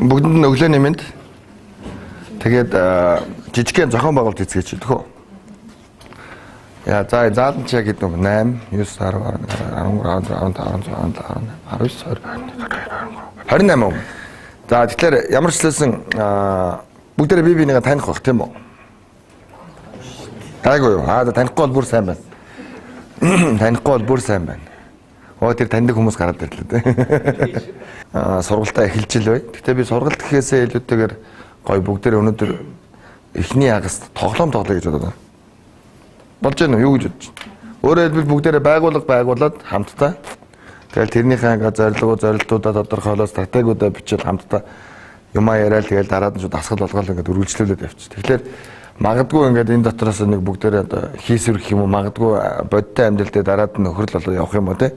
Бүгдэнд нь өглөөний мэнд. Тэгээд жижигхэн зохион байгуулалт хийцгээч гэх үү. Яа за заалан чи яг гэдэг юм 8 9 10 11 13 14 15 16 17 18 19 20 28 юм. За тэгэхээр ямар ч хэлсэн бүгдээрээ бие биенийгээ таних байх тийм үү? Гайгүй юу? Аа танихгүй бол бүр сайн байна. Танихгүй бол бүр сайн байна. Оо тэр таньдаг хүмүүс гараад ирлээ дээ. Аа сургалтаа эхэлж л бай. Гэтэ би сургалт гэхээсээ илүүтэйгээр гой бүгдээрээ өнөөдөр эхний хагас тоглоом тоглоё гэж бодоод байна. Болж байна уу? Юу гэж бодож байна? Өөрөөр хэлбэл бүгдээрээ байгууллага байгуулад хамтдаа тэгэл тэрнийхээ ингээ зорилго зорилтуудаа тодорхойлоо стратегиудаа бичил хамтдаа юмаа яриад тэгэл дараад нь шууд дасгал болгоол ингээд үргэлжлүүлээд явчих. Тэгэхээр магадгүй ингээд энэ дотроос нэг бүгдээрээ одоо хийсвэр гэх юм уу магадгүй бодиттой амьдрал дээр дараад нь нөхрөл болоо явах юм уу те.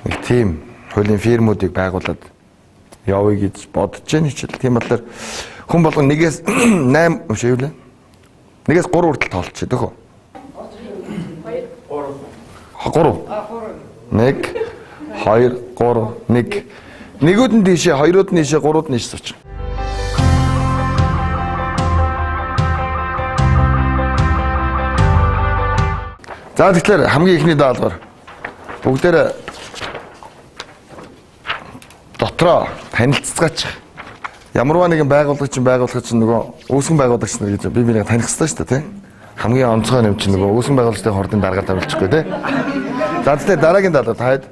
Нэг тийм хуулийн фирмүүдийг байгуулад явъя гэж бодож байна хичээл. Тийм болохоор хүн болгон нэгээс 8 биш юу лээ. Нэгээс 3 хүртэл тоолчих дөхөө. 3. 1 2 3 1. Нэгүүд нь тийшээ, хоёрууд нь ийшээ, гурууд нь ийш суучих. За тэгэхээр хамгийн эхний даалгавар бүгдээрээ дотроо танилцацгаачих. Ямарваа нэгэн байгуулагч нөгөө үүсгэн байгуулагч нар гэж би бинийг таних хэрэгтэй шүү дээ, тий? Хамгийн онцгой юм чинь нөгөө үүсгэн байгуулагчдын хордын дарга тавилчихгүй, тий? За тэгэхээр дараагийн даалгавар таад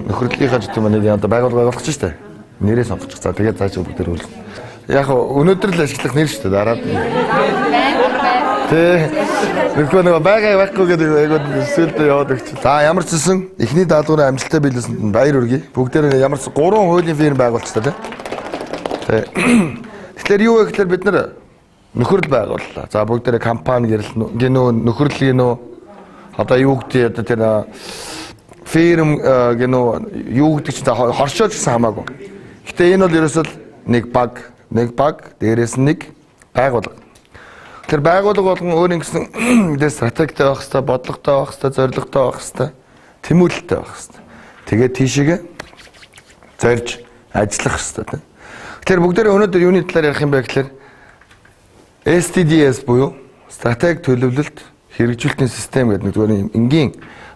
нөхөрлөлийнхаа ч юм нэг одоо байгууллага байгуулагч шүү дээ. Нэрээ сонгочих. За тэгээд цаашаа бүгдээр үл. Яг өнөөдөр л ашиглах нэр шүү дээ. Дараад. Тэ. Нөгөө байгаа байхгүй гэдэг айгуу сүлдээ яваад өгч. За ямар ч зүйл эхний даалгаврын амжилттай биелүүлсэнд нь баяр хүргэе. Бүгдээрээ ямар ч 3 хуулийн фирм байгуулчихлаа тий. Тэ. Тэгэхээр юу вэ гэхээр бид нар нөхөрл байгууллаа. За бүгдээрээ компани гэрэл гинөө нөхөрлөл гинөө одоо юу гэдэг одоо тэр фирм гинөө юу гэдэг чинь хоршоо ч гэсэн хамаагүй. Гэтэ энэ бол ерөөсөө нэг баг, дээрээс нь нэг байгууллага. Тэр байгууллага болгон өөр ингэсэн мэдээ стратегтэй байх хэвээр, бодлоготой байх хэвээр, зорилготой байх хэвээр, тэмүүлэлтэй байх хэвээр. Тэгээд тийшээгээ зорж ажиллах хэвээр. Тэгэхээр бүгдээрээ өнөөдөр юуны талаар ярих юм бэ гэхээр STDS буюу стратеги төлөвлөлт хэрэгжүүлэлтийн систем гэдэг нэг зүгээр энгийн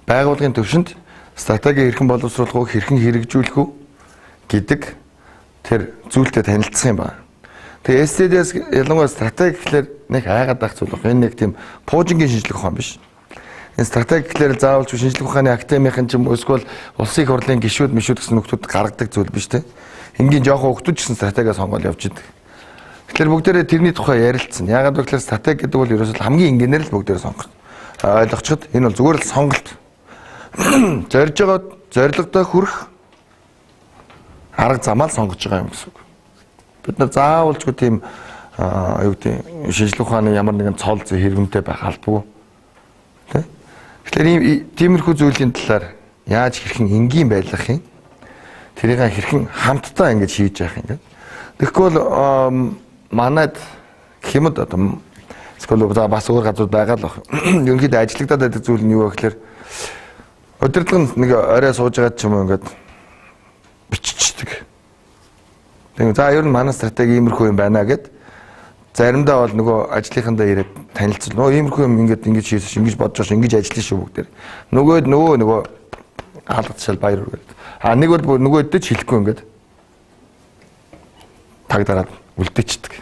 байгууллагын төвшөнд стратеги хэрхэн боловсруулах вэ, хэрхэн хэрэгжүүлэх үү гэдэг тэр зүйлтэй танилцах юм байна. Тэгээ STDS ялангуяа стратеги гэхлээр нэг айгаад байх зүйл баг. Энэ нэг тийм пуужингийн шинжлэх ухаан биш. Энэ стратеги гэхлээр заавал ч шинжлэх ухааны академийн ч юм уу эсвэл улсын их хурлын гишүүд мишүүд гэсэн нөхдүүд гаргадаг зүйл биш те. Энгийн жоохон хүмүүс ч гэсэн стратегиа сонгоол явж идэг. Тэгэхээр бүгдээрээ тэрний тухай ярилцсан. Яагаад гэвэл стратеги гэдэг бол ерөөсөө хамгийн энгийнээр л бүгдээрээ сонгох. Ойлгочиход энэ бол зүгээр л сонголт. Зорж байгаа зорилгодоо хүрэх арга замаа л сонгож байгаа юм гэсэн үг. Бид нар заавалжгүй тийм юу гэдэг шинжлэх ухааны ямар нэгэн цол зүй хэрэгэмтэй байх албагүй. Тэ? Тэгэхээр ийм тиймэрхүү зүйлийн талаар яаж хэрхэн энгийн байлгах юм? Тэрийг хэрхэн хамтдаа ингэж хийж яах юм гээд. Тэгэхгүй бол манайд хэмэд одоо эсвэл за бас өөр газар байгаа л баг. Ерөнхийдөө ажиллагдаад байдаг зүйл нь юу вэ гэхээр удирдлага нь нэг орой сууж байгаа ч юм уу ингээд биччихдэг. Тэгээ за ер нь манай стратеги иймэрхүү юм байна гэд заримдаа бол нөгөө ажлынхандаа ирээд танилцвал нөгөө иймэрхүү юм ингээд ингэж хийсэн ш ингэж бодож байгаа ш ингэж ажиллана шүү бүгдээр. Нөгөөд нөгөө алгадшаал баяр хүргээд. А нэг бол нөгөө өдөө ч хэлэхгүй ингээд таг дараад үлдээчдэг.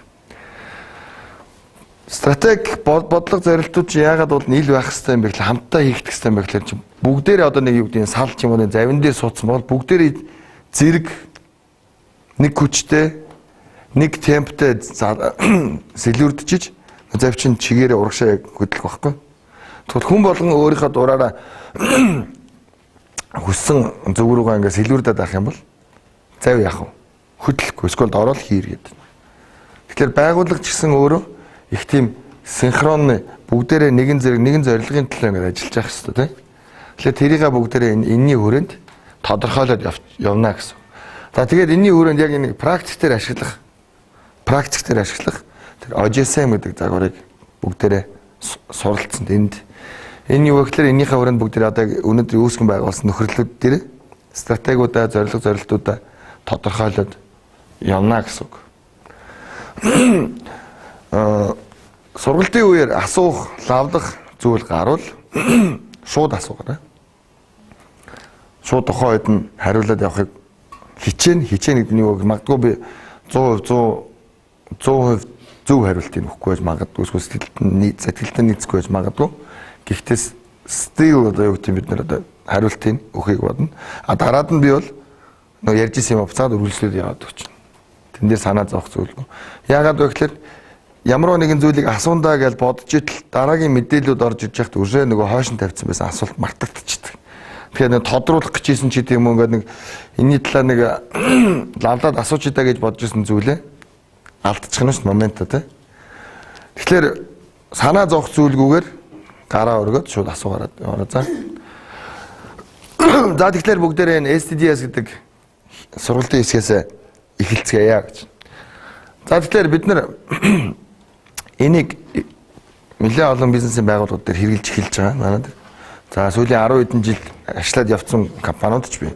Стратеги бодлого зорилтууд чи яагаад бол нийл байх хэвээр юм бэ гэхэл хамтдаа хийгдэх хэвээр юм бэ гэхэл чи бүгдээрээ одоо нэг юу гэдгийг сал ч юм уу завин дээр суудсан бол бүгдээрээ зэрэг нэг хүчтэй нэг темптэй сэлүүрдчихэж завчин чигээрээ урагшаа хөдлөх байхгүй. Тэгвэл хүн болгон өөрийнхөө дураараа хүссэн зүг рүүгээ ингээд сэлүүрдээд авах юм бол зав яах вэ? Хөдлөхгүй эсвэл ороод хийргээд. Тэгэхээр байгууллага ч гэсэн өөрөө их тийм синхронны бүгдээрээ нэгэн зэрэг нэгэн зорилгын төлөө ингээд ажиллаж явах хэрэгтэй тийм. Тэгэхээр тэрийгээ бүгдээрээ энэний хүрээнд тодорхойлоод явна гэсэн. За тэгээд энэний хүрээнд яг энэ практик дээр ашиглах тэр OGSM гэдэг загварыг бүгдээрээ суралцсан. Энд энэ юу гэхээр энэнийхээ хүрээнд бүгдээрээ одоо өнөөдөр үүсгэн байгуулсан нөхөрлүүд дээр стратегиудаа, зорилго зорилтуудаа тодорхойлоод явна гэсэн үг. Сургалтын үеэр асуух, лавлах зүйл гарвал шууд асуугаарай. Шууд тухайн үед нь хариулаад явахыг хичээн гэдэг нь юу вэ? Магадгүй би 100% 100% зөв хариултыг өгөхгүй байж магадгүй, эсвэл сэтгэлд нь нийцэхгүй байж магадгүй. Гэхдээ still одоо юу гэдэг нь бид нар одоо хариултыг өгөхийг бодно. А дараад нь би бол нөгөө ярьж исэн юм буцаад үргэлжлээд яваад өгч. Тэн дээр санаа зовох зүйлгүй. Яагаад вэ гэхээр ямар нэгэн зүйлийг асуундаа гэж бодож итл дараагийн мэдээлүүд орж иж яхад өшөө нөгөө хойш нь тавьсан байсан асуулт мартагдчихдаг. Тэгэхээр нэг тодруулах гэж исэн ч гэдэм юм ингээд нэг энэний талаар нэг лавлаад асууж идэ гэж бодож исэн зүйлээ алдчих нь шүү момент тий. Тэгэхээр санаа зовох зүйлгүйгээр гараа өргөд шууд асуугаараа яваарай за. За тэгэхээр бүгдээрээ энэ STDS гэдэг сургалтын хэсгээс эхэлцгээе гэж. За тэгэхээр бид нар энийг нэлээд олон бизнесийн байгууллагууд дээр хэрэгжилж эхэлж байгаа. Манай дээр. За сүүлийн 10 хэдэн жил ажиллаад явцсан компаниуд ч бий.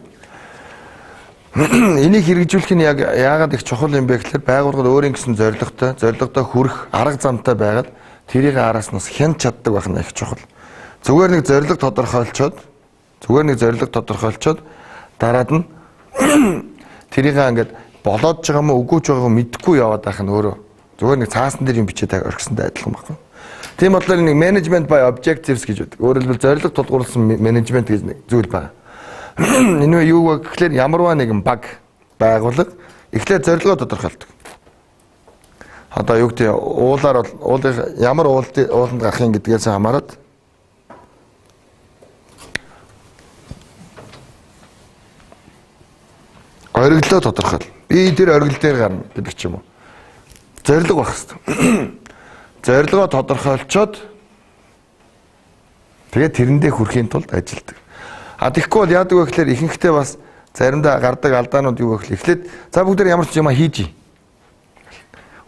Энийг хэрэгжүүлэх нь яг яагаад их чухал юм бэ гэхээр байгууллага өөрийн гэсэн зорилготой, зорилгодоо хүрэх арга замтай байгаад тэрийг араас нь бас хянч чаддаг байх нь их чухал. Зүгээр нэг зорилго тодорхойлцоод дараад нь тэрийг ингээд болоод ч байгаа юм уу үгүй ч байгаа юм мэдэхгүй яваад байх нь өөрөө зүгээр нэг цаасан дээр юм бичээд орхисонтой адилхан байхгүй. Тийм болохоор нэг management by objectives гэж байдаг. Өөрөөр хэлбэл зорилго тулгуурласан менежмент гэж нэг зүйл байна. Энэ юу вэ гэхлээр ямарваа нэгэн баг байгууллага эхлээд зорилгоо тодорхойлдог. Одоо юу гэдэг уулаар бол уулын ямар ууланд гарах юм гэдгээс хамаарат оргилоо тодорхойл. Би тэр оргил дээр гарна гэдэг ч юм уу. Зорилго байх хэрэгтэй. Зорилгоо тодорхойлцоод тэгээд тэрэндээ хүрэхийн тулд ажилдаг. А тэгэхгүй бол яадаг вэ гэхээр ихэнхдээ бас заримдаа гардаг алдаанууд юу вэ гэхээр эхлээд за бүгдээр ямар ч юм хийж.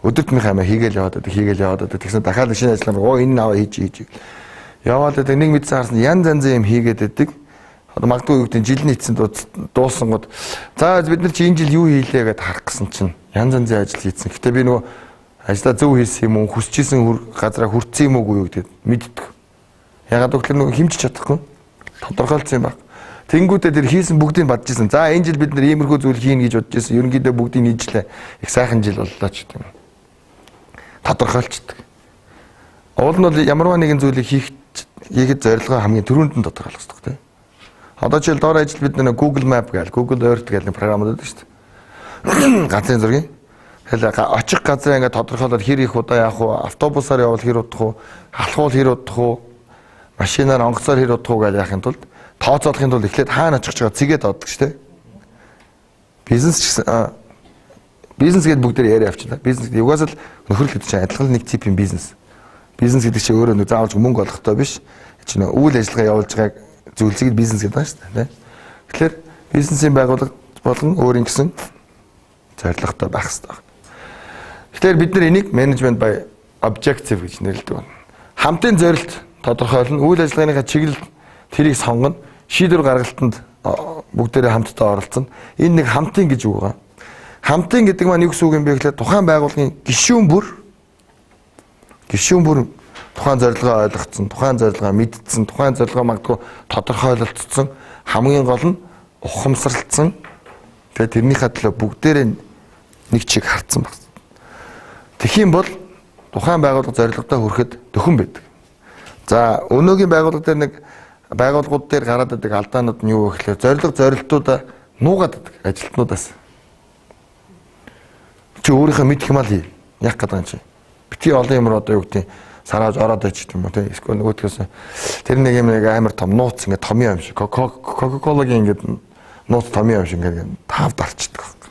Өдөртмийнхаа амиа хийгээл яваад байдаг. Тэгсэн дахиад шинэ ажил оо энэ аваа хийж. Яваад байдаг нэг мэдсэн харсан янз янзын юм хийгээд байдаг. Одоо магадгүй юу гэдэг жилийн эцэнд дуусангууд за бид нар чи энэ жил юу хийлээ гэдээ харах гэсэн чинь янз янзын ажил хийсэн. Гэтэ би нөгөө ажлаа зөв хийсэн юм уу, хүсэж исэн газараа хүртсэн юм уугүй юу гэдээ мэддэг. Ягаад гэвэл нөгөө хэмжиж чадахгүй тодорхойлцсон юм баг. Тэнгүүдээ тэр хийсэн бүгдийг бодож исэн. За энэ жил бид нар иймэрхүү зүйл хийнэ гэж бодож исэн. Ерөнхийдөө бүгдийг нийжлээ. Их сайхан жил боллоо ч гэдэг юм. Тодорхойлцдог. Уул нь бол ямарваа нэгэн зүйлийг хийхэд зорилгоо хамгийн түрүүнд нь тодорхойлох хэрэгтэй. Одоо жишээл дор ажил бид нэг Google Map гээл, Google Earth гээл нэг програмууд байдаг шүү дээ. Газрын зургийн. Тэгэхээр очих газраа ингээд тодорхойлоод хэр их удаа явах уу, автобусаар явбал хэр удах уу, алхуул хэр удах уу, машинаар онгоцоор хэр удах уу гэж яахын тулд тооцоолохын тулд эхлээд хаана очих гэж байгаа цэгээ дооддог шүү дээ. Бизнес ч гэсэн бизнес гэдээ бүгдээр яриа авчихлаа. Бизнес гэдэг угаасаа л нөхөрлөл гэдэг чинь адилхан нэг типийн бизнес. Бизнес гэдэг чинь өөрөө нэг заавал мөнгө олохтой биш. Чинь үйл ажиллагаа явуулж байгааг зүйлсийг бизнес гэдэг байна шүү дээ. Тэгэхээр бизнесийн байгууллага болгон өөрийн гэсэн зорилготой байх хэрэгтэй. Тэгэхээр бид нар энийг management by objective гэж нэрлэдэг байна. Хамтын зорилт тодорхойлно, үйл ажиллагааныхаа чиглэл тэрийг сонгоно, шийдвэр гаргалтанд бүгдээрээ хамтдаа оролцоно. Энэ нэг хамтын гэж үг байгаа. Хамтын гэдэг маань юу гэсэн үг юм бэ гэхээр тухайн байгууллагын гишүүн бүр тухайн зорилгоо ойлгоцсон, тухайн зорилгоо мэдсэн, тухайн зорилгоо магадгүй тодорхойлолцсон, хамгийн гол нь ухамсарлцсан. Тэгээд тэрнийхээ төлөө бүгдээрээ нэг чиг хартсан баг. Тэгэх юм бол тухайн байгууллага зорилгодоо хүрэхэд дөхөн байдаг. За өнөөгийн байгууллага дээр нэг байгууллагууд дээр гараад байдаг алдаанууд нь юу вэ гэхээр зорилго зорилтуудаа нуугаад байдаг ажилтнуудаас. Чи өөрийнхөө мэдх юм аа л яах гэдэг юм чи. Битгий олон юмар одоо юу гэдэг сарааж ороод байж гэдэг юм уу те. Эсвэл нөгөөдгөөс тэр нэг юм нэг амар том нууц ингээд томьёо юм шиг Coca-Cola-гийн ингээд нууц томьёо юм шиг ингээд тав дарчдаг.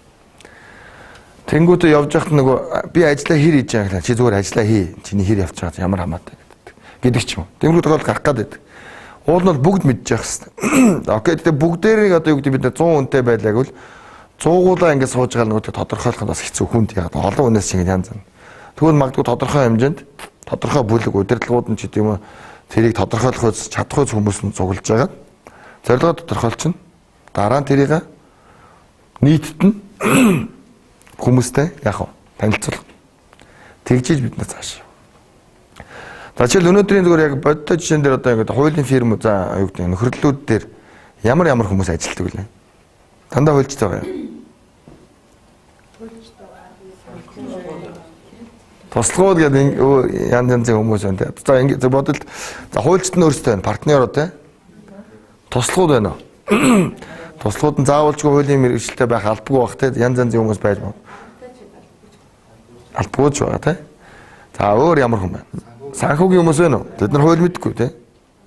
Тэнгүүтээ явж байхад нөгөө би ажиллаа хэр хийж байгаа гэхлээр чи зүгээр ажиллаа хий. Чиний хэр явж байгаа ямар хамаатай гэдэг. Гэдэг ч юм. Тэнгүүт тохиол гарах гээд байдаг. Уул нь бол бүгд мэдж явах хэвээр. Окей, тэгээ бүгдээрийг одоо юу гэдэг бид 100 хүнтэй байлаа гэвэл 100-уулаа ингээд сууж байгаа нөгөө тодорхойлох нь бас хэцүү хүнд яагаад олон хүнээс ингэж янз янз. Тэгвэл магадгүй тодорхой хэмжээнд тодорхой бүлэг удирдлагууд нь ч гэдэг юм уу тэрийг тодорхойлох үс чадах үс хүмүүс нь цуглаж байгаа. Зорилгоо тодорхойлчихно. Дараа нь тэрийг нийтэд нь Хүмүүстэй яг уу танилцуулга. Тэгжиж бид нар цааш. За, жишээл өнөөдрийн зүгээр яг бодиттой жишээн дээр одоо ингээд хуулийн фирм, за, юу гэдэг, нөхөрлөлүүд дээр ямар ямар хүмүүс ажилладаг вэ? Дандаа хуульчтай байгаа юм. Туслахууд гэдэг янз янзын хүмүүс байна те. За, ингээд бодвол, за, хуульчт нь өөрсдөө байна, партнероо те. Туслахууд байна уу? Туслахууд нь заавалчгүй хуулийн мэргэжилтэй байх албагүй бах те. Янз янзын хүмүүс байж магадгүй. Албагүй ч байгаа те. За, өөр ямар хүн байна? Санхүүгийн хүмүүс байна уу? Тэд нар хууль мэдэхгүй те.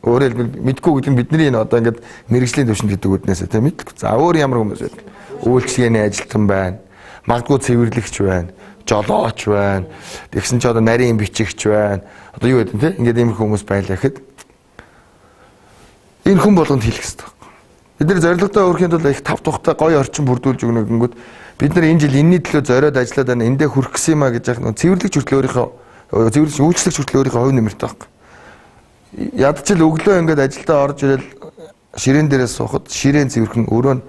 Өөрөөр хэлбэл мэдэхгүй гэдэг нь бидний энэ одоо ингээд мэргэжлийн түвшинд гэдэг үднээсээ те мэдэхгүй. За, өөр ямар хүмүүс байна? Үйлчилгээний ажилтан байна. Магадгүй цэвэрлэгч байна, жолооч байна. Тэгсэн чи одоо нарийн бичигч байна. Одоо юу гэдэг те? Ингээд иймэрхүү хүмүүс байлаа гэхэд энэ хүн болгонд хэлэх хэрэгтэй. Бид нар зорилготой өрхийн тулд их тав тухтай гоё орчин бүрдүүлж өгнө гингүүд бид нар энэ жил энэний төлөө зориод ажиллаад байна. Эндээ хүрэх гэсэн юм а гэж яах нь цэвэрлэгч хүртэл өөрийнхөө цэвэрлэгч, үйлчлэгч хүртэл өөрийнхөө хувь нэмэртэй байхгүй. Ядчил өглөө ингээд ажилдаа орж ирэл ширээн дээрээ суухад ширээн цэвэрхэн, өрөө нь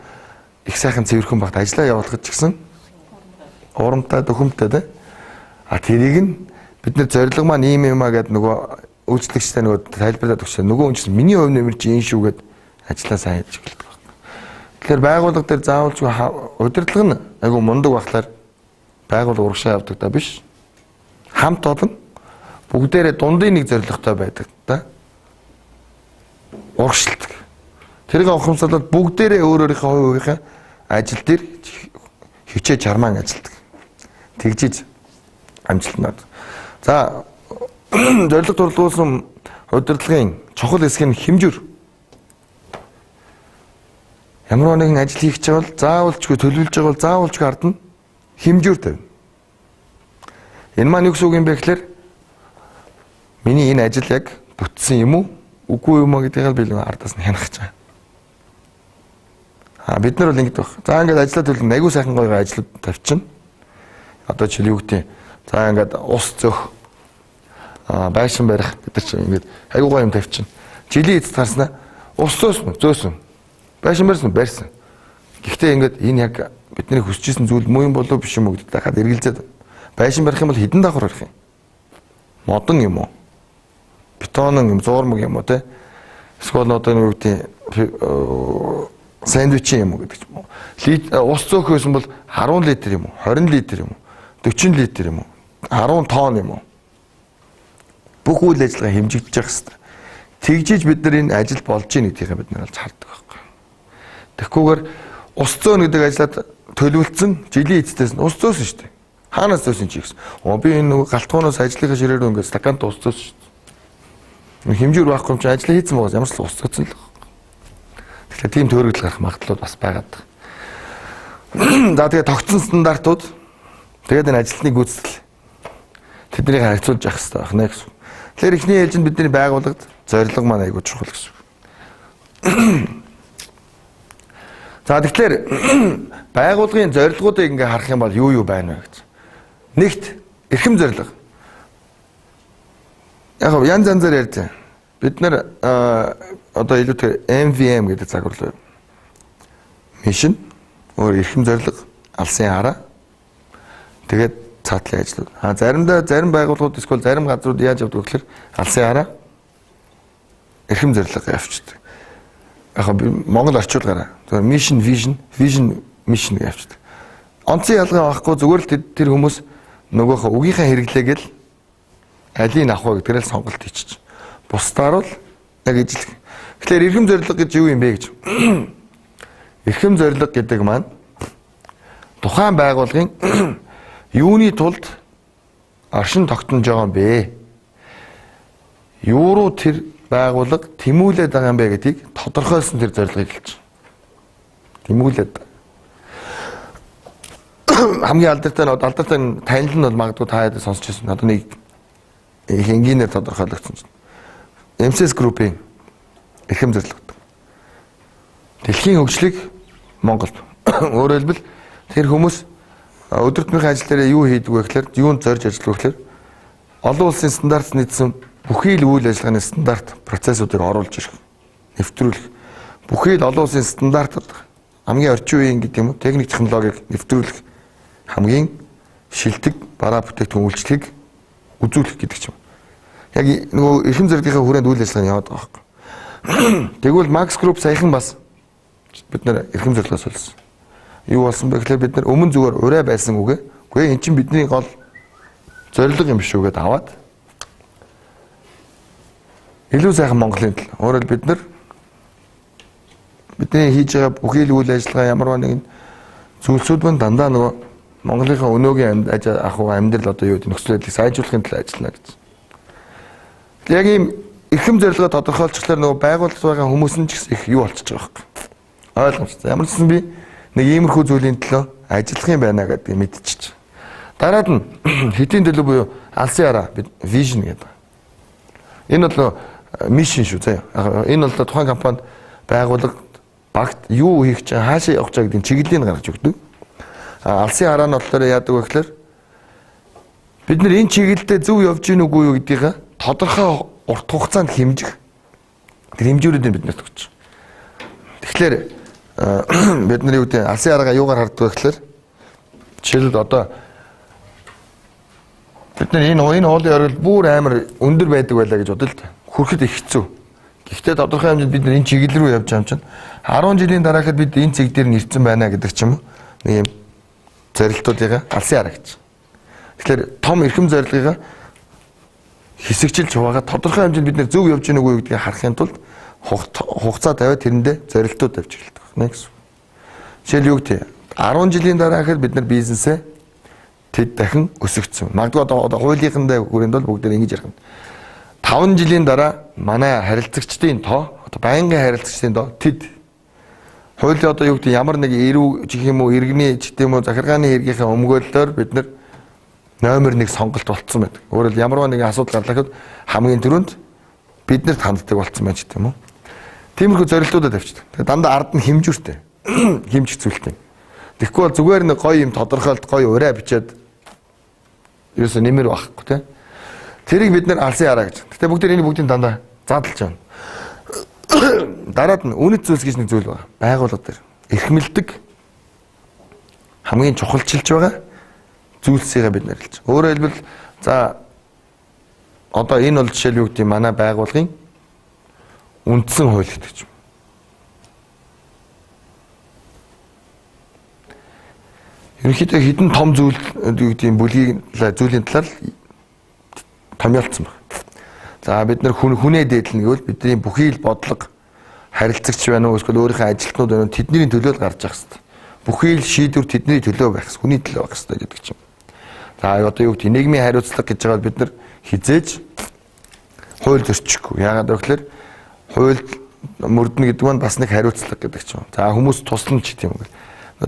их сайхан цэвэрхэн багт ажиллаа явуулахад ч гэсэн урамтай, дөхөмтэй те. А тэрийг нь бид нар зорилго маань ийм юм а гэд нөгөө үйлчлэгчтэй нөгөө тайлбарлаад өгч, нөгөө хүн чинь миний хувь нэмэр чи энэ шүү гэд ажиллаа сайн хийж эхэлдэг байна. Тэгэхээр байгууллага дээр заавалжгүй удирдлага нь айгу мундаг байхлаар байгууллага урагшаа явдаг да биш. Хамт олон бүгдээрээ дундын нэг зорилготой байдаг да. Урагшилдаг. Тэрийг ухамсарлаад бүгдээрээ өөр өөрийнхөө хувь хувийнхаа ажил дээр хичээж чармаан ажилладаг. Тэгжиж амжилтнаад. За, зорилго турлуулсан удирдлагын чухал хэсэг нь хэмжүүр. Ямар нэгэн ажил хийх гэж бол заавалчгүй төлөвлөж байгаа бол заавалчгүй ард нь хэмжүүр тавина. Энэ маань юу гэсэн үг юм бэ гэхээр миний энэ ажил яг бүтсэн юм уу, үгүй юм уу гэдгийг би л ардаас нь хянах гэж байгаа. А бид нар бол ингэж баг. За, ингээд ажиллаа төлөв айгүй сайхан гоё ажлууд тавьчихна. Одоо жишээл юу гэдэг. За, ингээд ус зөөх, байшин барих гэдэг чинь ингээд айгүй гоё юм тавьчихна. Жилийн эцэст гарснаа ус зөөсөн, зөөсөн. Байшин барьсан, барьсан. Гэхдээ ингээд энэ яг бидний хүсэж исэн зүйл муу юм болов биш юм уу гэдэг дахиад эргэлзээд, байшин барих юм бол хэдэн давхар барих юм? Модон юм уу? Бетонон юм, зуурмаг юм уу те? Эсвэл одоо юу гэдэг, сэндвич юм уу гэдэг ч юм уу. Ус зөөх байсан бол 10 литр юм уу? 20 литр юм уу? 40 литр юм уу? 10 тонн юм уу? Бүх үйл ажиллагаа хэмжигдэж явах хэрэгтэй. Тэгжиж бид нар энэ ажил болж гин гэдгийг бид нар олж хардаг байхгүй. Тэгхгүйгээр ус зөөн гэдэг ажлаад төлөвлөсөн, жилийн эцдээс нь ус зөөсөн шүү дээ. Хаанаас зөөсөн чи гэсэн. Оо, би энэ нөгөө галтгооноос ажлынхаа ширээр ингээд стакант ус зөөсөн шүү дээ. Хэмжүүр байхгүй юм чи ажлаа хийцэн байгаас ямар ч л ус зөөсөн л. Тэгэхээр тийм төөрөгдөл гарах магадлал бас байгаад байгаа. За, тэгээ тогтсон стандартууд, тэгээд энэ ажилтны гүйцэтгэл, тэднийг харьцуулж явах хэрэгтэй байна гэсэн. Тэгэхээр эхний ээлжинд бидний байгууллагад зорилго маань айгүй чухал гэсэн. За, тэгэхээр байгууллагын зорилгоудыг ингээ харах юм бол юу юу байна вэ гэж. Нэгт эрхэм зорилго. Яг гоо янз янзаар ярьж байна. Бид нар одоо илүүтэй MVM гэдэг загвар руу. Mission, өөр эрхэм зорилго, алсын хараа. Тэгээд цаатлын ажлууд. А заримдаа зарим байгууллагууд эсвэл зарим газрууд яаж явдаг вэ гэхээр алсын хараа, эрхэм зорилго явчихдаг. Яг Монгол орчуулгаараа. Зүгээр mission, vision, vision, mission гэж явчихдаг. Онцын ялгаа байхгүй, зүгээр л тэр хүмүүс нөгөөхөө үгийнхээ хэрэглээг л алийг авах вэ гэдгээр л сонголт хийчих. Бусдаар бол яг ижил. Тэгэхээр эрхэм зорилго гэж юу юм бэ гэж. Эрхэм зорилго гэдэг маань тухайн байгууллагын юуны тулд оршин тогтнож байгаа юм бэ? Юу руу тэр байгууллага тэмүүлээд байгаа юм бэ гэдгийг тодорхойлсон тэр зорилгыг хэлж байна. Тэмүүлээд. Хамгийн алдартай нь, алдартай танил нь бол магадгүй та хэд сонсч ирсэн. Одоо нэг их энгийнээр тодорхойлогдсон чинь. MCS Group-ийн эрхэм зорилго. Дэлхийн хөгжлийг Монголд. Өөрөөр хэлбэл тэр хүмүүс өдөр тутмын ажил дээр юу хийдэг вэ гэхээр, юунд зорж ажилладаг вэ гэхээр олон улсын стандарт нийцсэн бүхий л үйл ажиллагааны стандарт процессуудыг оруулж ирэх, нэвтрүүлэх. Бүхий л олон улсын стандартад хамгийн орчин үеийн гэдэг юм уу, техник технологиг нэвтрүүлэх. Хамгийн шилдэг бараа бүтээгдэхүүн үйлчлэгийг үзүүлэх гэдэг ч юм. Яг нөгөө эрхэм зорилгынхаа хүрээнд үйл ажиллагаа яваад байгаа байхгүй. Тэгвэл Max Group саяхан бас бид нэр эрхэм зорилгоос солисон. Юу болсон бэ гэхээр бид нар өмнө зүгээр урай байсан үгээ. Үгүй эн чинь бидний гол зорилго юм шүү гэдээ аваад илүү сайхан Монголын тал. Өөрөөр бид нар бидний хийж байгаа бүхий л үйл ажиллагаа ямар нэгэн зүйлсүүд мөн дандаа нөгөө Монголынхаа өнөөгийн ах амьдрал одоо юу гэдэг нөхцөл байдлыг сайжруулахын төлөө ажиллана гэж. Яг ийм эрхэм зорилгоо тодорхойлчихлоор нөгөө байгууллагад байгаа хүмүүс нь ч гэсэн их юу болчихж байгаа байхгүй. Ойлгомжтой. Ямар ч гэсэн би нэг иймэрхүү зүйлийн төлөө ажиллах юм байна гэдгийг мэдчихэж. Дараад нь хэтийн төлөв буюу алсын хараа бид vision гэдэг. Энэ бол mission шүү заяа. Энэ бол тухайн компанид байгууллага багт юу хийх чинь хаашаа явах чаа гэдгийг чиглэлийг гаргаж өгдөг. Алсын хараа нь болохоор яадаг вэ гэхээр бид нар энэ чиглэлдээ зөв явж гин үгүй юу гэдгийг тодорхой урт хугацаанд хэмжих тэр хэмжүүрүүдийг бид нарт өгч. Тэгэхээр бид нар юу гэдэг алсын хараагаа юугаар харддаг вэ гэхээр жишээлбэл одоо бид нар энэ уулын оргил бүр амар өндөр байдаг байлаа гэж бодъё л да. Хүрэхэд их хэцүү. Гэхдээ тодорхой хэмжээнд бид нар энэ чиглэл рүү явж байгаа юм чинь 10 жилийн дараахад бид энэ цэг дээр нэрцэн байна гэдэг ч юм уу. Нэг юм зорилтуудыг алсын хараа гэж. Тэгэхээр том эрхэм зорилгыг хэсэгчилж хуваагаад тодорхой хэмжээнд бид нэр зөв явж гэнэ үгүй гэдгийг харахын тулд хугацаа тавиад тэрэндээ зорилтууд тавьж эхэлдэг байна гэсэн. Жишээл юу гэдэг 10 жилийн дараа гэхэд бид нар бизнесээ тэд дахин өсгөцсөн. Магадгүй одоо хуулийнхандаа хүрээнд бол бүгд ингэж ярих юм. 5 жилийн дараа манай харилцагчдын тоо одоо байнгын харилцагчдын тоо тэд хуулийн одоо юу гэдэг ямар нэг эрүү гэх юм уу иргэний ч гэдэм үү захиргааны хэргийнхээ өмгөөллөөр бид нар номер 1 сонголт болцсон байдаг. Өөрөөр ямар нэгэн асуудал гарлахад хамгийн түрүүнд бид нарт ханддаг болцсон байж гэх юм уу. Тиймэрхүү зорилтуудаа тавьчихдаг. Тэгээ дандаа ард нь хэмжүүртэй. Хэмжих зүйлтэй. Тэгэхгүй бол зүгээр нэг гоё юм тодорхойлт гоё урай бичээд ерөөсө нэмэр байхгүй те. Тэрийг бид нар алсын хараа гэж. Гэтэ бүгд энэ бүгдийн дандаа задлж байна. Дараад нь үнэт зүйлс гэж нэг зүйл байна. Байгууллага дээр эрхмэлдэг хамгийн чухалчилж байгаа зүйлсийг бид нэрлэж. Өөрөөр хэлбэл за одоо энэ бол жишээл юу гэдэг манай байгууллагын үндсэн хууль гэдэг юм. Ерөнхийдөө хэдэн том зүйл юу гэдэг юм бүлгийн зүйлийн талаар томьёолцсон байна. За бид нар хүнээ дээдлэнэ гэвэл бидний бүхий л бодлого харилцагч байна уу эсвэл өөрийнхөө ажилтнууд байна уу тэдний төлөө л гарч явах хэрэгтэй. Бүхий л шийдвэр тэдний төлөө байх, хүний төлөө байх хэрэгтэй гэдэг чинь. За одоо юу гэдэг нийгмийн хариуцлага гэж байгаа бид нар хизээж хууль зөрчихгүй. Яагаад гэвэл хууль мөрдөнө гэдэг нь бас нэг хариуцлага гэдэг чинь. За хүмүүс туслана ч гэдэм юм.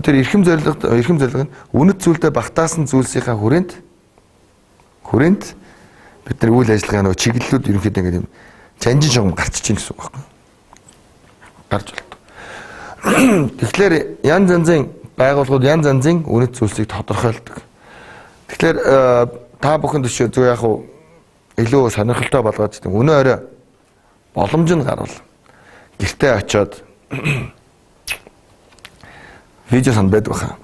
Тэр эрхэм зорилго нь үнэт зүйлдээ багтаасан зүйлсийнхаа хүрээнд бид нар үйл ажиллагаа нөгөө чиглэлүүд ерөнхийдөө ингээд юм чанжин шугам гарч чинь гэсэн үг байхгүй. Гарч болдог. Тэгэхээр янз янзын байгууллагууд янз янзын үнэт зүйлсийг тодорхойлдог. Тэгэхээр та бүхэн төшөө зөв яг уу илүү сонирхолтой болгоод гэдэг өнөө орой боломж нь гарвал гэртээ очиод видео сан байдаг баха.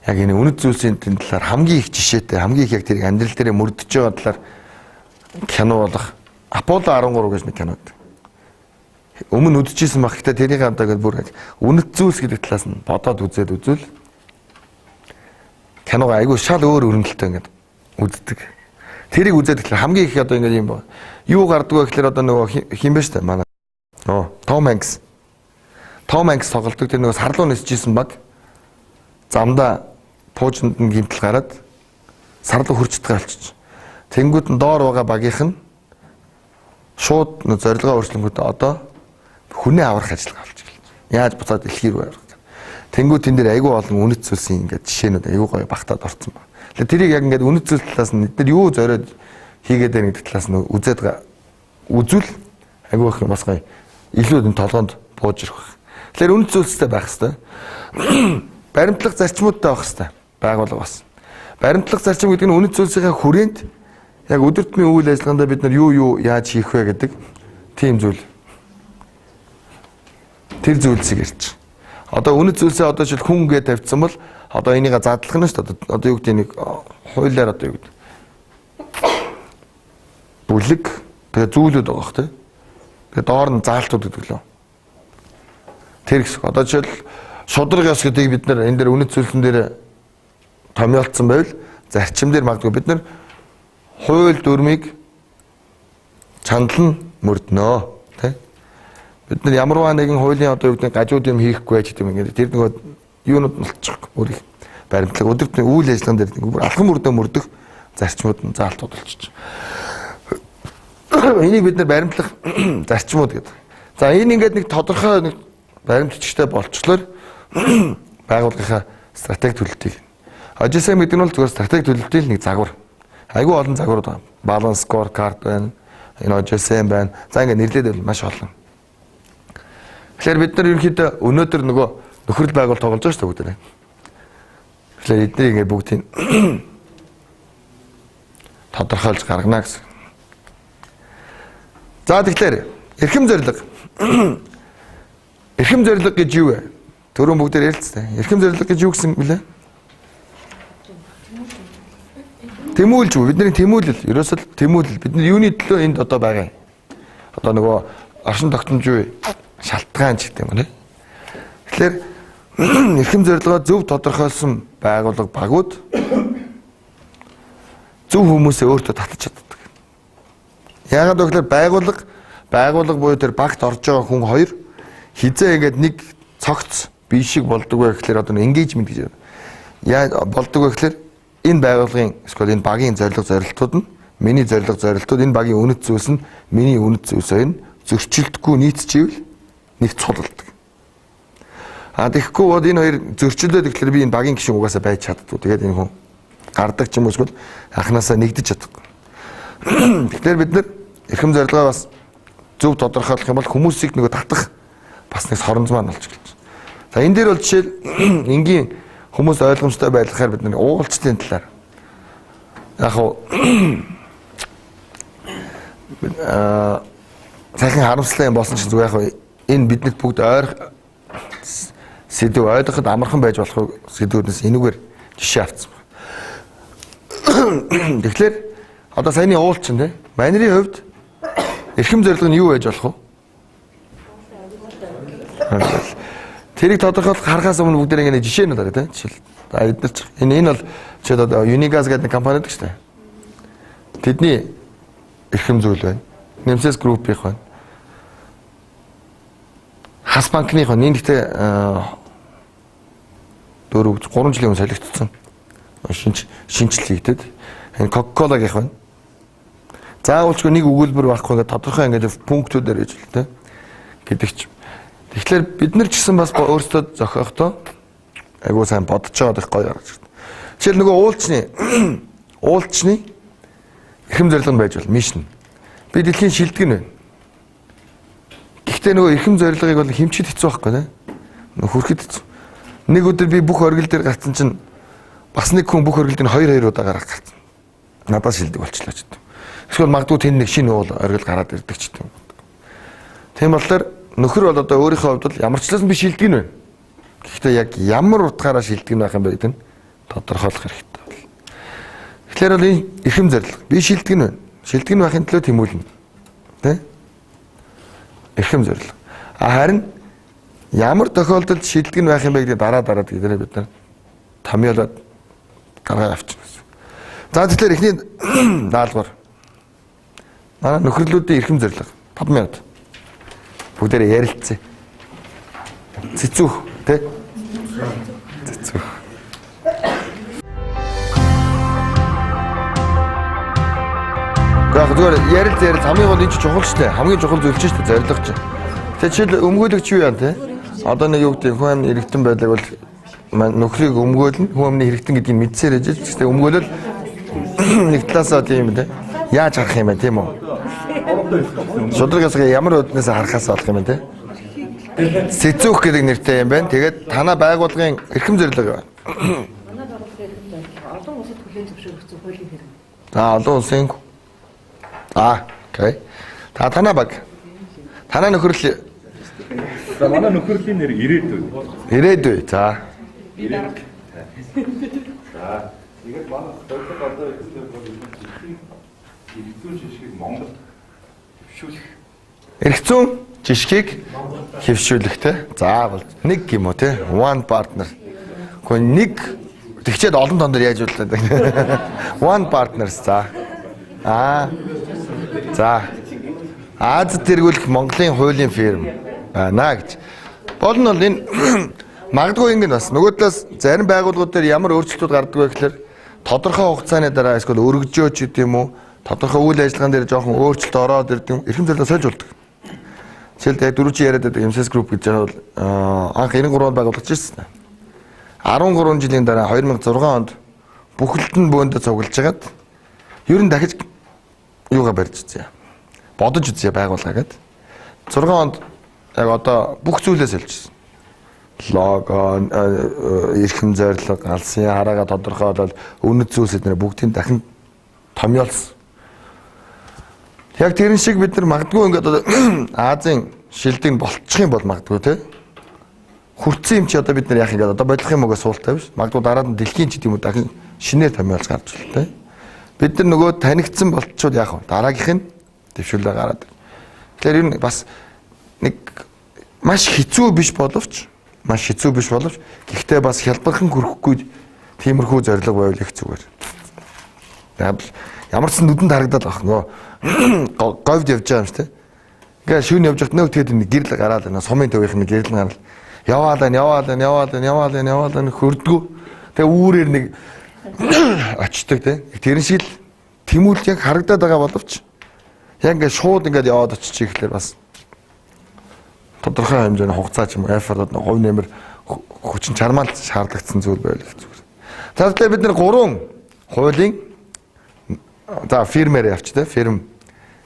Яг энэ үнэт зүйлсийн талаар хамгийн их жишээтэй, хамгийн их яг тэрийг амьдрал дээрээ мөрдөж байгаа талаар кино болох Аполло 13 гэж нэг кино байдаг. Өмнө үдчихсэн баг. Гэтэ тэрийг одоо ингээд бүр үнэт зүйлс гэдэг талаас нь бодоод үзээд үзвэл киногоо айгүй шал өөр өрнөлттэй ингээд үздэг. Тэрийг үзээд тэгэхээр хамгийн их одоо ингээд юм ба. Юу гардаг вэ гэхээр одоо нөгөө хин бэ штэ манай. Том Хэнкс. Том Хэнкс тоглолдог тэр нөгөө сарлуу нисчихсэн баг замдаа пуужинд нь гимтэл гараад сарлуу хурж чадгаа болчих. Тэнгүүд нь доор байгаа багийнх нь шууд зорилгоо өөрчлөнгөтэй одоо хүнээ аврах ажиллагаа болж эхэлж. Яаж буцаад дэлхий рүү аврах. Тэнгүүд тэн дээр айгүй олон үнэт зүйлсийн ингээд жишээнүүд айгүй гоё багтаад орсон ба. Тэгэхээр тэрийг яг ингээд үнэт зүйлс талаас нь эдгээр юу зориод хийгээд байна гэдэг талаас нь үзээд үзвэл айгүй их бас гоё илүү энэ толгоонд бууж ирэх байх. Тэгэхээр үнэт зүйлстэй байх хэвээр. Баримтлах зарчмуудтай байх хэвээр. Байгууллага бас. Баримтлах зарчим гэдэг нь үнэт зүйлсийнхээ хүрээнд яг өдөр тутмын үйл ажиллагаанд бид нар юу яаж хийх вэ гэдэг тийм зүйл. Тэр зүйлсийг ярьж. Одоо үнэт зүйлсээ одоо жишээл хүн гэж тавьчихсан бол Одоо энийг задлах нь шүү дээ. Одоо юу гэдэг нэг хуулиар одоо юу гэдэг. Бүлэг тэгээ зүйлүүд байгаа бох тий. Тэгээ доор нь заалтууд гэдэг лөө. Тэр хэсэг. Одоо жишээл шудраг ёс гэдгийг бид нар энэ дээр үнэт зүйлсэн дээр томьёолцсон байвал зарчим дээр магадгүй бид нар хууль дүрмийг чандлан мөрднөө тий. Бид нар ямарваа нэгэн хуулийн одоо юу гэдэг гажууд юм хийхгүй байж гэдэг юм ингээд тэр нөгөө юунууд нь болчих бүр их баримтлаг өдөрт үйл ажиллагаан дээр бүр алхам мөрдөө мөрдөх зарчмууд нь заалтууд болчих. Энийг бид нар баримтлах зарчмууд гэдэг. За энэ ингээд нэг тодорхой нэг баримтчтай болчлоор байгууллагынхаа стратеги төлөлтийг. OGSM гэдэг нь бол зүгээр стратеги төлөлтийн нэг загвар. Айгүй олон загварууд байна. Balance scorecard байна. Энэ OGSM байна. За ингээд нэрлээд байвал маш олон. Тэгэхээр бид нар ерөнхийдөө өнөөдөр нөгөө нөхрөл байгуул тоглож байгаа шүү дээ бүгдээ. Тэгэхээр эднийг ингээд бүгдийг тодорхойлж гаргана гэсэн. За тэгэхээр эрхэм зорилго. Эрхэм зорилго гэж юу вэ? Түрүүн бүгдээр ярилцсан. Эрхэм зорилго гэж юу гэсэн бэлээ? Тэмүүлж үү? Бидний тэмүүлэл, ерөөсөө тэмүүлэл. Бид нар юуны төлөө энд одоо байгаа юм? Одоо нөгөө оршин тогтнож шалтгаан ч гэдэг юм уу? Тэгэхээр эрхэм зорилгоо зөв тодорхойлсон байгууллага багууд зөв хүмүүсээ өөртөө татаж чаддаг. Яагаад гэвэл байгууллага буюу тэр багт орж байгаа хүн хоёр хизээ ингээд нэг цогц бие шиг болдог вэ гэхлээр одоо engagement гэж яа болдог вэ гэхлээр энэ байгууллагын эсвэл энэ багийн зорилго зорилтууд нь миний зорилго зорилтууд энэ багийн үнэт зүйлс нь миний үнэт зүйлс хоёр нь зөрчилдөхгүй нийцчихвэл нэг цул болдог. А тэгэхгүй бол энэ хоёр зөрчилдөд гэхлээр би энэ багийн гишүүн угаасаа байж чаддгүй. Тэгээд энэ хүн гардаг ч юм уу эсвэл анханасаа нэгдэж чадахгүй. Тэгэхээр бид нар эрхэм зорилгоо бас зөв тодорхойлох юм бол хүмүүсийг нөгөө татах бас нэг соронз маань болж эхэлж. За энэ дээр бол жишээл энгийн хүмүүс ойлгомжтой байлгахаар бид нар уулчдын талаар яг хуу сайхан харамслан юм болсон чинь зүгээр яг энэ биднэрт бүгд ойр сэдв ойлгоход амархан байж болох сэдвүүднээс энүүгээр жишээ авцсан байна. Тэгэхээр одоо саяны уулчин тий манерийн хувьд эрхэм зорилго нь юу байж болох вэ? Тэрийг тодорхойлох харахаас өмнө бүгдээр ингэ жишээнүүд хараа тий. Жишээл. За эдгээр ч энэ бол жишээл одоо Unigas гэдэг нэг компани байдаг шүү дээ. Тэдний эрхэм зүйл байна. Nemses Group-ийнх байна. Хас банкных байна. Энэ гэхдээ 4 3 жилийн өмнө солигдсон. Шинжил хийгдэд. Энэ Coca-Cola-гийнх байна. Заавалчгүй нэг өгүүлбэр байхгүй ингээд тодорхой ингээд пунктүүдээр ээж л тэ гэдэг ч. Тэгэхээр бид нар ч гэсэн бас өөрсдөө зохиохдоо айгуу сайн бодож байгаа их гоё гаргаж ирсэн. Жишээл нөгөө уулчны эрхэм зорилго нь байж бол мишн. Би дэлхийн шилдэг нь байна. Гэхдээ нөгөө эрхэм зорилгыг бол хэмчид хэцүү байхгүй нэ. Хөрөхөд хэцүү. Нэг өдөр би бүх оргил дээр гарцсан чинь бас нэг хүн бүх оргил дээр 2-2 удаа гарах гарцсан. Надаас шилдэг болчлоо ч гэдэг. Эсвэл магадгүй тэнд нэг шинэ уул оргил гараад ирдэг ч гэдэг. Тийм болохоор нөхөр бол одоо өөрийнхөө хувьд бол ямар ч лээс би шилдэг нь байна. Гэхдээ яг ямар утгаараа шилдэг нь байх юм бэ гэдэг нь тодорхойлох хэрэгтэй бол. Тэгэхээр бол энэ эрхэм зорилго. Би шилдэг нь байна. Шилдэг нь байхын төлөө тэмүүлнэ. Тэ? Эрхэм зорилго. А харин ямар тохиолдолд шилдэг нь байх юм бэ гэдэг дараа гэдгээр бид нар томьёолоод гаргаа авчихна гэсэн. За тэгэхээр эхний даалгавар. Манай нөхөрлүүдийн эрхэм зорилго 5 минут. Бүгдээрээ ярилцъя. Цэцүүх тий? Цэцүүх. Яг зүгээр ярилц хамгийн гол энэ чинь чухал шүү дээ. Хамгийн чухал зүйл чинь шүү дээ зорилго чинь. Тэгээ жишээл өмгөөлөгч юу яа тий? Одоо нэг юу гэдэг хүн амны хэрэгтэн байдлыг бол нөхрийг өмгөөлнө. Хүн амны хэрэгтэн гэдгийг мэдсээр ээж л гэхдээ өмгөөлөл нэг талаасаа тийм тий. Яаж харах юм бэ тийм үү? Шудраг ёсыг ямар үүднээс харахаас болох юм бэ тий? Сэцүүх гэдэг нэртэй юм байна. Тэгээд танаа байгууллагын эрхэм зорилго байна. Манай байгууллагын эрхэм зорилго олон улсад хүлээн зөвшөөрөгдсөн хуулийн хэрэг. За олон улсын окей. Та танаа баг. Танаа нөхөрлөл. За манай нөхөрлийн нэр Ирээдүй. Ирээдүй. За. Би дарга. За тэгээд манай зорилго одоо эцэстээ бол дэлхийн эрх зүйн жишгийг Монголд хэвшүүлэх. Эрх зүйн жишгийг хэвшүүлэх те. За бол нэг юм уу те. One partner. Гэхдээ нэг тэгчээд олон тон дээр яаж боллоо. One partners за. Аа. За. Азид тэргүүлэх Монголын хуулийн фирм байна гэж. Бол нь бол энэ магадгүй ингэ бас нөгөө талаас зарим байгууллагууд дээр ямар өөрчлөлтүүд гардаг вэ гэхээр тодорхой хугацааны дараа эсвэл өргөжөө ч гэдэм юм уу тодорхой үйл ажиллагаан дээр жоохон өөрчлөлт ороод ирдэг юм. Эрхэм зорилгоо сольж болдог. Жишээлбэл яг дөрөв чи яриад байдаг MCS Group гэж бол анх 93 онд байгуулагдаж ирсэн. 13 жилийн дараа 2006 онд бүхэлд нь бөөндө цуглаж хагаад ер нь дахиж юугаа барьж үзье. Бодож үзье байгуулгаа гэд. 6 онд яг одоо бүх зүйлээ сольжсэн. Лого, эрхэм зорилго, алсын хараагаа тодорхойлол, үнэт зүйлс эднэр бүгдийг дахин томьёолсон. Яг тэрэн шиг бид нар магадгүй ингээд одоо Азийн шилдэг болчих юм бол магадгүй те. Хүртсэн юм чи одоо бид нар яах ингээд одоо болох юм угаа суултаа биш. Магадгүй дараа нь дэлхийн ч гэдэм үү дахин шинээр томьёолж гарч ирэл те. Бид нар нөгөө танигдсан болчвол яах вэ? Дараагийнх нь дэвшүүлээ гараад. Тэгэхээр энэ бас нэг маш хэцүү биш боловч гэхдээ бас хялбархан хүрэхгүй тиймэрхүү зорилго байвал их зүгээр. Яг ямар ч нүдэнд харагдаад байх нөгөө говьд явж байгаа юм шиг те. Ингээ шүүн явж байхад нөө тэгээд нэг гэрэл гараад байна. Сумын төвийнх нэг гэрэл гарал. Яваал байна, яваал байна, яваал байна, яваал байна, яваал байна хөрдгөө. Тэгээ үүрээр нэг очдөг те. Тэрэн шиг л тэмүүлж яг харагдаад байгаа боловч яг ингээ шууд ингээд яваад очиж ирэхлээр бас тодорхой хэмжээний хугацаа ч юм уу effort говь нэмэр хүчин чармаал шаардлагатай зүйл байвал их зүгээр. За тэгэхээр бид нар гурван хуулийн за фирмээр явч те фирм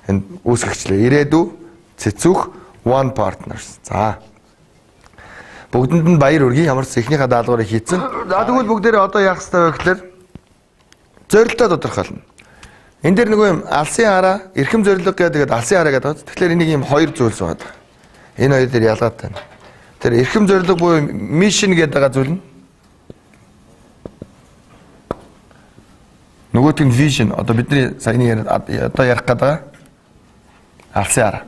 энэ үүсгэгчлээ. Ирээдүй, цэцүүх, One Partners. За. Бүгдэнд нь баяр хүргэе. Ямар ч эхнийхээ даалгаврыг хийцэн. За тэгвэл бүгдээрээ одоо яах ёстой вэ гэхээр зорилтоо тодорхойлно. Энэ дээр нөгөө юм алсын хараа, эрхэм зорилго гэдэг алсын хараа гэдэг. Тэгэхээр энийг юм хоёр зүйлс байна. Энэ хоёр дээр ялгаатай байна. Тэр эрхэм зорилго буюу mission гэдэг байгаа зүйл нь нөгөөт нь vision одоо бидний саяны яриад одоо ярих гэдэг байгаа алсын хараа.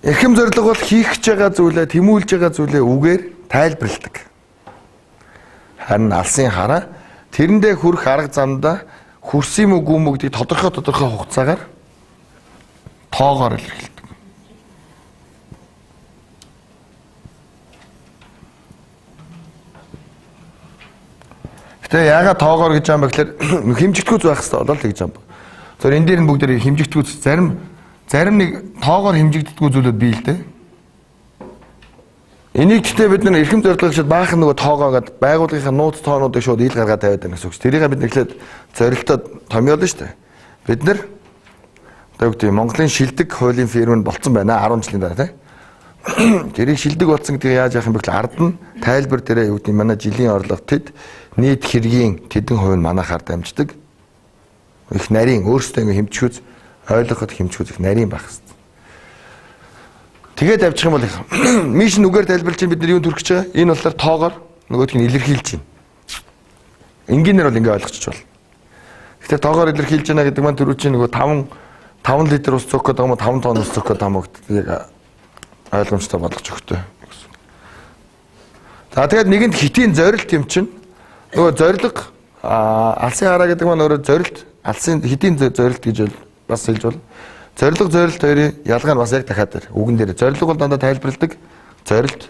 Эрхэм зорилго бол хийх гэж байгаа зүйлээ, тэмүүлж байгаа зүйлээ үгээр тайлбарладаг. Харин алсын хараа тэрэндээ хүрэх арга замдаа хүрсэн юм уу юм уу гэдгийг тодорхой хугацаагаар тоогоор илэрхийлдэг. Гэтэ яагаад тоогоор гэж юм бэ гэхээр хэмжигдэхүйц байх хэрэгтэй болол тэгж юм. Тэгэхээр энэ дээр нь бүгд хэмжигдэхүйц зарим нэг тоогоор хэмжигддэггүй зүйлүүд бий л дээ. Энийг гэхдээ бид нар эрхэм зорилго гэхэд баахан нөгөө тоогоо гээд байгууллагынхаа нууц тоонуудыг шууд ил гаргаад тавиад байна гэсэн үг. Тэрийг бид нэглээд зорилтоо томьёолно шүү дээ. Бид нар одоо юу гэдэг Монголын шилдэг хуулийн фирм нь болцсон байна 10 жилийн дараа тийм. Тэрийг шилдэг болсон гэдгийг яаж яах юм бэ гэхэл ард нь тайлбар дээрээ юу гэдэг манай жилийн орлого тэд нийт хэргийн тэдэн хувь нь манайхаар дамждаг. Их нарийн өөрсдөө ингэ хэмжихүүц ойлгоход хэмжихүүц их нарийн байх хэрэгтэй. Тэгээд авчих юм бол mission үгээр тайлбарлаж чинь бид нар юунд хүрэх гэж байгаа? Энэ болохоор тоогоор нөгөөх нь илэрхийлж байна. Энгийнээр бол ингэ ойлгочих бол. Тэгэхээр тоогоор илэрхийлж байна гэдэг маань түрүү чинь нөгөө 5 литр ус цөөх гэдэг юм уу 5 тонн ус цөөх гэдэг юм уу гэдгийг ойлгомжтой болгож өгтөө. За тэгээд нэгэнд хитийн зорилт юм чинь нөгөө зорилго алсын хараа гэдэг маань өөрөө зорилт алсын хитийн зорилт гэж бас хэлж болно. Зорилго зорилт хоёрын ялгаа нь бас яг дахиад дээр. Үгэн дээр зорилго бол дандаа тайлбарладаг, зорилт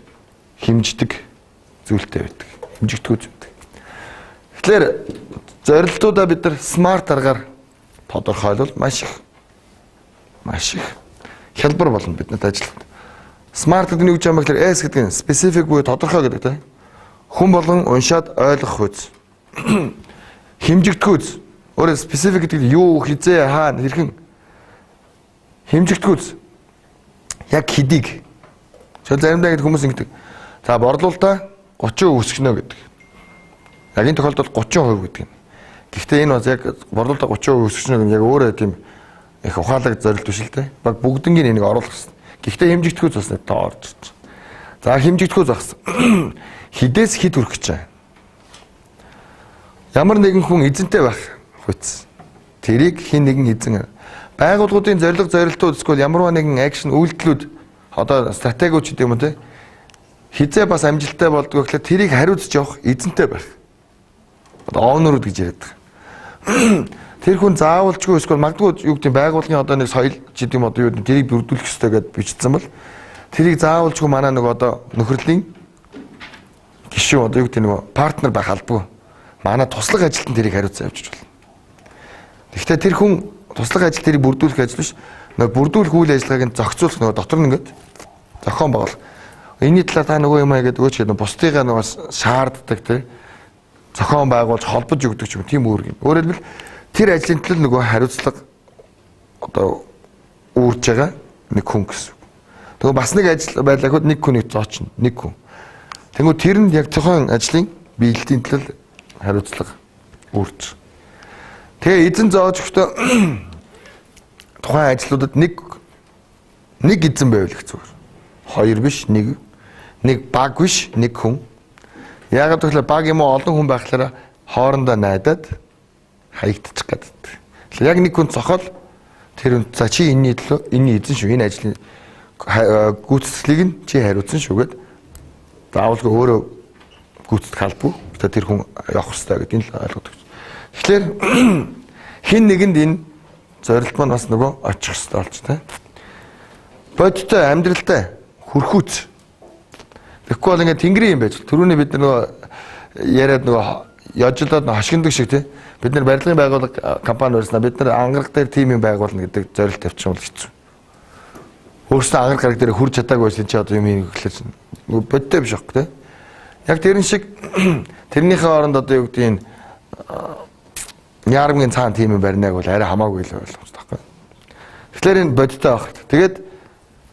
хэмждэг зүйлтэй байдаг. Хэмжигдэхүй зүйлтэй. Тэгэхээр зорилтуудаа бид нар смарт аргаар тодорхойлвол маш их хялбар болно биднэрт ажиллахад. Смарт гэдэг нь юу гэж юм бэ гэхээр S гэдэг нь specific буюу тодорхой гэдэг тийм. Хүн болгон уншаад ойлгох үз. Хэмжигдэхүйц. Өөрөөр specific гэдэг нь юу, хизээ, хаана, хэрхэн хэмжигдэхүйц. Яг хэдийг. Жишээл заримдаа ингэ хүмүүс ингэдэг. За борлуулалтаа 30% өсгөнө гэдэг. Яг энэ тохиолдолд 30% гэдэг юм. Гэхдээ энэ бас яг борлуулалтаа 30% өсгөнө гэдэг нь яг өөрөө тийм их ухаалаг зорилт биш л дээ. Баг бүгднгийн энийг оруулах хэрэгтэй. Гэхдээ хэмжигдэхүйц бас нэг тоо орж ирж. За хэмжигдэхүйц багс. Хідээс хэд хүрэх гэж байна. Ямар нэгэн хүн эзэнтэй байх хүйц. Тэрийг хэн нэгэн эзэн байгууллагуудын зорилго зорилтууд эсвэл ямар нэгэн action үйлдэлүүд одоо стратегиуд ч гэдэг юм уу, те, хэзээ бас амжилттай болдгоо гэхлээр тэрийг хариуцж явах эзэнтэй байх. Одоо owner ууд гэж яриад байгаа. Тэр хүн заавалчгүй эсвэл магадгүй юу гэдэг, байгууллагын одоо нэг соёл ч гэдэг юм, одоо юу гэдэг, тэрийг бүрдүүлэх ёстой гэдээ бичсэн бол тэрийг заавалчгүй манай нэг одоо нөхөрлийн гишүүн, одоо юу гэдэг, нөгөө partner байх албагүй. Манай туслах ажилтан тэрийг хариуцсан явчих болно. Гэхдээ тэр хүн туслах ажил, тэрийг бүрдүүлэх ажил биш. Нөгөө бүрдүүлэх үйл ажиллагааг нь зохицуулах, нөгөө дотор нь ингээд зохион байгуул. Энийний талаар та нөгөө юм аа гэдэг өгөөч гэдэг, бусдыгаа нөгөө шаарддаг, тий, зохион байгуулж холбож өгдөг ч юм, тийм үүрэг юм. Өөрөөр хэлбэл, тэр ажлын төлөө нөгөө хариуцлага одоо үүрж байгаа нэг хүн гэсэн. Тэгээ бас нэг ажил байлаа гэхэд нэг хүнийг зоочно. Нэг хүн. Тэнгүү тэр нь яг тухайн ажлын биелэлтийн төлөө хариуцлага үүрч. Тэгээ эзэн зоож өгөхдөө тухайн ажлуудад нэг нэг эзэн байвал их зүгээр. Хоёр биш, нэг. Нэг баг биш, нэг хүн. Яагаад гэвэл баг юм уу, олон хүн байхлаараа хоорондоо найдаад хаягдчих гэдэг. Тэгэхээр яг нэг хүн цохол тэр хүн, за, чи энэний төлөө энэний эзэн шүү. Энэ ажлын гүйцэтгэлийг нь чи хариуцсан шүү гэд, заавалгүй өөрөө гүйцэтгэх албагүй. Тэгэхээр тэр хүн явах хэрэгтэй гэдгийг л ойлгодог. Тэгэхээр хэн нэгэнд энэ зорилт маань бас нөгөө очих хэрэгтэй болж, таа. Бодиттой амьдралтай хүрхүүц. Тэгэхгүй бол ингээд тэнгэрийн юм байж. Түрүүний бид нөгөө яриад нөгөө ёжлоод хошигндог шиг, тий. Бид нар барилгын байгууллага компани барьснаа, бид нар ангараг дээр тим юм байгуулна гэдэг зорилт тавьчих юм бол хэцүү. Өөрөөсөө ангараг гараг дээр хүрч чадаагүй байсан чи одоо юм хийх гэхлээр нөгөө бодиттой биш аахгүй, тий. Яг тэрэн шиг тэрнийхээ оронд одоо юу гэдгийг Яармгийн цаана тим юм барьнаг бол арай хамаагүй л ойлгомжтой байхгүй. Тэгэхээр энэ бодиттой байх. Тэгээд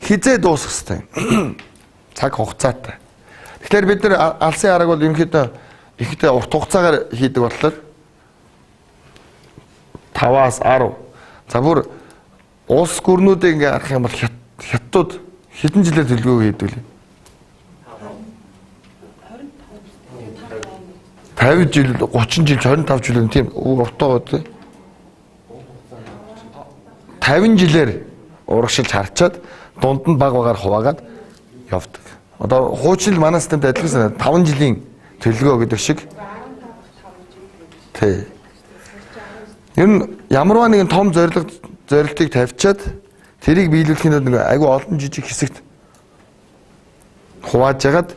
хэзээ дуусах хэвтэй юм. Цаг хугацаатай. Тэгэхээр бид нар алсын харааг бол ерөнхийдөө ихтэй урт хугацаагаар хийдэг болохоор 5-аас 10. За, бүр улс гүрнүүдийг ингээ харах юм бол хятадууд хэдэн жилээр төлөвлөгөө хийдэг лээ? 50 жил, 30 жил, 25 жил, тийм уртаа тий. 50 жилээр урагшилж харчаад дунд нь баг багаар хуваагаад явдаг. Одоо хуучин л манай системд адилхан 5 жилийн төлөвлөгөө гэдэг шиг. Тий. Ер нь ямарваа нэгэн том зорилго зорилтыг тавьчаад тэрийг биелүүлэхийн тулд нэг айгүй олон жижиг хэсэгт хувааж ягаад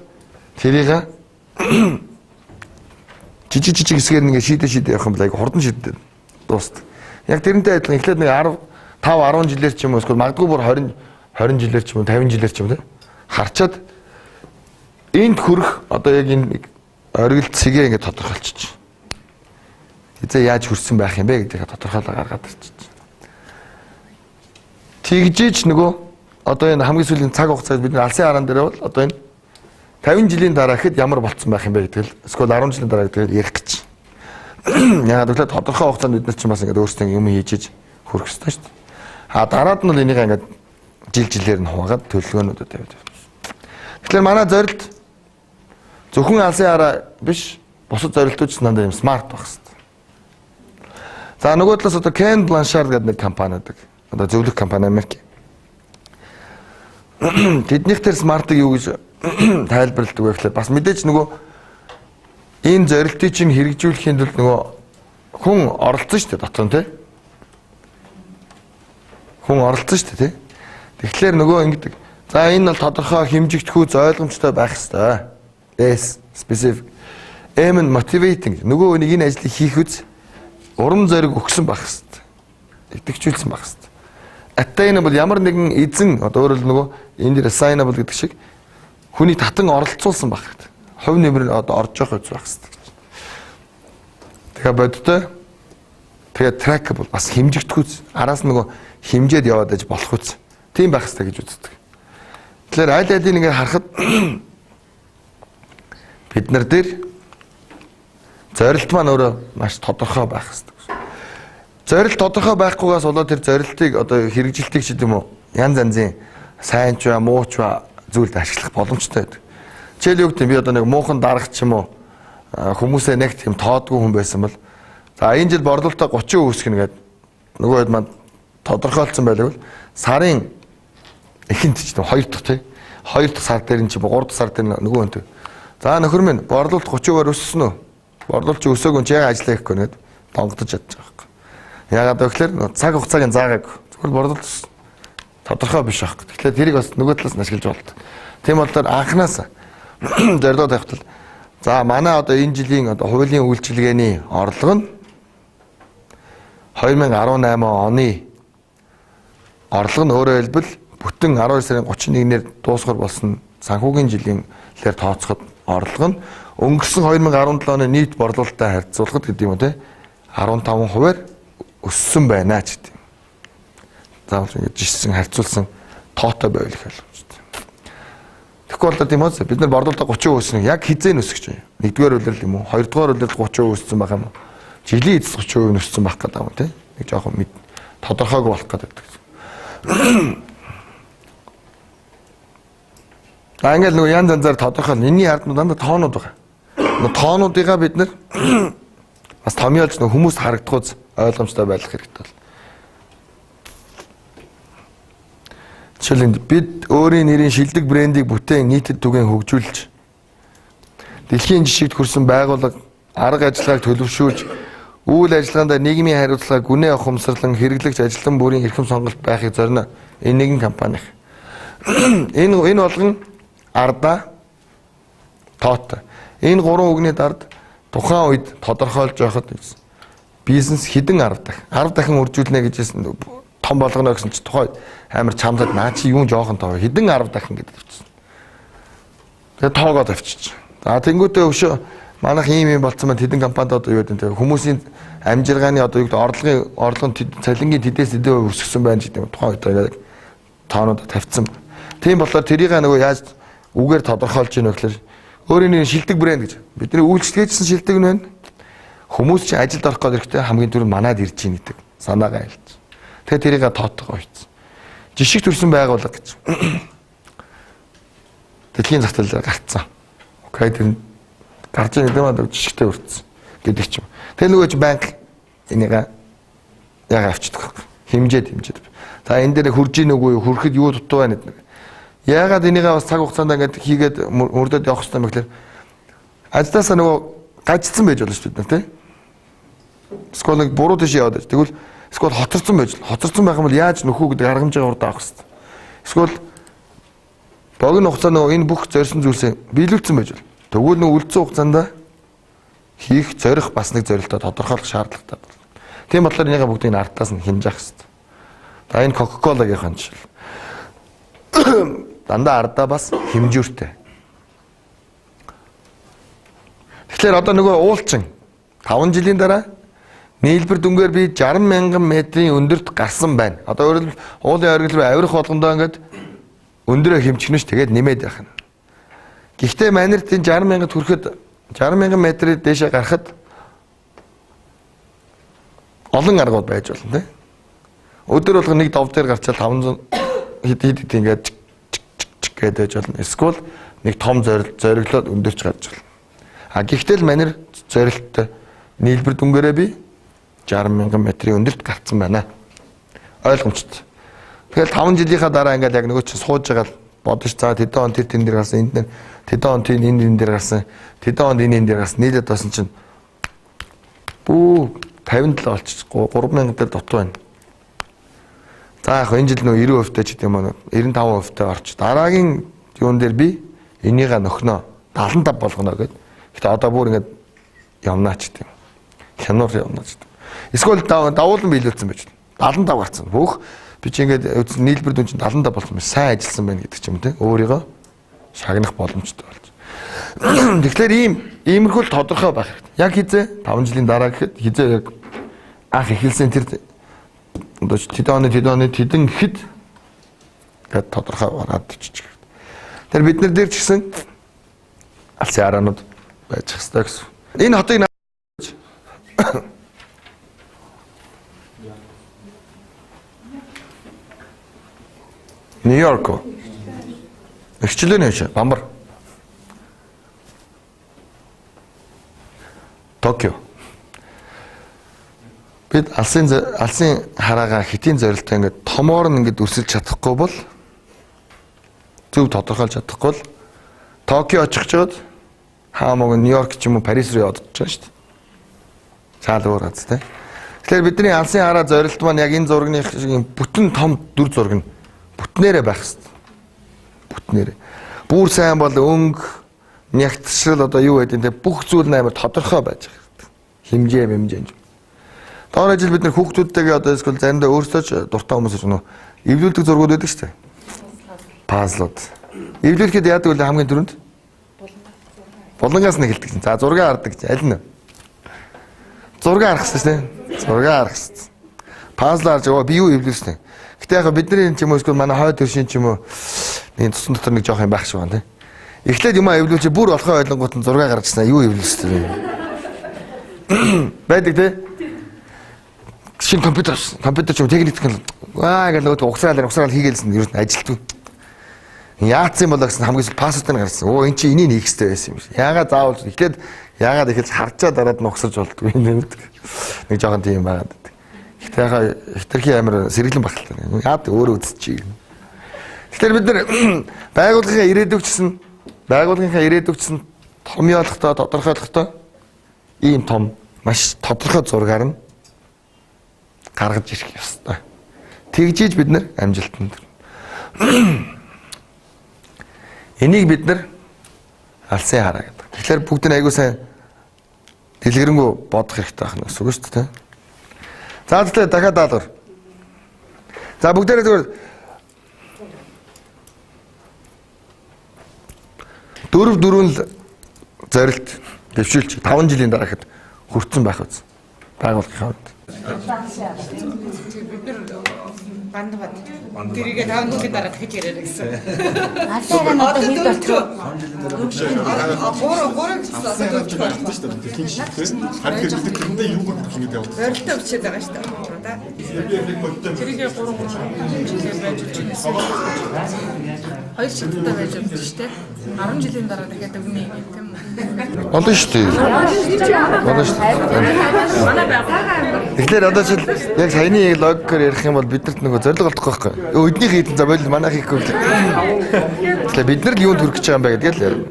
тэрийг жижиг жижиг хэсгээр ингээ шийдэ шийдэ явах юм бол айгүй хурдан шийддэг дуустдаг. Яг тэрнтэй адилхан эхлээд нэг 10 5 10 жилээр ч юм уу, эсвэл магадгүй бүр 20 20 жилээр ч юм уу, 50 жилээр ч юм уу, харчаад энд хүрэх одоо яг энэ оргил цэгээ ингээ тодорхойлчих. Хэзээ яаж хүрсэн байх юм бэ гэдгийг тодорхойлоо гаргаад ирчих. Тэгжээч нөгөө одоо энэ хамгийн сүүлийн цаг хугацаанд бид алсын хараан дээр бол одоо энэ 50 жилийн дараа гэхэд ямар болцсон байх юм бэ гэдэг л, эсвэл 10 жилийн дараа гэдэг ярих гэж. Яагаад гэвэл тодорхой хугацаанд бид нар ч бас ингээд өөрсдөө юм хийж иж хүрэх ёстой шүү дээ. А дараад нь бол энийг ингээд жил жилээр нь хуваагаад төлөвлөгөөнүүдэд тавиад байна. Тэгэхээр манай зорилт зөвхөн алсын хараа биш, бусад зорилтууд ч дандаа юм smart байх хэрэгтэй. За, нөгөө талаас одоо Ken Blanchard гэдэг нэг компани байдаг. Одоо зөвлөх компани, Америк. Тэднийх тэр smart ыг юу гэж тайлбарладаг вэ гэхлээр бас мэдээж нөгөө энэ зорилтыг чинь хэрэгжүүлэхийн тулд нөгөө хүн оролцсон шүү дээ дотор нь, тий. Хүн оролцсон шүү дээ, тий. Тэгэхээр нөгөө ингэдэг. За, энэ бол тодорхой хэмжигдэхүйц, ойлгомжтой байх хэрэгтэй. S, specific. M нь motivating. Нөгөө нэг энэ ажлыг хийх үз урам зориг өгсөн байх хэрэгтэй. Итгэвчүүлсэн байх хэрэгтэй. Attainable, ямар нэгэн эзэн, одоо өөрөөр нөгөө энэ дэр assignable гэдэг шиг хүний татан оролцуулсан байх хэрэгтэй. Хувь нэмэр нь одоо орж явах үз байх хэрэгтэй. Тэгээ бодиттой. Тэгээ trackable, бас хэмжигдэхүйц. Араас нөгөө хэмжээд яваад аж болох үз. Тийм байх хэрэгтэй гэж үздэг. Тэгэхээр аль алийг ингээ харахад бид нар дээр зорилт маань өөрөө маш тодорхой байх хэрэгтэй. Зорилт тодорхой байхгүйгээс болоод тэр зорилтыг одоо хэрэгжилтийг ч гэдэм үү, янз янзын сайн ч ба муу ч ба зүйлд ашиглах боломжтой байдаг. Жишээл юу гэдэг, би одоо нэг муухан дарга ч юм уу хүмүүсээ нэг тийм тоодгүй хүн байсан бол за энэ жил борлуулалтаа 30% өсгөнө гэдэг нөгөө хэд маань тодорхойлцсон байлгүй л сарын эхэнд ч тийм 2 дахь тий 2 дахь сар дээр нь чи 3 дахь сар дээр нөгөө хүнтэй. За нөхөр минь борлуулалт 30%-аар өссөн үү? Борлуулалт чи өсөөгүй чи яг ажиллаа хийхгүй нэгэд донгодож чадчих байхгүй. Яагаад вэ гэхээр цаг хугацааг нь заагаагүй. Зүгээр борлуулалт өссөн. Тодорхой биш байхгүй. Тэгэхээр тэрийг бас нөгөө талаас нь ашиглаж болдог. Тийм болохоор анханаас зорилгоо тавихтал за манай одоо энэ жилийн одоо хуулийн үйлчилгээний орлого нь 2018 оны орлого нь өөрөөр хэлбэл бүтэн 12 сарын 31-ээр дуусгар болсон санхүүгийн жилийн лэр тооцоход орлого нь өнгөрсөн 2017 оны нийт борлуулалттай харьцуулахад гэдэг юм уу те 15%-аар өссөн байна ч гэдэг. Заавал ингэж жишсэн харьцуулсан тоотой байвал их боломжтой. Тэгэхгүй бол тийм үү бид нар борлуулалтаа 30% өснө яг хизээ нь өсөх чинь. Нэгдүгээр улирал юм уу? Хоёрдугаар улирал 30% өссөн байх юм уу? Жилийн эцэс 30% нь өссөн байх гэдэг юм те. Нэг жоохон тодорхойгүй болох гэдэг. За ингээл нөгөө янз янзаар тодорхой. Энийний ард нь дандаа тоонууд байгаа. Нөгөө тоонуудыгаа бид нар бас томьёолж нөгөө хүмүүст харагдахуйц ойлгомжтой байх хэрэгтэй бол. Жишээлбэл бид өөрийн нэрийн шилдэг брендийг бүтээн нийтэд түгээн хөгжүүлж дэлхийн жишигт хүрсэн байгууллага арга ажиллагааг төлөвшүүлж үйл ажиллагаанд нийгмийн хариуцлага гүнээ ухамсарлан хэрэглэгч ажилтан бүрийн эрхэм сонголт байхыг зорино. Энэ нэгэн компани. Энэ болгон ардаа тоотой. Энэ гурван үгний дард тухайн үед тодорхойлж байхад бизнес хэдэн 10 дахин 10 дахин үржүүлнэ гэж хэлсэн том болгоно гэсэн чи тухайн үед амар чамлаад наа чи юун жоохон тоо хэдэн 10 дахин гэдэг тавьчихсан. Тэгээ тоогоо тавьчих. За тэнгуүтээ өшөө манайх ийм юм болцсон байна хэдэн компанид одоо юу гэдэг вэ? Хүмүүсийн амжиргааны одоо юу гэдэг орлогын цалингийн тэдээс тэдэн хувь өсгсөн байна гэдэг юм тухайн үед яг тоонууд тавьчихсан. Тийм болохоор тэрийг нөгөө яаж үгээр тодорхойлж ийнө гэхээр өөрийн нэр шилдэг брэнд гэж. Бидний үйлчлэгээжсэн шилдэг нь байна. Хүмүүс чинь ажилд орох гээд ирэхдээ хамгийн түрүүнд манад ирж гин гэдэг санаагаа хэлж. Тэгэхээр тэрийг тоотойгоо хийсэн. Жишг төрсэн байгууллага гэж. Дэлхийн зах зээл дээр гарцсан. Окей тэр гарч ийн гэдэг нь жишгтэй өртсөн гэдэг ч юм. Тэр нөгөө чи банк энийг яг авчдаг байхгүй. Хэмжээд. За энэ дээр хурж ийн үгүй юу? Хүрэхэд юу дутуу байна гэдэг. Яагаад энийгээ бас цаг хугацаанд ингээд хийгээд мөрдөд явах хэрэгтэй юм бэ гэхээр ажлаасаа нөгөө гажицсан байж болно шүү дээ тий. Эсвэл нэг буруу тийш яваад байж. Тэгвэл эсвэл хоцорсон байж болно. Хоцорсон байх юм бол яаж нөхөө гэдэг арга хэмжээгээ урд авах хэрэгтэй. Эсвэл богино хугацаа нөгөө энэ бүх зорьсон зүйлсээ биелүүлсэн байж болно. Тэгвэл нөгөө үлдсэн хугацаанд хийх зорих бас нэг зорилтоо тодорхойлох шаардлагатай болно. Тийм болохоор энийгээ бүгдийг ардтаас нь хэмжээх хэрэгтэй. За энэ Coca-Cola-гийн жишээ. Дандаа ардаа бас хэмжүүртэй. Тэгэхээр одоо нөгөө уулчин 5 жилийн дараа нийлбэр дүнгээр би 60 мянган метрийн өндөрт гарсан байна. Одоо өөрөлд уулын оргил руу авирах болгондоо ингээд өндөрөө хэмжигнэ ш тэгээд нэмээд явах нь. Гэхдээ манерт энэ 60 мянгад хүрэхэд 60 мянган метрээр дээшээ гарахад олон аргууд байж болно тий. Өдөр болгон нэг дов дээр гарчаал 500 хэд хэд ингээд чик чик гэдэг байж болно. Эсвэл нэг том зориглоод өндөрч гарч болно. А гэхдээ л манер зорилттой нийлбэр дүнгээрээ би 60 мянган метрийн өндөрт гарцсан байна. Ойлгомжтой. Тэгэл 5 жилийнхаа дараа ингээд яг нөгөө чинь сууж байгаа л бодож за тэдэн он тэр тэн дээр гарсан энд нэр тэдэн он тийм энэ энэ дээр гарсан тэдэн онд энэ энэ дээр гарсан нийлээд болсон чинь бүү 57 болчих 3000 дээр дутуу байна. За яг энэ жил нөө 90% таа ч гэдэг юм уу 95% таа орч. Дараагийн юун дээр би энийгээ нөхнө 75 болгоно гэд. Гэтэ одоо бүр ингээд явнаа ч гэдэг юм. Хянуур явнаа ч гэдэг. Эсвэл давуулан биелүүлсэн байж 75 гарцсан. Хөөх би чи ингээд нийлбэр дүн чинь 75 болсон байна. Сайн ажилласан байна гэдэг ч юм те. Өөрийгөө шагнах боломжтой болж. Тэгэхээр иймэрхүү л тодорхой байх хэрэгтэй. Яг хизээ 5 жилийн дараа гэхэд хизээ яг анх эхэлсэн тэр одоо тэдэн оны тэдэн гэхэд гээд тодорхой гараад өччих. Тэр бид нар дээр ч гэсэн алсын араанууд байж хэвээр гэсэн. Энэ хотыг Нью-Йорк. Эрхчлөөний хаш Бамбар. Токио. Бид алсын хараагаа хэтийн зорилттой ингээд томоор нь ингээд өрсөлж чадахгүй бол зөв тодорхойлж чадахгүй бол Токио очих чад хаамаг Нью-Йорк ч юм уу Парис руу яваад очиж байгаа шүү дээ. Цаал өөр гац тэ. Тэгэхээр бидний алсын хараа зорилт маань яг энэ зургийн шиг бүтэн том дүр зураг нь бүтнээрээ байх хэрэгтэй. Бүтнээрээ. Бүр сайн бол өнгө, нягтшрал одоо юу гэдэг нь тэ бүх зүйл нь амар тодорхой байж байгаа хэрэгтэй. Хэмжээ, хэмжээ. Доор ажил бид нар хүүхдүүдтэйгээ одоо эсвэл заримдаа өөрсдөө ч дуртай хүмүүс ч нөө эвлүүлдэг зургууд байдаг шүү дээ. Пазлууд. Эвлүүлэхэд яадаг вэ хамгийн түрүүнд? Булангаас нь эхэлдэг чинь. За зураг хардаг чинь. Аль нь? Зураг харах хэрэгтэй шүү дээ. Зураг харах хэрэгтэй. Пазл харж байгаа би юу эвлүүлсэн. Гэтэ яг бидний энэ ч юм уу эсвэл манай хойд төршин ч юм уу нэг цусан дотор нэг жоох юм байх шиг байна тий. Эхлээд юм эвлүүлчих бүр болохоо ойлонгууд нь зураг гарчсан юу эвлүүлсэн бэ? Байдаг тий. Шинэ компьютер компьютер ч юм техник аа гэл нөгөө угсраал хийгээлсэн ер нь ажилтгүй. Яатсан болоо гэсэн хамгийн сүүл пассворд нь гарсан. Өө эн чи энийг хийх хэрэгтэй байсан юм шиг. Яагаад заавал эхлээд яагаад эхэлж харчаа дараад нь угсарч болдгоо юм нэг. Нэг жоохон тийм байгаад байдаг. Гэхдээ яхаа хитрхи амар сэргэлэн багталтай. Яад өөрөө үзчихье. Тэгэхээр бид нар байгууллагын ирээдүйгчсэн томьёолохдоо тодорхойлохдоо ийм том маш тодорхой зургаар нь гаргаж ирэх ёстой. Тэгжиж бид нар амжилтанд. Энийг бид нар алсын хараа гэдэг. Тэгэхээр бүгд нь аягүй сайн дэлгэрэнгүй бодох хэрэгтэй байх нь гэсэн үг шүү дээ. За тэгэхээр дахиад даалгавар. За бүгдээрээ зүгээр дөрөв л зорилт дэвшүүлж 5 жилийн дараа хэд хүртсэн байх үз. Байгууллагын хувьд. Бид нар бандбат. Тэрийг 5 жилийн дараа дахиж яриараа гэсэн. Алсын хараа нь одоо хэд болчих вэ? 3 гэсэн одоо дөрөв болчих шүү дээ. Харин тэр бид тэрэндээ юу гэх юм гэдэг. Зорилттой бичээд байгаа шүү дээ. Тэрийг 3 жилээр байж болж байна. 2 шаттай байж болж шүү дээ. 10 жилийн дараа дахиад өгнө юм тийм үү? Болно шүү дээ. Болно шүү дээ. Тэгэхээр одоо жишээл яг саяны яг логикоор ярих юм бол биднэрт нөгөө зорилго олдохгүй байхгүй. Өднийх хийдэн за болил манайх хийхгүй гэх. Тэгэхээр бид нар л юунд хүрэх гэж байгаа юм бэ гэдгээ л ярина.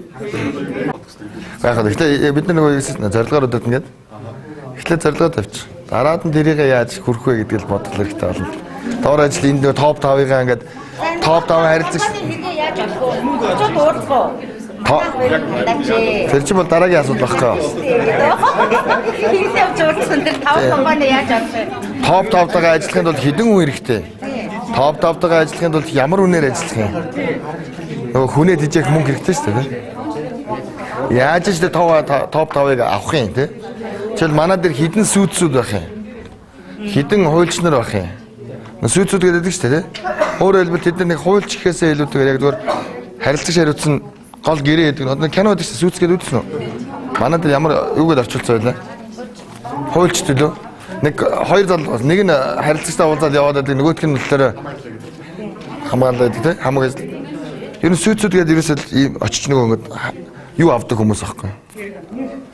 Яг хаа тэгэхээр бид нар нөгөө зорилгоор өдөрт ингээд эхлээд зорилгоо тавьчих. Дараад нь тэрийг яаж хүрэх вэ гэдгийг л бодох хэрэгтэй болно. Доор ажил энд нөгөө топ 5-ыг ингээд топ 5 харилцагч яаж олох вэ? Очоод уулзах уу? Тэр чинь бол дараагийн асуудал байхгүй юу? Хинтээ явж уулзсан тэр 5 компани яаж олох вэ? Топ 5-тайгаа ажиллахын тулд хэдэн хүн хэрэгтэй? Топ 5-тайгаа ажиллахын тулд ямар үнээр ажиллах юм? Нөгөө хүнээ тэжээх мөнгө хэрэгтэй шүү дээ. Яаж ч тэр топ 5-ыг авах юм те? Жишээл манай дээр хэдэн сүйдсүүд байх юм? Хэдэн хуульч нар байх юм? Сүйдсүүд гэдэг шүү дээ, те? Өөрөөр хэлбэл тэд нар нэг хуульч гэхээсээ илүүтэйгээр яг зүгээр харилцагч хариуцсан гол гэрээ гэдэг нь одоо кино гэдэг чинь сүйц гэдэг үзсэн үү? Манай дээр ямар юу гэдээ орчуулсан байлаа? Хуульч төлөө. Нэг хоёр зал нэг нь харилцагчтай уулзаад яваад байдаг, нөгөөх нь болохоор хамгаалаад байдаг те? Хамаг ажил. Ер нь сүйцүүд гэдэг ерөөсөө ийм очиж нөгөө ингээд юу авдаг хүмүүс аахгүй.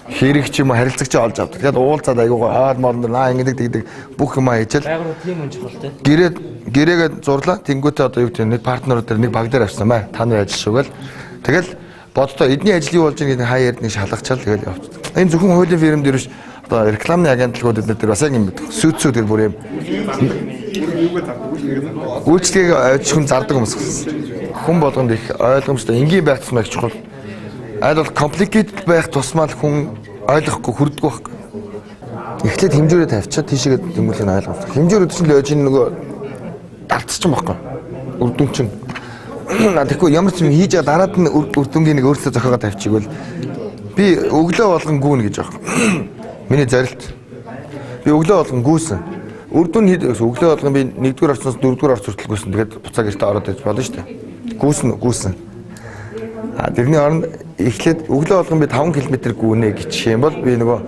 Хэрэг ч юм уу харилцагч олж авдаг. Тэгээд уулзаад айгуугаа аал мол наа ингэдэг тэгдэг бүх юм хийжэл. Байгууллага тийм хүн чухал те. Гэрээгээ зурлаа. Тэнгүүтээ одоо юу гэдэг нэг партнерууд дээр нэг баг дээр авсан маа. Та нар ажил шүүгээл. Тэгэл боддоо эдний ажил юу болж байгааг нэг хаяа нэг шалгачаал тэгэл явчихсан. Энэ зөвхөн хуулийн фирм дээр биш одоо рекламны агентлагууд эднэр дээр бас яг юм байдаг. Сүйцүүд гэр бүр юм. Үйлчлэгийг ойж хүн зардаг хүмүүс гэсэн. Хүн болгонд их ойлгомжтой энгийн байх тусмаа их чухал. Аль бол complicated байх тусмаа л хүн ойлгохгүй хүрдэггүй байхгүй. Эхлээд хэмжүүрээ тавьчаад тийшээгээ тэмүүлэх нь ойлгомжтой. Хэмжүүр өдөр чинь л ойж нөгөө давтчих юм байхгүй. Үрдүн чинь. Тэгэхгүй ямар ч юм хийж байгаа дараад нь үр дүнгийн нэг өөрсдөө зохиогоо тавьчихвал би өглөө болгон гүүнэ гэж байгаа. Миний зорилт. Би өглөө болгон гүйсэн. Үр дүн хэд өглөө болгон би 1-р орцноос 4-р орц хүртэл гүйсэн. Тэгээд буцаа гэртээ ороод иж болно шүү дээ. Гүйсэн. А тэрний оронд эхлээд өглөө болгон би 5 км гүнэ гिचх юм бол би нөгөө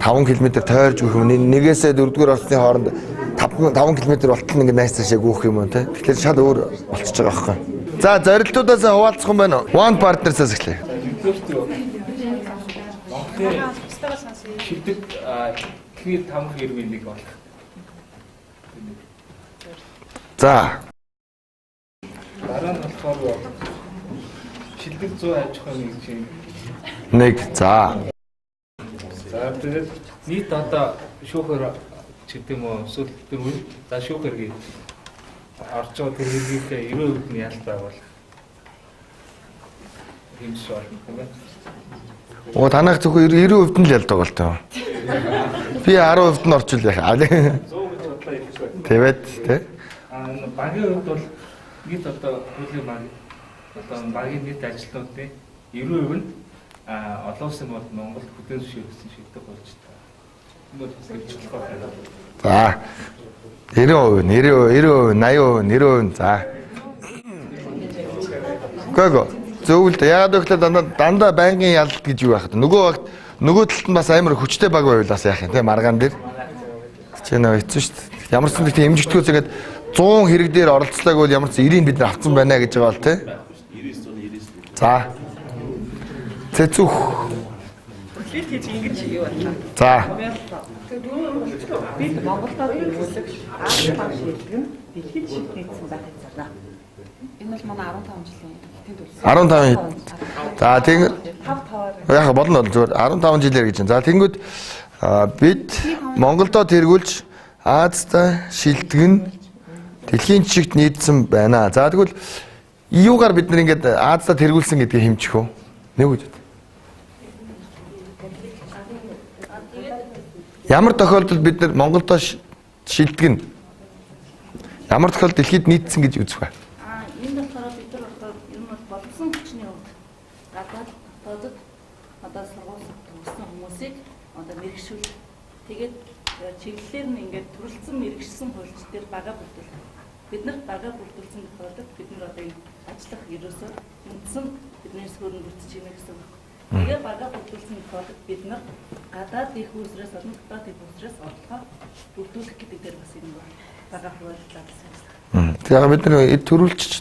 5 км тойрж гүйх юм. Нэгээсээ 4-р орцны хооронд 5 км болтол ингээд найс цаашаа гүйх юм уу те. Тэгэхээр шал өөр болчихж байгаа байхгүй. За зорилтуудаас хуваалцах юм байна уу? One Partners-аас эхлэе. Шилдэг дэлхийн 5 фирмын нэг болох. За. Дараа нь болохоор шилдэг 100 аж ахуйн нэг чинь. Нэг за. За тэгээд нийт одоо шүүхээр ч гэдэг юм уу эсвэл тэр үн за шүүхээр гэж орж байгаа тэр хэргийнхээ 90% нь ялт байгуул. Хэмжиж болно тийм ээ. Оо танайх зөвхөн 90% нь л ялдаг болтой. Би 10% нь орчвол яах. 100 гэж бодлоо хэлсэн. Тэвэд тий. Аа багийн хувьд бол нийт одоо хуулийн баг одоо багийн нийт ажилтнуудын 90% нь олон улсын бол Монголд хүлээн зөвшөөрсөн шилдэг болж та. Энэ бол бас хэмжиж болох байна. За 90%, 90%, 80%, 90% за. Гого. Зөв л дээ. Яагаад гэвэл дандаа байнгын ялалт гэж юу байх вэ? Нөгөө багт нөгөө талд нь бас амар хүчтэй баг байвал бас яах юм те маргаан дээр. Чи нөө хэцүү шүү дээ. Ямар ч нэг тийм хэмжигдэхүүс ингээд 100 хэрэг дээр оролцлоог бол ямар ч 90-ийг бид нар авцсан байна гэж байгаа бол те. 99 99. За. Цэцүх. Үлээд хийж ингэж юу бодлоо. За. Бид Монголдоо төрүүлэх Аз шилдэг нь дэлхийд шилдэг нийцсэн байхыг зорно. Энэ бол манай 15 жилийн хэтийн төлөв. 15. За тэг 5 5-аар яг болно бол зүгээр 15 жилээр гэж. За тэнгүүд бид Монголдоо тэргүүлж Азтай шилдэг нь дэлхийн жишгт нийцсэн байна. За тэгвэл юугаар бид нар ингээд Азтай тэргүүлсэн гэдгийг хэмжих үү? Нэг үү? Ямар тохиолдолд бид нар Монголдоо шилдэг нь ямар тохиолдолд дэлхийд нийцсэн гэж үзэх вэ? Энэ болохоор бид нар болохоор ер нь бол болсон хүчний хувьд гадаад дотоодод одоо сургууль төгссөн хүмүүсийг одоо мэрэгшүүл тэгээд чиглэлээр нь ингээд төрөлцсөн мэрэгшсэн хуульч дээр бага бүрдүүлэх. Бид нар бага бүрдүүлсэн тохиолдолд бид нар одоо энэ ажиллах ерөөсөө үндсэн бидний суурь бүрдэж байна гэсэн үг. Тэгээ бага бүрдүүлсэн тохиолдолд бид нар гадаад их үүсрээс болон дотоод их үүсрээс орлогоо бүрдүүлэх гэдэг дээр бас энэ бага хуваарлаад ажиллах. Тэгээ бид нар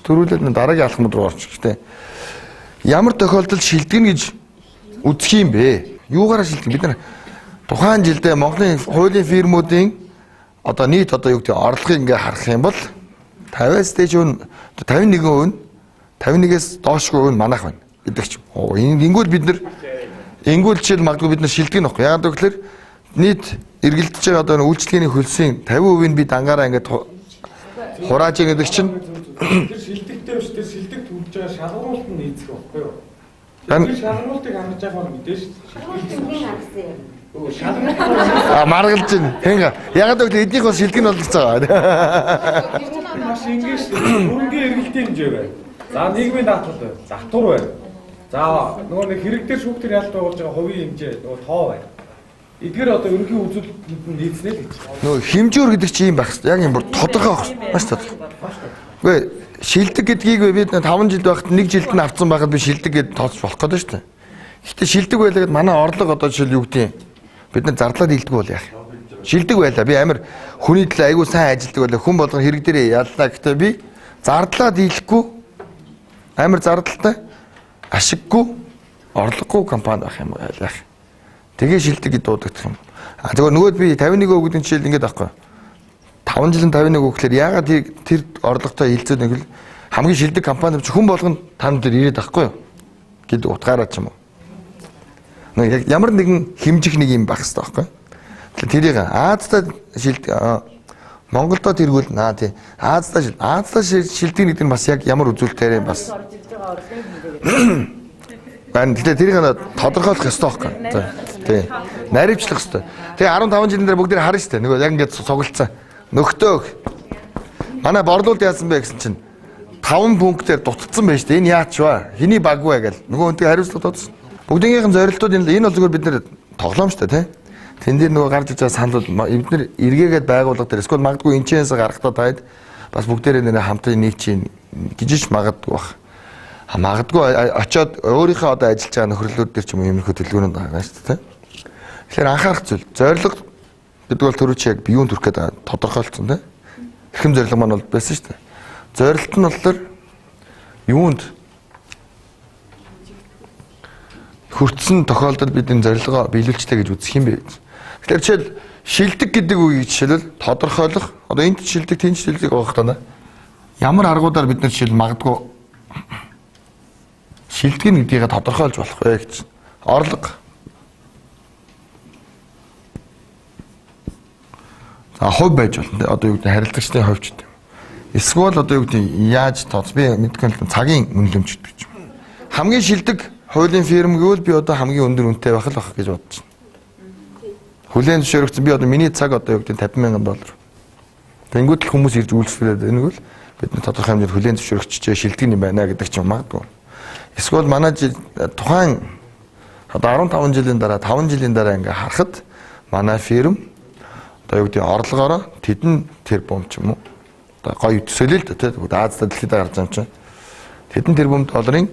төрүүлээд дараагийн алхам руу орчих гэдэг. Ямар тохиолдолд шилдэг гэж үзэх юм бэ? Юугаараа шилдэг? Бид нар тухайн жилдээ Монголын хуулийн фирмүүдийн одоо нийт одоо юу гэдэг орлогыг ингээ харах юм бол 50-аас дээш үн 51% нь 51-ээс доошгүй үн манайх байна гэдэг ч. Ингүүл бид нар ингүүл жишээл магадгүй бид нар шилдэг нөхгүй. Яагаад гэвэл нийт эргэлдэж байгаа одоо үйлчлэгээний хөлсийн 50% нь би дангаараа ингээд хурааж гэдэг чинь тэр шилдэгтэй биш, тэр шилдэг төвлөж байгаа шалгаруулалт нь нийцэх байхгүй юу? Тэр шалгаруултыг хангаж байгаа нь мэдээж шалгаруултыг хангасан юм. А маргалж байна. Хинга. Ягаад гэвэл эднийх бол шилдэг нь болчихж байгаа. Маш ингэж хөрөнгөний эргэлтийн хэмжээ байна. За нийгмийн даатгал байна. Татвар байна. За нөгөө нэг хэрэг дээр шүүх дээр ялт байгуулж байгаа хувийн хэмжээ нөгөө тоо байна. Эдгээр одоо ерөнхий үзүүлэлтэнд нь нийцнэ л гэж. Нөгөө хэмжүүр гэдэг чинь юм байх хэрэгтэй. Яг юм бүр тодорхой байх хэрэгтэй. Маш тодорхой. Үгүй шилдэг гэдгийг би 5 жил байхад 1 жилд нь авцсан байхад би шилдэг гэд тооцож болох гэдэг шүү дээ. Гэхдээ шилдэг байлаа гэд манай орлого одоо жишээл юу гэдэг юм? Бид нар зарлаад илдэггүй бол яах юм? Шилдэг байлаа. Би амар хүний төлөө айгүй сайн ажилтдаг байлаа. Хүн болгон хэрэг дээрээ яллаа. Гэхдээ би зардлаад ийлэхгүй амар зардалтай ашиггүй орлогогүй компани байх юм яах. Тэгээ шилдэг гэд дуудагдах юм. А тэгвэл нөгөөд би 51% гэдэг жишээл ингэж аахгүй. 5 жилийн 51% гэхлээр яагаад тэр орлоготой хилцээд нэгэл хамгийн шилдэг компани хүн болгон тань дээр ирээд байхгүй юу гэдэг утгаараа ч юм уу. Яг ямар нэгэн хэмжих нэг юм байх хэрэгтэй байхгүй. Тэгэхээр тэрийг Азтай шилдэг Монголдо тэргүүл наа тий. Азтай шилдэг гэдэг нь бас яг ямар үзүүлэлтээр юм бас. Байна. Тэгэхээр тэрийг тодорхойлох ёстой байхгүй. Тий. Наривчлах ёстой. Тэгээ 15 жилийн дараа бүгд харна шүү дээ. Нөгөө яг ингээд цуглцсан. Нөхдөө. Манай борлуулалт яасан бэ гэсэн чинь 5 пунктээр дутцсан байж шүү дээ. Энэ яач вэ? Хэний баг вэ гэл. Нөгөө хүнтэй хариуцлага дутсан. Бүгдийнхээ зорилтууд энэ бол зүгээр бид нэр тоглоом шүү дээ, тий. Тэн дээр нөгөө гарч иж байгаа санал бид нэр эргээгээд байгууллага дээр эсвэл магадгүй энэчнээс гарахдаа таад бас бүгдээрээ нэр хамтын нэг чинь гэж магадгүй бах. Магадгүй очиод өөрийнхөө одоо ажиллаж байгаа нөхөрлүүд дээр ч юм уу иймэрхүү төлөвлөгөөнүүд байгаа шүү дээ, тий. Тэгэхээр анхаарах зүйл зорилго гэдэг бол түрүү чи яг юун төрөх гээд тодорхойлцсон тий. Эрхэм зорилго маань бол байсан шүү дээ. Зорилт нь болохоор юунд Хүртсэн тохиолдолд бид энэ зорилгоо биелүүлжтэй гэж үзэх юм бэ. Тэгэхээр жишээл шилдэг гэдэг үгийг жишээлбэл тодорхойлох, одоо энд шилдэг, тэнд шилдэг байгаа хэрэг та. Ямар аргуудаар бид нар жишээл магадгүй шилдэг нь гэдгийг тодорхойлж болох вэ гэж. Орлого. За хувь байж болно. Одоо юу гэдэг харилцагчдын хувь ч гэдэг. Эсвэл одоо юу гэдэг яаж тооц би мэдгүй л цагийн үнэлэмж гэдэг юм. Хамгийн шилдэг хуулийн фирм гэвэл би одоо хамгийн өндөр үнэтэй байх л байх гэж бодож байна. Хүлээн зөвшөөрөгдсөн би одоо миний цаг одоо юу гэдэг 50,000 доллар. Тэнгүүд л хүмүүс ирж үйлчлүүлээд байна гэвэл бид нар тодорхой хэмжээнд хүлээн зөвшөөрөгчжээ шилдэг юм байна гэдэг ч юм магадгүй. Эсвэл манай тухайн одоо 15 жилийн дараа 5 жилийн дараа ингээ харахад манай фирм одоо юу гэдэг орлогоороо тэдэн тэрбум ч юм уу одоо гоё төсөөлөл л дээ тий Азид дэлхийд гарч байгаа юм чинь тэдэн тэрбум долларын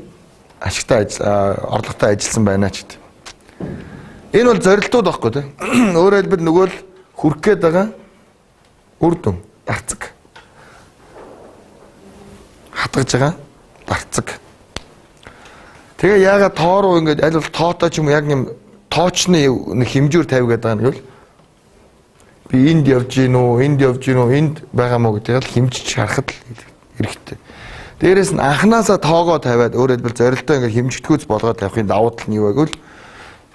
ашигтай орлоготой ажилласан байна ч гэдэг. Энэ бол зорилтууд байхгүй тий. Өөрөөр хэлбэл нөгөө л хүрх гээд байгаа үр дүн, дарцаг. Хатгаж байгаа дарцаг. Тэгээ яагаад тоо руу ингээд аль бол тоотой ч юм уу яг юм тоочны нэг хэмжүүр тавь гэдэг байгаа нь гэвэл би энд явж гин үү, энд явж гин үү, энд байгаа мó гэдгийг л хэмжиж харахад л хэрэгтэй. Дээрээс нь анханасаа тоогоо тавиад өөрөөр хэлбэл зорилтоо ингээд хэмжигдэхүүц болгоод тавихын давуу тал нь юу вэ гэвэл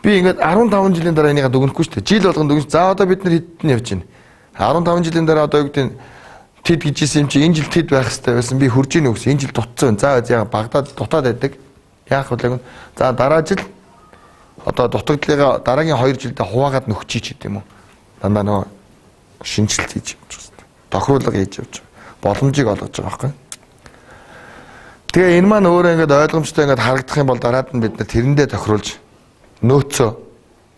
би ингээд 15 жилийн дараа энийгээ дүгнэхгүй шүү дээ. Жил болгон дүгнэж за одоо бид нар хэдэн явж байна. 15 жилийн дараа одоо юу гэдэг нь тэд гэж исэн юм чи энэ жил тэд байх хэрэгтэй байсан. Би хурж ийн үгс энэ жил дутсан. За яа Багдад дутаад байдаг. Яах вэ? За дараа жил одоо дутагдлыгаа дараагийн 2 жилдээ хуваагаад нөхчий ч гэдэм үү. Дандаа нөгөө шинжилт хийж явж байгаа. Тохируулга хийж явж байгаа. Боломжийг олгож байгаа байхгүй. Тэгээ энэ маань өөрөө ингээд ойлгомжтой ингээд харагдах юм бол дараад нь бид нар тэрэндээ тохируулж нөөцөө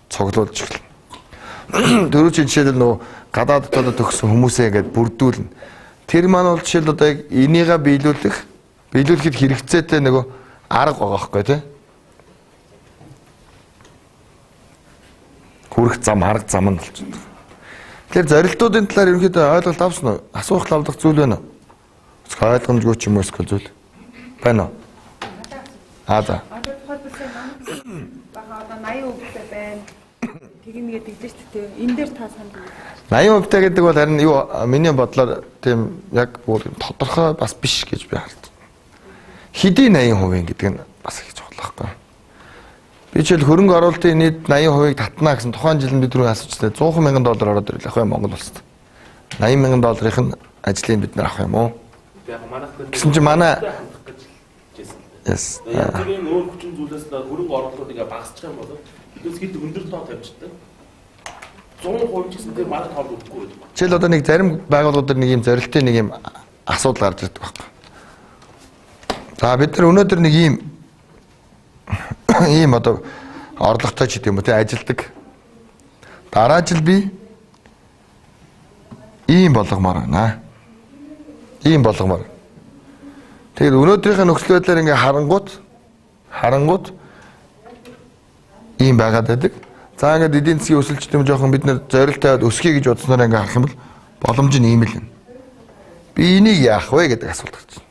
цуглуулж эхэлнэ. Дөрөв чинь жишээлбэл нөгөө гадаад дотоод төгссөн хүмүүсээ ингээд бүрдүүлнэ. Тэр маань бол жишээл одоо яг энийгээ биелүүлэхэд хэрэгцээтэй нөгөө арга байгаа байхгүй тий. Хүрэх зам, арга зам нь болчихдог. Тэгэхээр зорилтуудын талаар ерөнхийдөө ойлголт авсан уу? Асуух лавлах зүйл байна уу? Ойлгомжгүй ч юм уу эсвэл зүйл байна уу? Аа за. Одоо тухайлбал бага одоо 80% байна. Тэгнэ гэдэг тэгж шүү дээ. Энэ дээр та санал юу? 80% гэдэг бол харин юу миний бодлоор тийм яг бүр тодорхой бас биш гэж би хард. Хэдий 80% гэдэг нь бас их чухал байхгүй. Би жишээл хөрөнгө оруулалтын нийт 80%-ыг татнаа гэсэн тухайн жил нь бид рүү асуучтай 100,000 доллар ороод ирлээ ах Монгол улсад. 80,000 долларын нь ажлыг бид нар авах юм уу? Гэсэн чинь манай Yes. Яг тэрийн өөр хүчин зүйлээс хөрөнгө оруулалтууд ингээ багасчих юм бол биднээс хэд өндөр тоо тавьчихдаг. 100% ч гэсэн тэр манай тоонд өгөхгүй байдаг. Жишээл одоо нэг зарим байгууллагууд дээр нэг юм зорилтын нэг юм асуудал гарч ирдэг байхгүй. За бид нар өнөөдөр нэг ийм одоо орлоготой ч гэдэм үү те ажилдаг. Дараа жил би ийм болгомоор байна. Ийм болгомоор. Тэгээд өнөөдрийнхээ нөхцөл байдлаар ингээ харангуут ийм байгаад байдаг. За ингээд эдийн засгийн өсөлт юм жоохон бид нэр зорилт тавиад өсгий гэж бодсноор ингээ харах юм бол боломж нь ийм л юм. Би энийг яах вэ гэдэг асуулт гарч байна.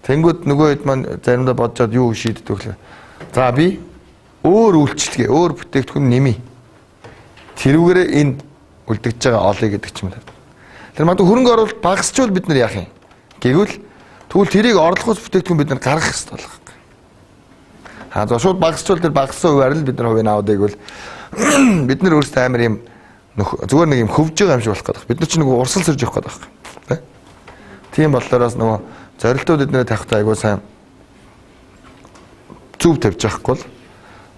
Тэнгүүд нөгөө хэд маань заримдаа бодцоод юу шийддэг вэ? За би өөр үйлчлэгээ, өөр бүтээгдэхүүн нэмье. Тэрүүгээрээ энэ үлдэгдэж байгаа олъё гэдэг ч юм уу. Тэр магадгүй хөрөнгө оруулалт багасчвал бид нар яах юм? Гэвэл тэгвэл тэрийг орлогоос бүтээгдэхүүн бид нар гаргах хэрэгтэй болох. Аа за шууд багасчвал тэр багассан хувиар л бид нар хувийг авдаг гэвэл бид нар өөрсдөө амар юм зүгээр нэг юм хөвж байгаа юм шиг болох гэдэг. Бид нар ч нэг урсгал сэрж явах гэдэг байхгүй. Тийм болохоор бас нөгөө зорилтууд эднэрээ тавихтаа айгуу сайн зөв тавьж явахгүй бол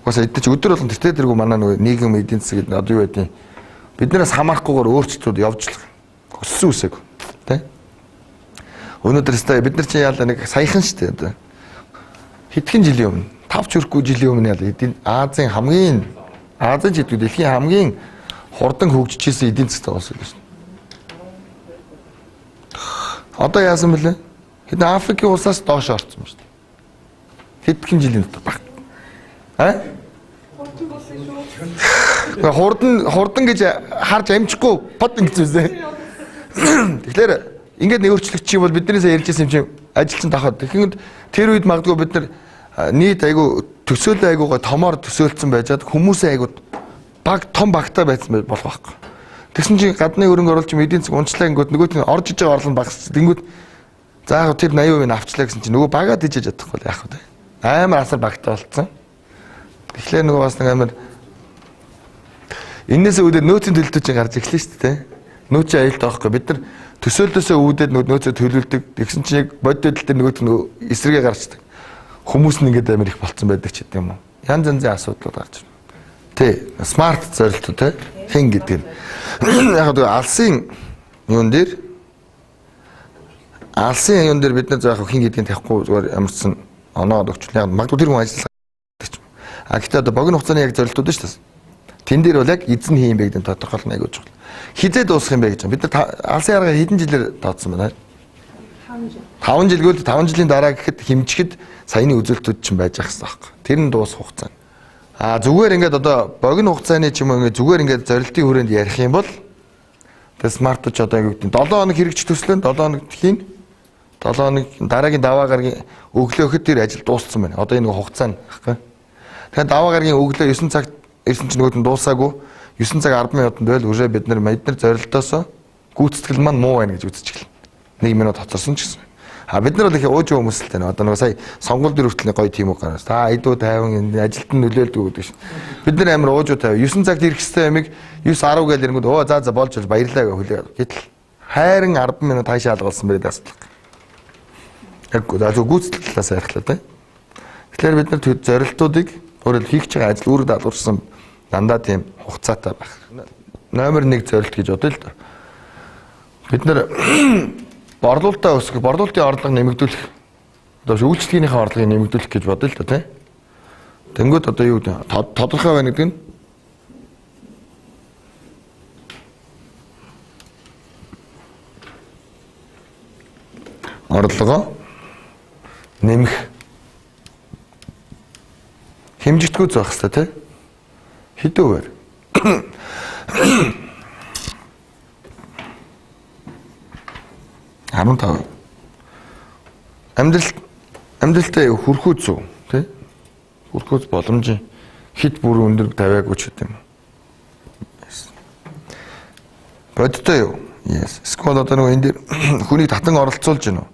угаасаа эдгээр чи өдөр болгон тэртээ тэргүй манай нөгөө нийгэм эдийн засаг гэдэг одоо юу байдیں۔ Биднээс хамаарахгүйгээр өөрчлөлтүүд явж л өссөн үсэг тий. Өнөөдөр өстой бид нар чинь яалаа нэг саяхан шүү дээ одоо. Хэдхэн жилийн өмнө 5 ч хүрэхгүй жилийн өмнө яалаа эдийн Азийн хамгийн Азийн ч гэдэг дэлхийн хамгийн хурдан хөгжижсэн эдийн засгийн улс байсан. Одоо яасан бэлээ? Хэдэн Африкийн улсаас доош орсон юм шүү дээ. Хэдхэн жилийн дотор баг. Аа? Хурдан гэж харж амжихгүй бод ингэж үзээ. Тэгэхээр ингээд нэг өөрчлөгч юм бол биднээсээ ярьж байсан юм чинь ажилчин тахад. Тэгэхээр тэр үед магадгүй бид нар нийт айгүй төсөөлөө айгуугаа томоор төсөөлцөн байжгаад хүмүүсээ айгуу баг том багтаа байсан болох байхгүй. Тэгсэн чинь гадны хөрөнгө оруулагч эдийн засаг унчлаа гингүүд нөгөөт нь орж иж байгаа орлого нь багассан. Тэнгүүд за яг тэр 80% нь авчлаа гэсэн чинь нөгөө багаа дижиж чадахгүй яах вэ? Амар асар багтаа болцсон. Тэгэхээр нөгөө бас нэг амар энээс үүдээ нөөцийн төлөлтүүд чинь гарч эхлэн шүү дээ. Нөөцийн аюултай байхгүй. Бид нар төсөөллөөсөө үүдээд нөөцөө төлөвлөдөг. Тэгсэн чинь яг бодит байдал дээр нөгөөт нь эсрэгээ гарчдаг. Хүмүүс нь ингээд амар их болцсон байдаг ч гэдэм юм уу. Янз янзын асуудлууд гарч ирнэ. Тэ, смарт зорилтууд те. Хэн гэдэг нь. Яг нь алсын юун дээр бид нар заах хин гэдгийг тавихгүй зүгээр ямарчсан оноо өгч. Яг магадгүй тэр хүн ажиллах гэдэг ч юм. А гэхдээ одоо богино хугацааны яг зорилтууд шүү дээ. Тэн дээр бол яг эзэн хин юм бэ гэдэг нь тодорхойлно айгуу чухал. Хизээ дуусах юм бэ гэж. Бид нар алсын арга хэдэн жилээр тооцсон байна? 5 жил гэвэл 5 жилийн дараа гэхэд хэмжихэд саяны үзүүлэлтүүд чинь байж ах хэрэгтэй байхгүй. Тэр нь дуусах хугацаа. А зүгээр ингээд одоо богино хугацааны ч юм уу ингээд зүгээр ингээд зорилтын хүрээнд ярих юм бол тэгээ смарт ч одоо юу гэдэг 7 хоног хэрэгжих төслөө 7 хоног хийн 7 хоног дараагийн даваа гарагийн өглөөхөд тэр ажил дууссан байна. Одоо энэ хугацаа нь байхгүй. Тэгэхээр даваа гарагийн өглөө 9 цагт ирсэн чинь нөгөөд нь дуусаагүй 9 цаг 10 минутанд байл үрээ бид нар зорилтоосоо гүйцэтгэл маань муу байна гэж үзчихлээ. 1 минут хоцорсон ч гэсэн. А бид нар бол их ууж хүмүүс л тань. Одоо нөгөө сая сонгуул дээр хүртэл гоё тийм үг гараас. Та айдуу тайван ажилд нь нөлөөлдөг гэдэг шин. Бид нар амар ууж тайван 9 цагт ирэх ёстой юмыг 9:10 гээл ирэнгүүт оо за за болж баярлалаа гэж хүлээ. Гэтэл хайран 10 минут хаашаа алгалсан бэ гэдэг асуудал. Яг за зөв гүйцэтгэл талаас ярихлаа тэ. Тэгэхээр бид нар зорилтуудыг өөрөөр хийх гэж байгаа ажил үүрэг даалгаварсан дандаа тийм хугацаатай байх. Номер 1 зорилт гэж бодъё л доо. Бид нар борлуулалтаа өсгөх, борлуулалтын орлого нэмэгдүүлэх, одоо үйлчлэгээнийхээ орлогыг нэмэгдүүлэх гэж бодъё л доо тий. Тэнгүүд одоо юу гэдэг тодорхой байна гэдэг нь орлогоо нэмэх хэмжигдэхүй байх хэрэгтэй тий. Хэдэн үгээр 15. Амьдралтай хүрхүү зүв тий. Хүрхүүц боломжийн хит бүр өндөр тавиагүй ч гэдэм. Бодтой юу? Yes. Эсвэл одоо нөгөө энэ дээр хүнийг татан оролцуулж гинөө.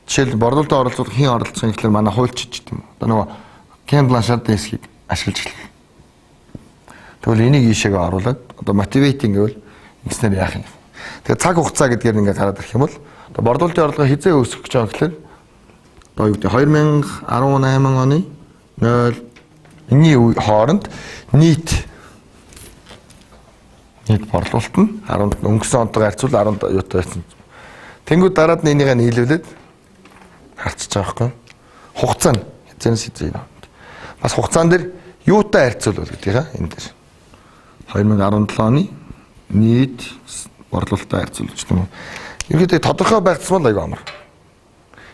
Жишээл борлуулалтад оролцуулах хэн оролцох юм гэхэлэр манай хуульч ч гэдэм. Одоо нөгөө Кен Бланшардын хэсгийг ашиглаж эхэлнэ. Тэгвэл энийг ийшээгээ оруулаад одоо motivating гэвэл ингэснээр яах юм? Тэгэхээр цаг хугацаа гэдгээр ингээ гараад ирэх юм бол одоо борлуулалтын орлогоо хизээ өсгөх гэж байгаа гэхэлэр одоо юу гэдэг 2018 оны 0 энэний хооронд нийт борлуулалт нь 10 өнгөрсөн онтойгоо харьцуул 10 юутай байсан. Тэнгүүд дараад нь энийгээ нийлүүлээд харчиж байгаа байхгүй. Хугацаа нь хизээнээс хизээ. Бас хугацаан дээр юутай харьцуулбал гэдгийг энэ дээр 2017 оны нийт борлуулалтаа харьцуулж гэх юм уу. Ерөнхийдөө тодорхой байх тусмал айгүй амар.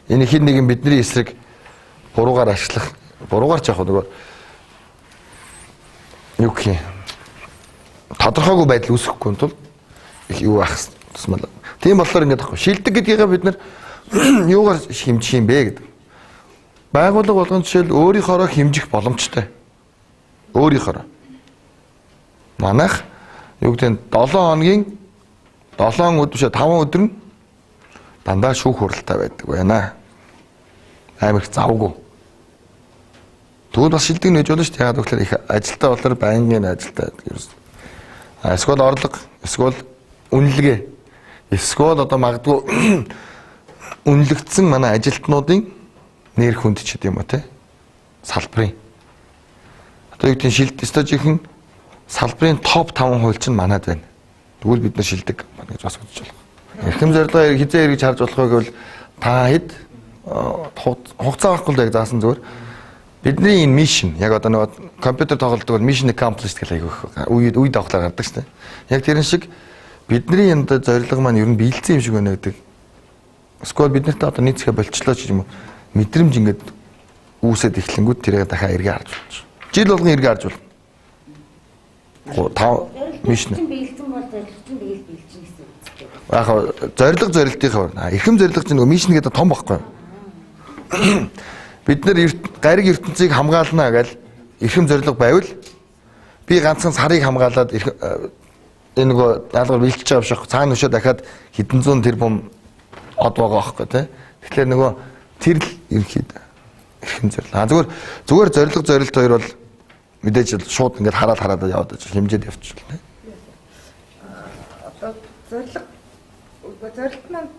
Энэ хин нэгэн бидний эсрэг буруугаар ашиглах, буруугаар ч яг нөгөө юу гэх юм. Тодорхойгүй байдал үүсэхгүй тул их юу байх тусмал. Тийм болохоор ингэж аахгүй. Шилдэг гэдгийгээ бид нар юугаар хэмжих юм бэ гэдэг. Байгууллага болгон жишээл өөрийнхоороо хэмжих боломжтой. Өөрийнхоороо. Манайх юу гэдэг нь 7 хоногийн 7 өдөр биш 5 өдөр нь дандаа шүүх хуралтай байдаг байна. Амар их завгүй. Тэгвэл бас шилдэг нэж болно шүү дээ. Яг тэгэхээр их ажилтаа болохоор байнгын ажилтаа байдаг юм. Эсвэл орлого, эсвэл үнэлгээ, эсвэл одоо магадгүй үнэлэгдсэн манай ажилтнуудын нэр хүнд ч гэдэм юм уу те. Салбарын. Одоо юу гэдэг нь шилд стажийнхэн салбарын топ 5 хуульч нь манад байна. Тэгвэл бид нар шилдэг компани гэж бас үзэж болох. Эрхэм зорилгоо хизээ эргэж харж болох вэ гэвэл та хэд хугацаа авахгүй л яг заасан зүгээр. Бидний энэ mission яг одоо нөгөө компьютер тоглолтог бол mission accomplished гэх айгүйх үе давхлаар гардаг шүү дээ. Яг тэрэн шиг бидний энэ зорилго маань ер нь биелсэн юм шиг байна гэдэг. Эсвэл бид нарт одоо нийцгээ болчлоо ч юм уу мэдрэмж ингээд үүсээд эхлэнгүүд тэрийг дахиад эргээ харж болж. Жил болгон эргээ харж болно. 5 mission биелсэн бол зорилго чинь тэгэл биелчин гэсэн үг. Яг зорилго зорилтынхаа байна. Эрхэм зорилго чинь нөгөө mission гэдэг том байхгүй. Бид нар гариг ертөнцийг хамгаалнаа гэж Эрхэм зорилго байвал би ганцхан сарыг хамгаалаад энэ нөгөө даалгавар биелчихэж байгаа биш аах. Цаана өшөө дахиад хэдэн зуун тэрбум од байгаа аахгүй тий. Тэгэхээр нөгөө тэр л ерөнхийдөө эрхэм зорилго. А зүгээр зорилго зорилт хоёр бол мэдээж шууд ингээд хараад яваад байж хэмжээд явчихвал тий. Одоо зорилт маань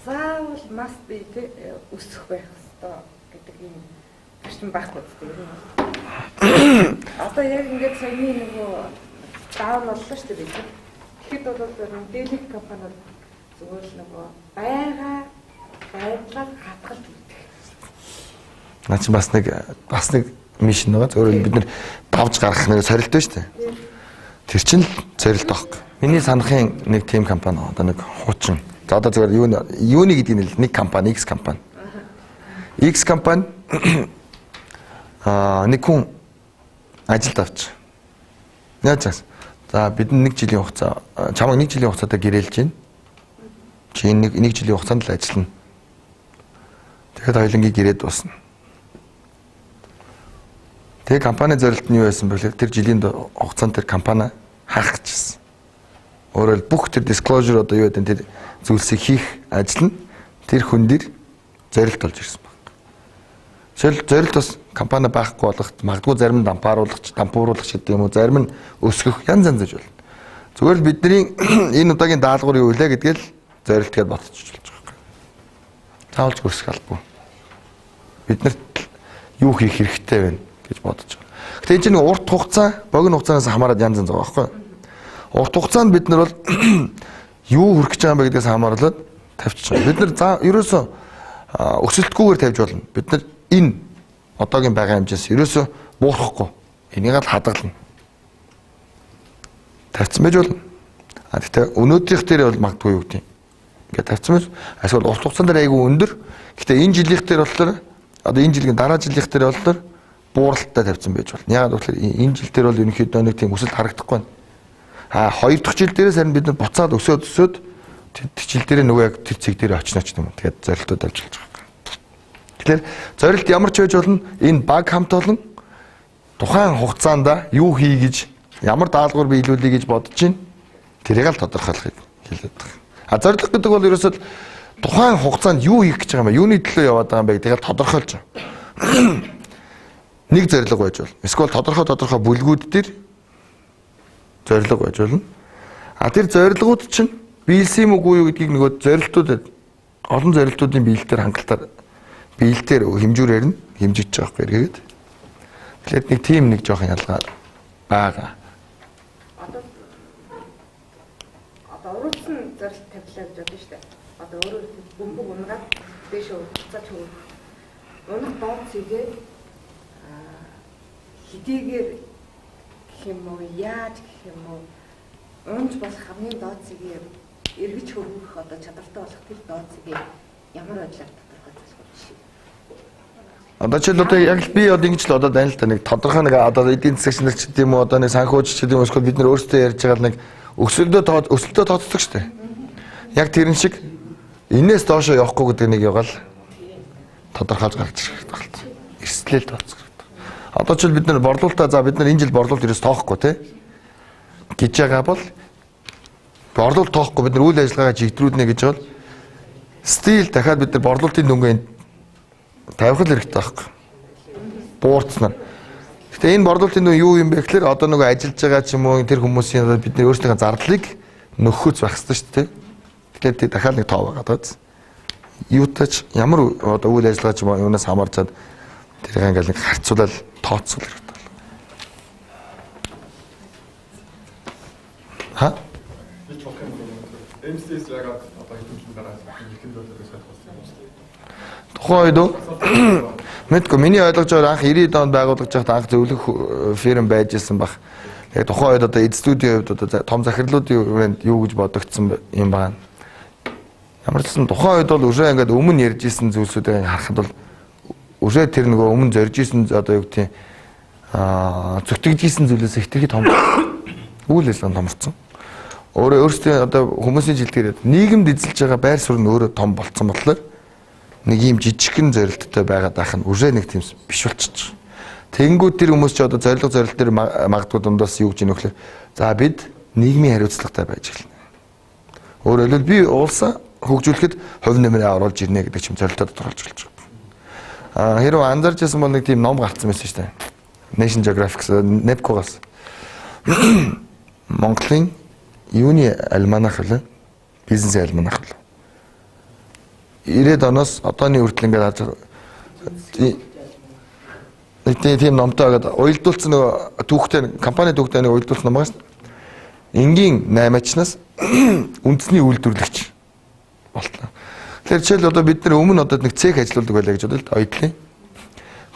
заавал must be тий өсөх байх ёстой гэдэг юм зарчим байхгүй зү ер нь. Одоо яг ингээд саяны нөгөө даун боллоо шүү дээ бид. Тэгэхэд бол ер нь дийлэнх компаниуд зүгээр л нөгөө байгаа байдлаар хадгалж өгдөг. Наа чи бас нэг mission байгаа. Зөвхөн бид нэр давж гаргах нэг сорилт байна шүү дээ. Тэр чинь л зорилт байхгүй. Миний санахын нэг тийм компани одоо нэг хуучин. За одоо зөвхөн юуны гэдгийг нь нэг компани X компани. X компани нэг хүн ажилд авч. Яаж чаас? За бид нэг жилийн хугацаа чамайг нэг жилийн хугацаатай гэрээлж байна. Чи нэг жилийн хугацаанд л ажиллана. Тэгэхээр хоёулангийн гэрээ дуусна. Тэгээ компани зорилт нь юу байсан бэ гэхээр тэр жилийн хугацаанд тэр компани хаах гэжсэн. Өөрөөр бүх тэр disclosure одоо юу гэдэг тэр зүйлсийг хийх ажил нь тэр хүн дээр зорилт болж ирсэн баг. Жишээл зорилт бас компани байхгүй болох магадгүй зарим нь дампууруулах гэдэг юм уу, зарим нь өсгөх янз янз зүйл болно. Зүгээр л бидний энэ удаагийн даалгавар юу вэ гэдгээл зорилт гэдээ бодчих болж байгаа юм. Заавалж өсөх албагүй. Бид нарт юу хийх хэрэгтэй вэ гэж бодож байгаа. Гэтэ энэ чинь урт хугацаа, богино хугацаанаас хамаарат янз янз байгаа байхгүй юу? Урт хугацаанд бид нар бол юу хүрэх гэж байгаа юм бэ гэдгээс хамаарлаад тавьчих байгаа. Бид нар за ерөөсөө өсөлтгүйгээр тавьж болно. Бид нар энэ одоогийн байгаа хэмжээс ерөөсөө буурахгүй. Энийг л хадгална. Тавьсан байж болно. А гэхдээ өнөөдрийнх дээр бол магадгүй юу гэдэг юм. Ингээд тавьсан байж. Эсвэл урт хугацаан дээр айгүй өндөр. Гэхдээ энэ жилийнх дээр болохоор одоо энэ жилийн дараа жилийнх дээр болохоор бууралттай тавьсан байж болно. Яагаад гэвэл энэ жил дээр бол ерөнхийдөө нэг тийм өсөлт харагдахгүй байна. А хоёр дахь жил дээрээс харин бид нар буцаад өсөөд тэр жил дээр нөгөө яг тэр цэг дээр очно ч юм уу. Тэгээд зорилтууд авчилж байгаа. Тэгэхээр зорилт ямар ч байж болно. Энэ баг хамт олон тухайн хугацаанд юу хий гэж ямар даалгавар биелүүлэе гэж бодож байна. Тэрийг л тодорхойлохыг хэлээд байгаа. А зорилго гэдэг бол ерөөсөө тухайн хугацаанд юу хийх гэж байгаа юм бэ? Юуны төлөө яваад байгаа юм бэ гэдгийг тодорхойлж байгаа. Нэг зорилго байж болно. Эсвэл тодорхой бүлгүүд дээр зорилго байж болно. А тэр зорилгууд чинь биелсэн юм уу юу гэдгийг нөгөө зорилтууд олон зорилтуудын биелэлтээр хангалтаар биелэлтээр хэмжүүрээр нь хэмжиж байгаа байхгүй эргээд. Тэгэхээр нэг тийм нэг жоохон ялгаа байгаа. Одоо урууцсан зорилт тавилаа гэж бодно шүү дээ. Одоо өөрөө бөмбөг унгаад дээшээ буцааж хөрөх. Унах доод цэгээ хэдийгээр гэх юм уу, яаж гэх юм уу, унж болох хамгийн доод цэгээ эргэж хөрөх одоо чадвартай болох тэр доод цэгээ ямар байдлаар тодорхойлох вэ? Одоо жишээл одоо яг л би одоо ингэж л одоо дань л та нэг тодорхой нэг одоо эдийн засагч нар ч гэдэм үү, одоо нэг санхүүч ч гэдэм үү, эсвэл бид нар өөрсдөө ярьж байгаа нэг өсөлтөө тооцдог шүү дээ. Яг тэрэн шиг энээс доошоо явахгүй гэдэг нэг яваал тодорхойлж гарч ирэх хэрэгтэй байна. Эрсдлэл тооцох хэрэгтэй. Одоо жишээл бид нар борлуулалтаа за бид нар энэ жил борлуулалт ерөөс тоохгүй те гэж байгаа бол борлуулалт тоохгүй бид нар үйл ажиллагаагаа чигдрүүлнэ гэж бол стил дахиад бид нар борлуулалтын дүнгээ тавих л хэрэгтэй байхгүй. Буурцнаар. Гэтэ энэ борлуулалтын дүн юу юм бэ гэхээр одоо нөгөө ажиллаж байгаа ч юм уу тэр хүмүүсийн бидний өөрсдийнхээ зардлыг нөхөхөц байх хэрэгтэй шүү дээ. Тэгэхээр тэр дахиад нэг тоо байгаа даа. Юутай ч ямар одоо үйл ажиллагаа ч юм уу юунаас хамаарчаад тэрийг ингээл нэг харьцуулаад тооцоол хэрэгтэй. Ха? Би ч болох юм бол MCS ягаад одоо хэдэн жилийн дараа эрхэм зүйлүүдээ сольж болсон юм бэ? Тухайн үед үү? Мэдгүй миний ойлгож байгаа анх 90-ад онд байгуулагдж байхад анх зөвлөх фирм байж исэн баг. Яг тухайн үед одоо эд студийн хувьд одоо том захирлуудын хүрээнд юу гэж бодогдсон юм байна. Ямар ч гэсэн тухайн үед бол өшөө ингээд өмнө ярьж исэн зүйлсүүдийг харахад бол өшөө тэр нөгөө өмнө зорж исэн одоо юу гэдгийг зүтгэж исэн зүйлээс хэтэрхий том үйл ажиллагаа томорцсон. Өөрөө өөрсдийн одоо хүмүүсийн жилдгээр нийгэмд эзэлж байгаа байр суурь нь өөрөө том болцсон болохоор нэг ийм жижигхэн зорилттой байгаад байх нь өшөө нэг тийм биш болчихж. Тэнгүүд тэр хүмүүс ч одоо зорилго зорилт дээр магадгүй дундаас юу гэж нөхлөө. За бид нийгмийн хариуцлагатай байж эхэлнэ. Өөрөөр хэлбэл би уулсаа хөгжүүлэхэд хувь нэмрээ оруулж ирнэ гэдэг чим зорилтоо тодорхойлж болж байгаа. Хэрвээ анзаарч байсан бол нэг тийм ном гарцсан байсан шүү дээ. Nation Geographic NEPCO-гаас Монголын юуны альманах вэ? Бизнесийн альманах вэ? 90-ад оноос одооны хүртэл ингээд харж нэг тийм номтой байгаад уялдуулсан нөгөө түүхтэй компани түүхтэй нэг уялдуулсан ном байгаа шүү. Энгийн наймаачнаас үндэсний үйлдвэрлэгч болтлоо. Тэгэхээр жишээл одоо бид нар өмнө одоо нэг цех ажиллаулдаг байлаа гэж бодъё л оюутлын.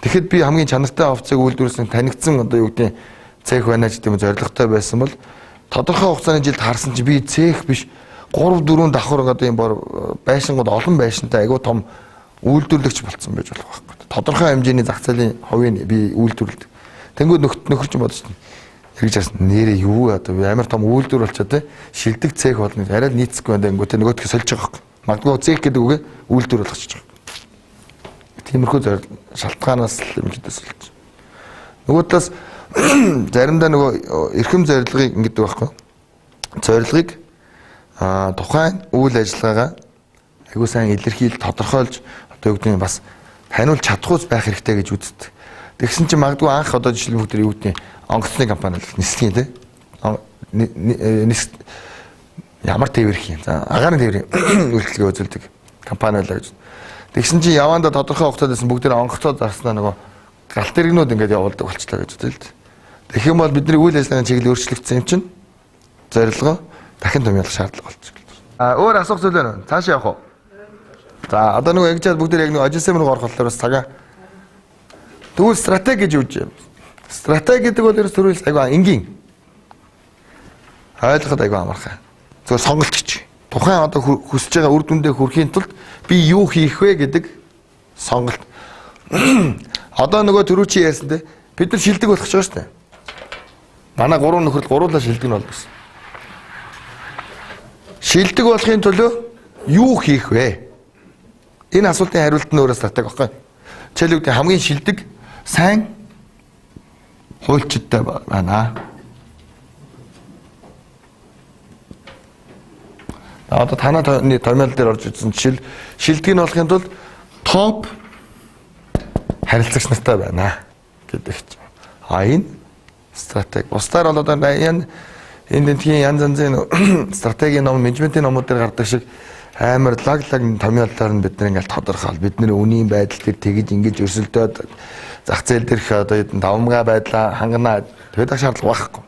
Тэгэхэд би хамгийн чанартай хувцсыг үйлдвэрлэсэн танигдсан одоо юу гэдэг цех байна ч гэдэг юм зорилготой байсан бол тодорхой хугацааны жилд харсан чи би цех биш 3 4 давхар одоо юм бор байшингууд олон байшинтай айгуу том үйлдвэрлэгч болцсон байж болох байхгүй. Тодорхой хэмжээний зах зээлийн хувийн би үйлдвэрлэдэг. Тэнгүүд нөхөр чинь бодож байна. Хэрэгж харсан нэрээ юу одоо би амар том үйлдвэр болчоо те шилдэг цех болно гэж арай л нийцэхгүй байна дэнгүүт нөгөөдхөө сольж байгаа байхгүй. Магадгүй цех гэдэг үгээ үйлдвэр болгочихж байгаа. Тиймэрхүү зорил шалтгаанаас л юм хэд сольж. Нөгөө талаас заримдаа нөгөө эрхэм зорилгыг ингэдэг байхгүй. Зорилгыг тухайн үйл ажиллагаагаа айгуу сайн илэрхийл тодорхойлж одоо юу гэдэг нь бас таниулж чадахуйц байх хэрэгтэй гэж үздэг. Тэгсэн чинь магадгүй анх одоо жишээлбэл бүгд юу гэдэг нь онгоцны компани л нислэгийн те нис ямар тээвэрх юм. За агаарын тээврийн үйлчлэгээ үзүүлдэг компани байлаа гэж. Тэгсэн чинь явандаа тодорхой хугацаанд байсан бүгд онгоцоо зарснаа нөгөө галт тэрэгнүүд ингээд явуулдаг болчлаа гэж үзэл л. Тэгэх юм бол бидний үйл ажиллагааны чиглэл өөрчлөгдсөн юм чинь зорилгоо дахин томьёолох шаардлага болчих. Өөр асуух зүйл байна уу? Цаашаа явах уу? За одоо нөгөө ингэж бүгд яг нөгөө ажил руу орох болохоор бас цагаа. Тэгвэл стратеги гэж юу юм? Стратеги гэдэг бол ерөөс төрөл айгүй энгийн. Ойлгоход айгүй амархан. Зөвхөн сонголт гэж. Тухайн одоо хүсэж байгаа үр дүндээ хүрэхийн тулд би юу хийх вэ гэдэг сонголт. Одоо нөгөө төрүүчийн ярьсан те бид нар шилдэг болох гэж байгаа шүү дээ. Манай гурван нөхөрл гуруулаа шилдэг нь болно гэсэн. Шилдэг болохын төлөө юу хийх вэ? Энэ асуултын хариулт нь өөрөө стратеги баггүй. Жишээлбэл хамгийн шилдэг сайн хуульчидтай байна. Одоо танаа томьёол дээр орж ирсэн жишээл шилдэг нь болохын тулд топ харилцагч нартай байна гэдэг чинь. А энэ стратеги. Бусдаар бол одоо энэ тентхийн янз янзын стратегийн ном, менежментийн номууд дээр гардаг шиг амар лаг лаг томьёолоор нь бид нар ингээл тодорхойл. Бид нар үнийн байдал дээр тэгж ингэж өрсөлдөөд зах зээл дээрх одоо давмгай байдлаа ханганаа тэгээд ах шаардлага байхгүй.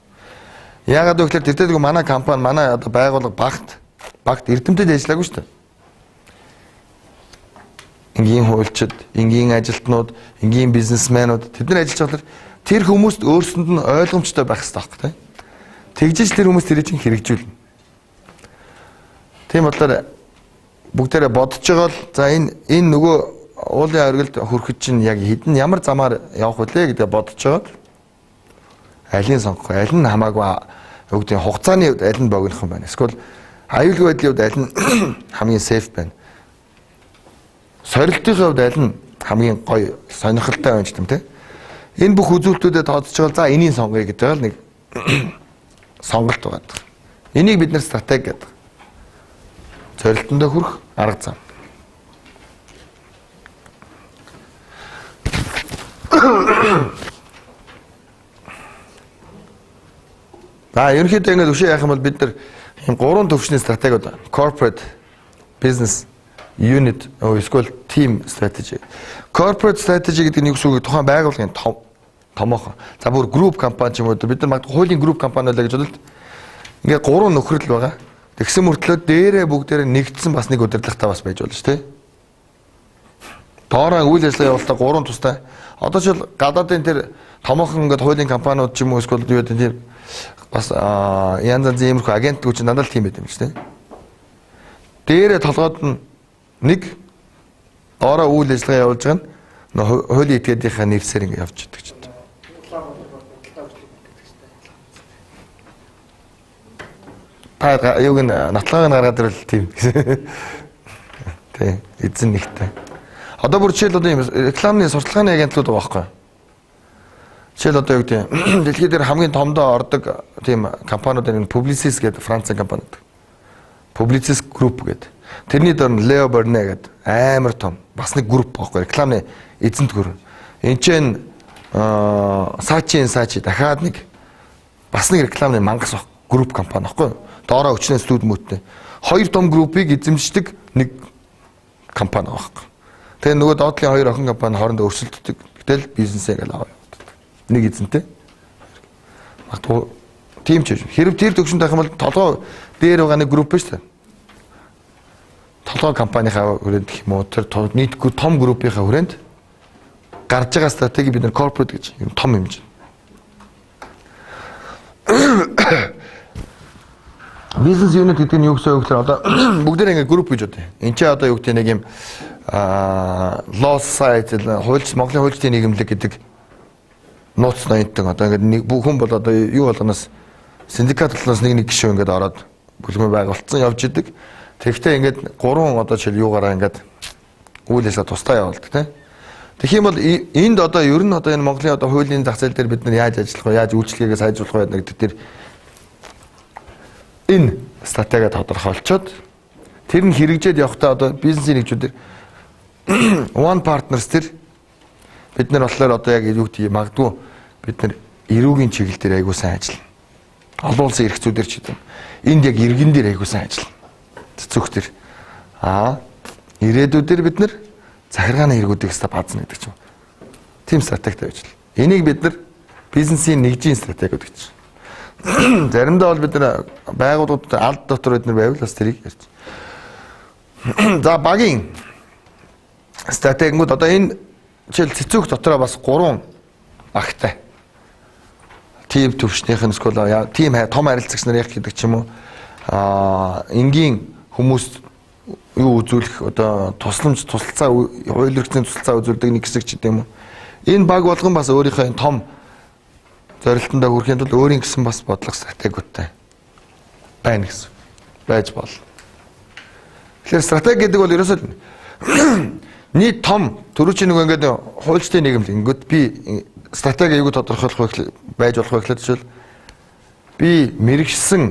Яагаад вэ гэхээр тэр дээр манай компани, манай одоо байгууллага багт эрдэмтэд ажиллаагүй шүү дээ. Энгийн хуульчид, энгийн ажилтнууд, энгийн бизнесмэнүүд тэд нар ажиллаж болохоор тэр хүмүүст өөрсөнд нь ойлгомжтой байх хэрэгтэй байхгүй тийм. Тэгжиж тэр хүмүүс тэрийг чинь хэрэгжүүлнэ. Тийм болохоор бүгдээрээ бодож байгаа л за энэ нөгөө уулын оргилд хүрэхэд чинь яг хэдэн ямар замаар явах вүлээ гэдгээ бодож байгаад алийг сонгох вэ? Аль нь хамаагүй юу гэдэг хугацааны хувьд аль нь богинохон байна. Эсвэл аюулгүй байдлын хувьд аль нь хамгийн сейф байна. Сорилтын хувьд аль нь хамгийн гоё сонирхолтой байна ч гэм те. Энэ бүх үзүүлэлтүүдэд тооцож байгаа за энийг сонгоё гэдэг л нэг сонголт байгаа. Энийг бид нэр стратеги гэдэг. Зорилтондоо хүрэх арга зам. За ерөнхийдөө ингээд өшөө яах юм бол бид нар ийм гурван төвшний стратегиуд байна. Corporate, business, unit, эсвэл team strategy. Corporate strategy гэдэг нь юу гэсэн үг вэ? Тухайн байгууллагын томоохон. За бүр group компани ч юм уу бид нар магадгүй хуулийн group компани байлаа гэж бодвол ингээд гурван нөхрөл байгаа. Тэгсэн мөртлөө дээрээ бүгдээрээ нэгдсэн бас нэг удирдлагатай бас байж болно шүү дээ. Доороо үйл ажиллагаа явуулалтаа гурван тустай. Одоо жишээл гадаадын тэр томоохон ингээд хуулийн компаниуд ч юм уу эсвэл юу гэдэг тэр бас янз янзын иймэрхүү агентлагууд чинь дандаа л тийм байт юм шүү дээ. Дээрээ толгойд нь нэг доороо үйл ажиллагаа явуулж байгаа нь хуулийн этгээдийнхаа нэрсээр ингээд явж идэг чинь. Та юуг нь нотлогыг нь гаргаад ирвэл тийм. Тий, эзэн нэгтэй. Одоо бүр жишээл одоо юм рекламны сурталчилгааны агентлууд байгаа байхгүй. Жишээл одоо юу гэдэг юм, дэлхий дээр хамгийн томдоо ордог тийм компаниуд энэ Publicis гэдэг Францын компани гэдэг. Publicis Group гэдэг. Тэрний дор нь Leo Burnett гэдэг амар том бас нэг групп байхгүй, рекламны эзэнт гүр. Энд чинь Saatchi Saatchi дахиад нэг бас нэг рекламны мангас групп компани байхгүй. Доороо өчнөө студ мөттэй. Хоёр том группийг эзэмшдэг нэг компани байхгүй. Тэгээ нөгөө доотлын хоёр охин компани хоорондоо өрсөлддөг. Гэтэл бизнесээ ингээл аваа явуулдаг. Нэг эзэнтэй. Магадгүй тийм ч хэрэг тэр төвшөнд байх юм бол толгой дээр байгаа нэг групп шүү дээ. Толгой компанийнхаа хүрээнд гэх юм уу, тэр нийт том группийнхаа хүрээнд гарч байгаа стратеги бид нар corporate гэж юм том хэмжээ. Бизнес unit гэдэг нь юу гэсэн үг гэхээр одоо бүгдээр ингэ групп гэж бодъё. Энд чи одоо юу гэдэг нэг юм law society, хуульч Монголын хуульчдын нийгэмлэг гэдэг нууц ноёнтон одоо ингээд нэг хүн бол одоо юу болгоноос синдикат болгоноос нэг нэг гишүүн ингээд ороод бүлгэн байгуулсан явж идэг. Тэгэхдээ ингээд гурван одоо жишээл юугаараа ингээд үйл ажиллагаа тусдаа явуулдаг тийм. Тэгэх юм бол энд одоо ер нь одоо энэ Монголын одоо хуулийн зах зээл дээр бид нар яаж ажиллах вэ, яаж үйлчилгээгээ сайжруулах вэ гэдэг тэр энэ стратеги тодорхойлцоод тэр нь хэрэгжээд явахдаа одоо бизнесийн нэгжүүдээр One Partners тэр бид нар болохоор одоо яг юу гэдэг магадгүй бид нар эрүүгийн чиглэл дээр айгуу сайн ажиллана. Олон улсын эрх зүйдэр ч гэдэг юм. Энд яг иргэн дээр айгуу сайн ажиллана. Цэцүүх тэр. Аа ирээдүйдэр бид нар захиргааны хэрэгүүдийг өстө баазна гэдэг ч юм. Тийм стратегтэй байж л. Энийг бид нар бизнесийн нэгжийн стратегиуд гэж. Заримдаа бол бид нар байгууллагууд алд дотор бид нар байвал бас тэрийг ярьж. За багийн стратегиуд одоо энэ жишээл цэцүүх дотроо бас гурван багтай. Тим төвшнийх нь эсвэл тим том харилцагч нар яг гэдэг ч юм уу. Аа энгийн хүмүүс юу үзүүлэх одоо тусламж тусалцаа хууль эрхцэн тусалцаа үзүүлдэг нэг хэсэг ч гэдэг юм уу. Энэ баг болгон бас өөрийнхөө энэ том зорилтондоо хүрэхийн тулд өөрийн гэсэн бас бодлого стратегиудтай байна гэсэн байж болно. Тэгэхээр стратеги гэдэг бол ерөөсөө нийт том төрүүчийн нэг ингээд хуульчдын нийгэмлэг ингээд би стратеги аягүй тодорхойлох вэ байж болох вэ гэхлээр жишээл би мэрэгшсэн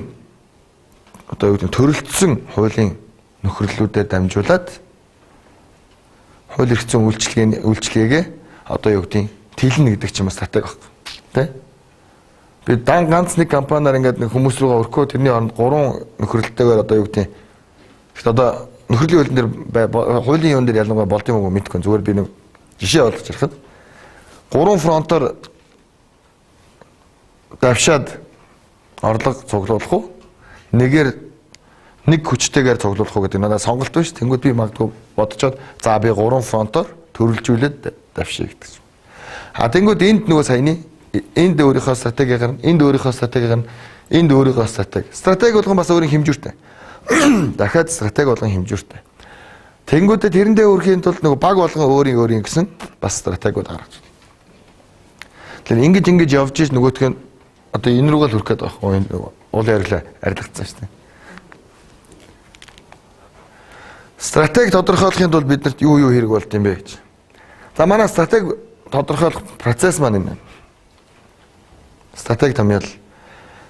одоо юу гэдэг төрөлцсөн хуулийн нөхөрлөлүүдэд дамжуулаад хууль эрх зүйн үйлчилгээгээ одоо юу гэдэг тэлнэ гэдэг ч юм уу стратеги баг. Тэ? Би дан ганц нэг компаниар ингээд нэг хүмүүс рүүгээ өрхөө тэрний оронд гурван нөхөрлөлтөөр одоо юу гэдэг. Тэгэхдээ одоо нөхөрлийн хуулийн дээр хуулийн юун дээр ялангуяа болд юм уу мэдэхгүй, зүгээр би нэг жишээ болгож ярихад гурван фронтоор давшаад орлого цуглуулах уу? Нэгээр нэг хүчтэйгээр цуглуулах уу гэдэг надад сонголт биш. Тэнгүүд би магадгүй бодцоод за би гурван фронтоор төрөлжүүлээд давшия гэдэг. А тэнгүүд энд нөгөө саяны энд өөрийнхөө стратеги гарна, энд өөрийнхөө стратеги гарна, энд өөрийнхөө стратеги. Стратеги болгон бас өөрийн хэмжүүртэй. Дахиад стратеги болгон хэмжүүртэй. Тэнгүүдээ тэрэндээ хүрэхийн тулд нөгөө баг болгон өөрийн өөрийн гэсэн бас стратегиуд гаргаж байна. Тэгэхээр ингэж ингэж явж иж нөгөөх нь одоо энэ рүүгээ л хүрэх гээд байгаа юм. Уул ярьлаа арилгацсан шүү дээ. Стратеги тодорхойлохын тулд биднэрт юу юу хэрэг болд юм бэ гэж. За манай стратеги тодорхойлох процесс маань энэ. Стратеги томьёол.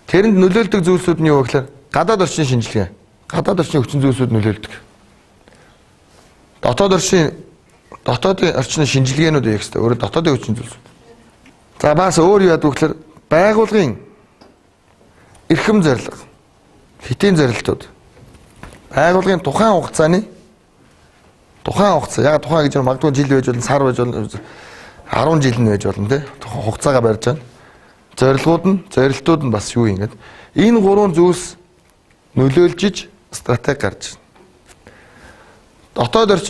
Тэрэнд нөлөөлдөг зүйлсүүд нь юу вэ гэхээр гадаад орчны шинжилгээ, гадаад орчны хүчин зүйлсүүд нөлөөлдөг. Дотоод орчны шинжилгээнүүд хийх хэрэгтэй. Өөрөөр дотоодын хүчин зүйлсүүд. За бас өөр юу яадаг вэ гэхээр байгуулгын эрхэм зорилго, хэтийн зорилтууд. Байгуулгын тухайн хугацааны тухайн хугацаа, яг тухайн гэж магадгүй жил байж болно, сар байж болно, 10 жил нь байж болно тий. Тухайн хугацаагаа барьж байгаа. Зорилгууд нь, зорилтууд нь бас юу юм гээд энэ гурван зүйлс нөлөөлж стратеги гарч байна. Дотоод орч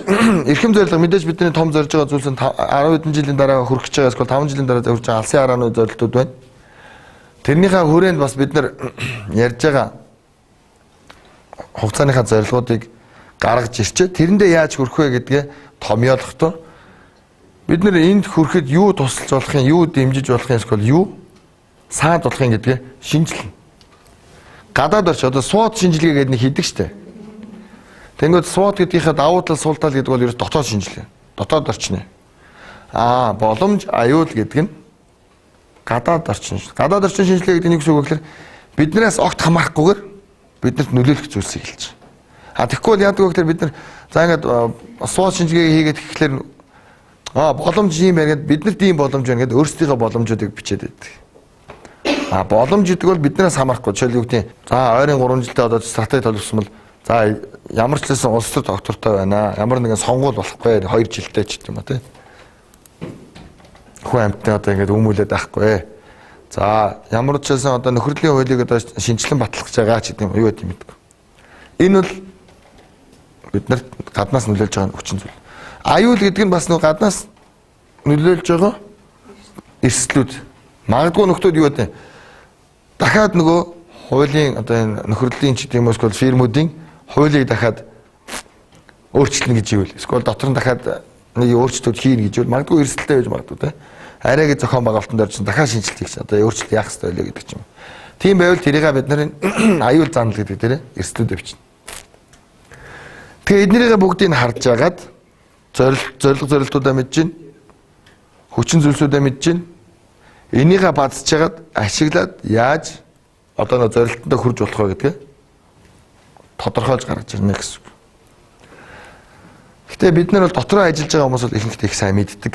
эрхэм зорилго мэдээж бидний том зорж байгаа зүйлс нь 10 хэдэн жилийн дараа хүрэх гэж байгаа эсвэл 5 жилийн дараа хүрч байгаа алсын харааны зорилтууд байна. Тэрнийхээ хүрээнд бас бид нар ярьж байгаа хугацааныхаа зорилгоодыг гаргаж ирчээ. Тэрэндээ яаж хүрэх вэ гэдгээ томьёолохдоо бид нар энд хүрэхэд юу тусалж болох юм, юу дэмжиж болох юм эсвэл юу саад болох юм гэдгээ шинжилнэ. Гадаад орч одоо SWOT шинжилгээ гэдэг нэг хийдэг штэ. Тэнгүүд SWOT гэдгийнхээ давуу тал, сул тал гэдэг бол ерөөс дотоод шинжилгээ. Дотоод орчны. Аа, боломж, аюул гэдэг нь Гадаад орчин. Гадаад орчин шинжилгээ гэдэг нь юу гэсэн үг вэ гэхээр биднээс огт хамаарахгүйгээр биднэрт нөлөөлөх зүйлсийг хэлж байгаа. А тэгэхгүй бол яадаг вэ гэхээр бид нар за ингээд SWOT шинжилгээ хийгээд гэхлээр боломж юм байна гэд биднэрт ийм боломж байна гэд өөрсдийнхөө боломжуудыг бичээд байдаг. А боломж гэдэг бол биднээс хамаарахгүй. Жишээл юу гэдэг нь за ойрын 3 жилдээ одоо стратеги төлөвлөсөн бол за ямар ч лсэн улс төр доктортой байна. Ямар нэгэн сонгуул болохгүй 2 жилдээ ч гэдэг юм а тий. Хүн амьтны одоо ингээд өмүүлээд байхгүй. За ямар ч байсан одоо нөхөрлийн хуулийг одоо шинжилэн батлах гэж байгаа ч гэдэг юм юу гэдэг юм мэдгүй. Энэ бол бид нарт гаднаас нөлөөлж байгаа хүчин зүйл. Аюул гэдэг нь бас нэг гаднаас нөлөөлж байгаа эрсдлүүд. Магадгүй нөхдүүд юу гэдэг дахиад нөгөө хуулийн одоо энэ нөхөрлийн ч гэдэг юм уу эсвэл фирмүүдийн хуулийг дахиад өөрчилнө гэж ивэл эсвэл дотор нь дахиад нэг өөрчлөлт хийнэ гэж ивэл магадгүй эрсдэлтэй байж магадгүй те. Арайг зохион байгуулалтанд орж дахиад шинжилт хийх одоо өөрчлөлт яах ёстой вэ гэдэг ч юм. Тийм байвал тэрийг бид нарын аюул занал гэдэг дээр эрсдлүүд бичнэ. Тэгээ эднэрийг бүгдийг харж агаад зорилго зорилтуудаа мэдж гин, хүчин зүйлсүүдээ мэдж гин. Энийгээ бадж хагаад ашиглаад яаж одоо нөө зорилтонд хүрж болох вэ гэдгээ тодорхойлж гаргаж ирнэ гэсэн үг. Гэтэ бид нар бол дотроо ажиллаж байгаа хүмүүс бол ихэнхдээ их сайн мэддэг.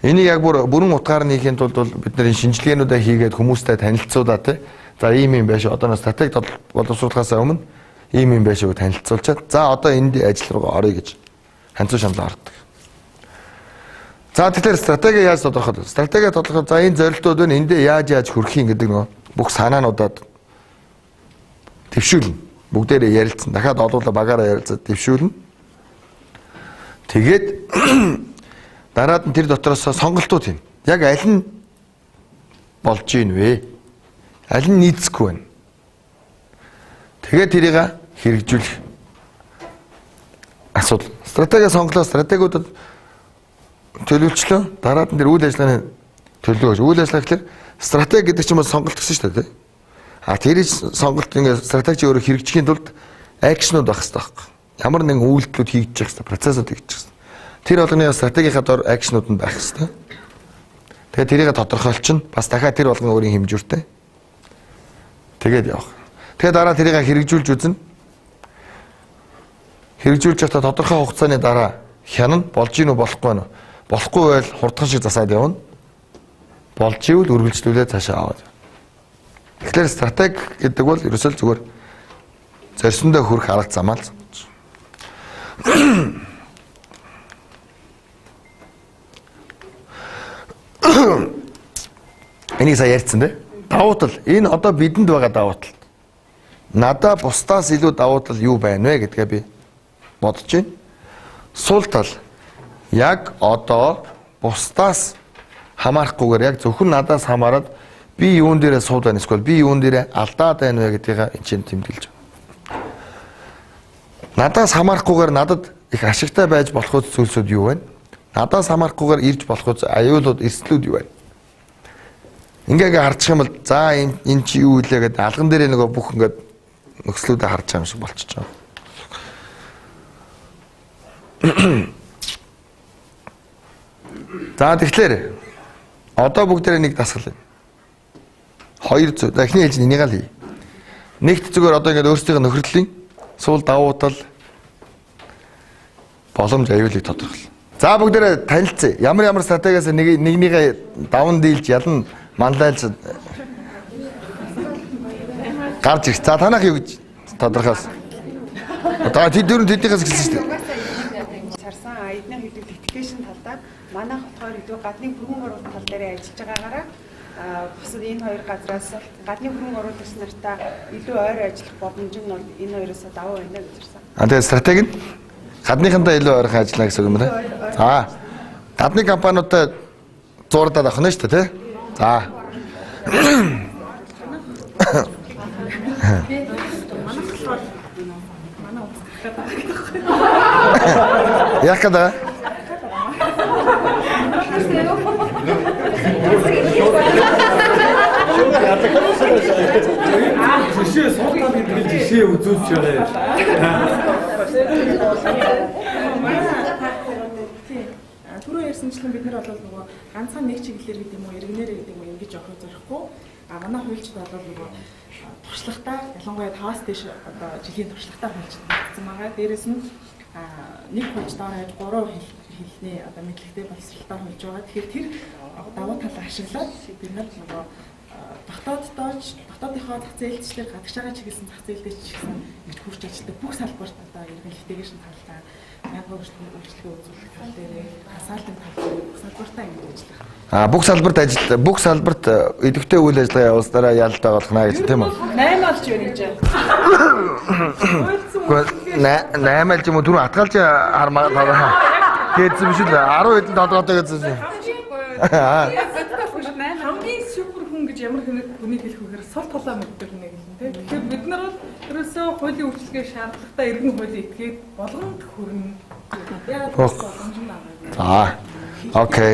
Энийг яг бүрэн утгаар нь хийхин тулд бол бид нар энэ шинжилгээнүүдээ хийгээд хүмүүстэй танилцуулаа тий. За ийм юм байш одоо нөө стратеги боловсруулахаас өмнө ийм юм байш гэж танилцуулчаад за одоо энд ажил руу оръё гэж ханцуу шаналл ордог. За тэгэхээр стратеги яаж тодорхойлох вэ? Стратеги тодорхойлох за энэ зорилтууд байна эндээ яаж хүрэх юм гэдэг нөгөө бүх санаануудад төвшүүлнэ. Бүгдээрээ ярилцсан. Дахиад олуула багаараа ярилцаад төвшүүлнэ. Тэгээд дараад нь тэр дотроос сонголтууд хийнэ. Яг аль нь болж ийн вэ? Аль нь нийцэхгүй байна? Тэгээд тэрийг хэрэгжүүлэх асуудал. Стратеги сонголоо, стратегиудад төлөвлөчлөө. Дараад нь тэр үйл ажиллагааны төлөвлөгөө. Үйл ажиллагаа гэхэлэр стратеги гэдэг чинь бол сонголт гэсэн шүү дээ. А тэр сонголт ингээ стратеги өөрөө хэрэгжихийн тулд акшнууд байх хэрэгтэй байхгүй. Ямар нэгэн үйлдэлүүд хийгдчих хэрэгтэй, процессууд хийгдчих хэрэгтэй. Тэр болгоны стратегийнхаа дор акшнууд нь байх хэрэгтэй. Тэгээд тэрийг тодорхойлчихно. Бас дахиад тэр болгон өөрийн хэмжүүртэй. Тэгээд явах. Тэгээд дараа тэрийг хэрэгжүүлж үзнэ. Хэрэгжүүлж байхдаа тодорхой хугацааны дараа хянана, болж гин үү болохгүй нь. Болохгүй байл хурдхан шиг засаад явна. Болж ивэл үргэлжлүүлээ цаашаа аваад. Тэгэхээр стратеги гэдэг бол ерөөсөө л зүгээр зорьсондоо хүрэх арга замаа л сонгож. Энийг сая ярьсан тий. Давуу тал. Энэ одоо бидэнд байгаа давуу тал. Надаа бусдаас илүү давуу тал юу байна вэ гэдгээ би бодож байна. Сул тал. Яг одоо бусдаас хамаарахгүйгээр яг зөвхөн надаас хамаарад би юун дээрээ сууд байна эсвэл би юун дээрээ алдаад байна вэ гэдгийг энэ чинь тэмдэглэж байна. Надаас хамаарахгүйгээр надад их ашигтай байж болох зүйлсүүд юу вэ? Надаас хамаарахгүйгээр ирж болох аюулууд, эрсдлүүд юу вэ? Ингээ харчих юм бол за энэ чи юу илээ гэдэг алган дээрээ нөгөө бүх ингээд нөхцлүүдээ харж байгаа юм шиг болчихж байгаа. За тэгэхээр одоо бүгдээрээ нэг дасгал юм. Хоёр зүйл. За эхний ээлж энийг л хий. Нэгт зүгээр одоо ингээд өөрсдийнхөө нөхөрлийн суул давуу тал боломж аюулыг тодорхойл. За бүгдээрээ танилцъя. Ямар стратегиас нэг нэгнийгээ даван дийлж ялан манлайлж гарч ирэх. За танах юу гэж тодорхойлсон? Одоо тэд дөрөв тэднийхээс эхэлсэн шүү дээ. Чарсан эдний хэлдэг литигейшн талдаа манайх болохоор илүү гадны хөрөнгө оруулалт тал дээр ажиллаж байгаагаараа бусад энэ хоёр газраас гадны хөрөнгө оруулагч нартаа илүү ойр ажиллах боломж нь бол энэ хоёроос давуу байна гэж харсан. А тэгээ стратеги нь гадныхантай илүү ойрхон ажиллана гэсэн үг юм байна. За гадны компаниудтай зуурдаад авах нь шүү дээ, тий? За. Яг гэдэг. Жишээ суултаа гэдэг жишээ үзүүлж байгаа юм. Түрүү ярьсанчлан бид нар бол нөгөө ганцхан нэг чиглэлээр гэдэг юм уу, иргэнээр гэдэг юм уу ингэж явахыг зорихгүй. А манай хуульчид бол нөгөө туршлагатай, ялангуяа 5-аас дээш одоо жилийн туршлагатай хуульчид нэгдсэн байгаа. Дээрээс нь нэг хуульч доор хаяж 3 хэлний одоо мэдлэгтэй боловсралтай хуульч байгаа. Тэгэхээр тэр давуу талаа ашиглаад бид нар нөгөө дотооддоо ч дотоодынхоо зах зээлчлэр гадагшаага чиглэсэн зах зээл дээр ч гэсэн ингэж хурц ажилтдаг бүх салбарт одоо эргэлтэйгээс нь талдаа байнгын үйлчлэгээ үзүүлэх тал дээрээ консалтинг тал дээр бүх салбартаа ингэж ажиллах. А бүх салбарт ажил бүх салбарт идэвхтэй үйл ажиллагаа явуулснараа ялалт байгуулах наа гэж тийм үү? 8 олж байна гэж. Үгүй 8 алж юм уу түрүү атгаалж хармаа гэсэн юм шиг л 10 хэдэн толгойтой гэсэн. Хамгийн супер хүн гэж ямар хүнийг хэлэх вэ гэхээр сул толгой мэддэг хүнийг хэлнэ тийм. Тэгэхээр бид нар бол ерөөсөө хуулийн үйлчилгээ шаардлагатай иргэн хуулийн этгээд болгонд хүрнэ. За. Окей.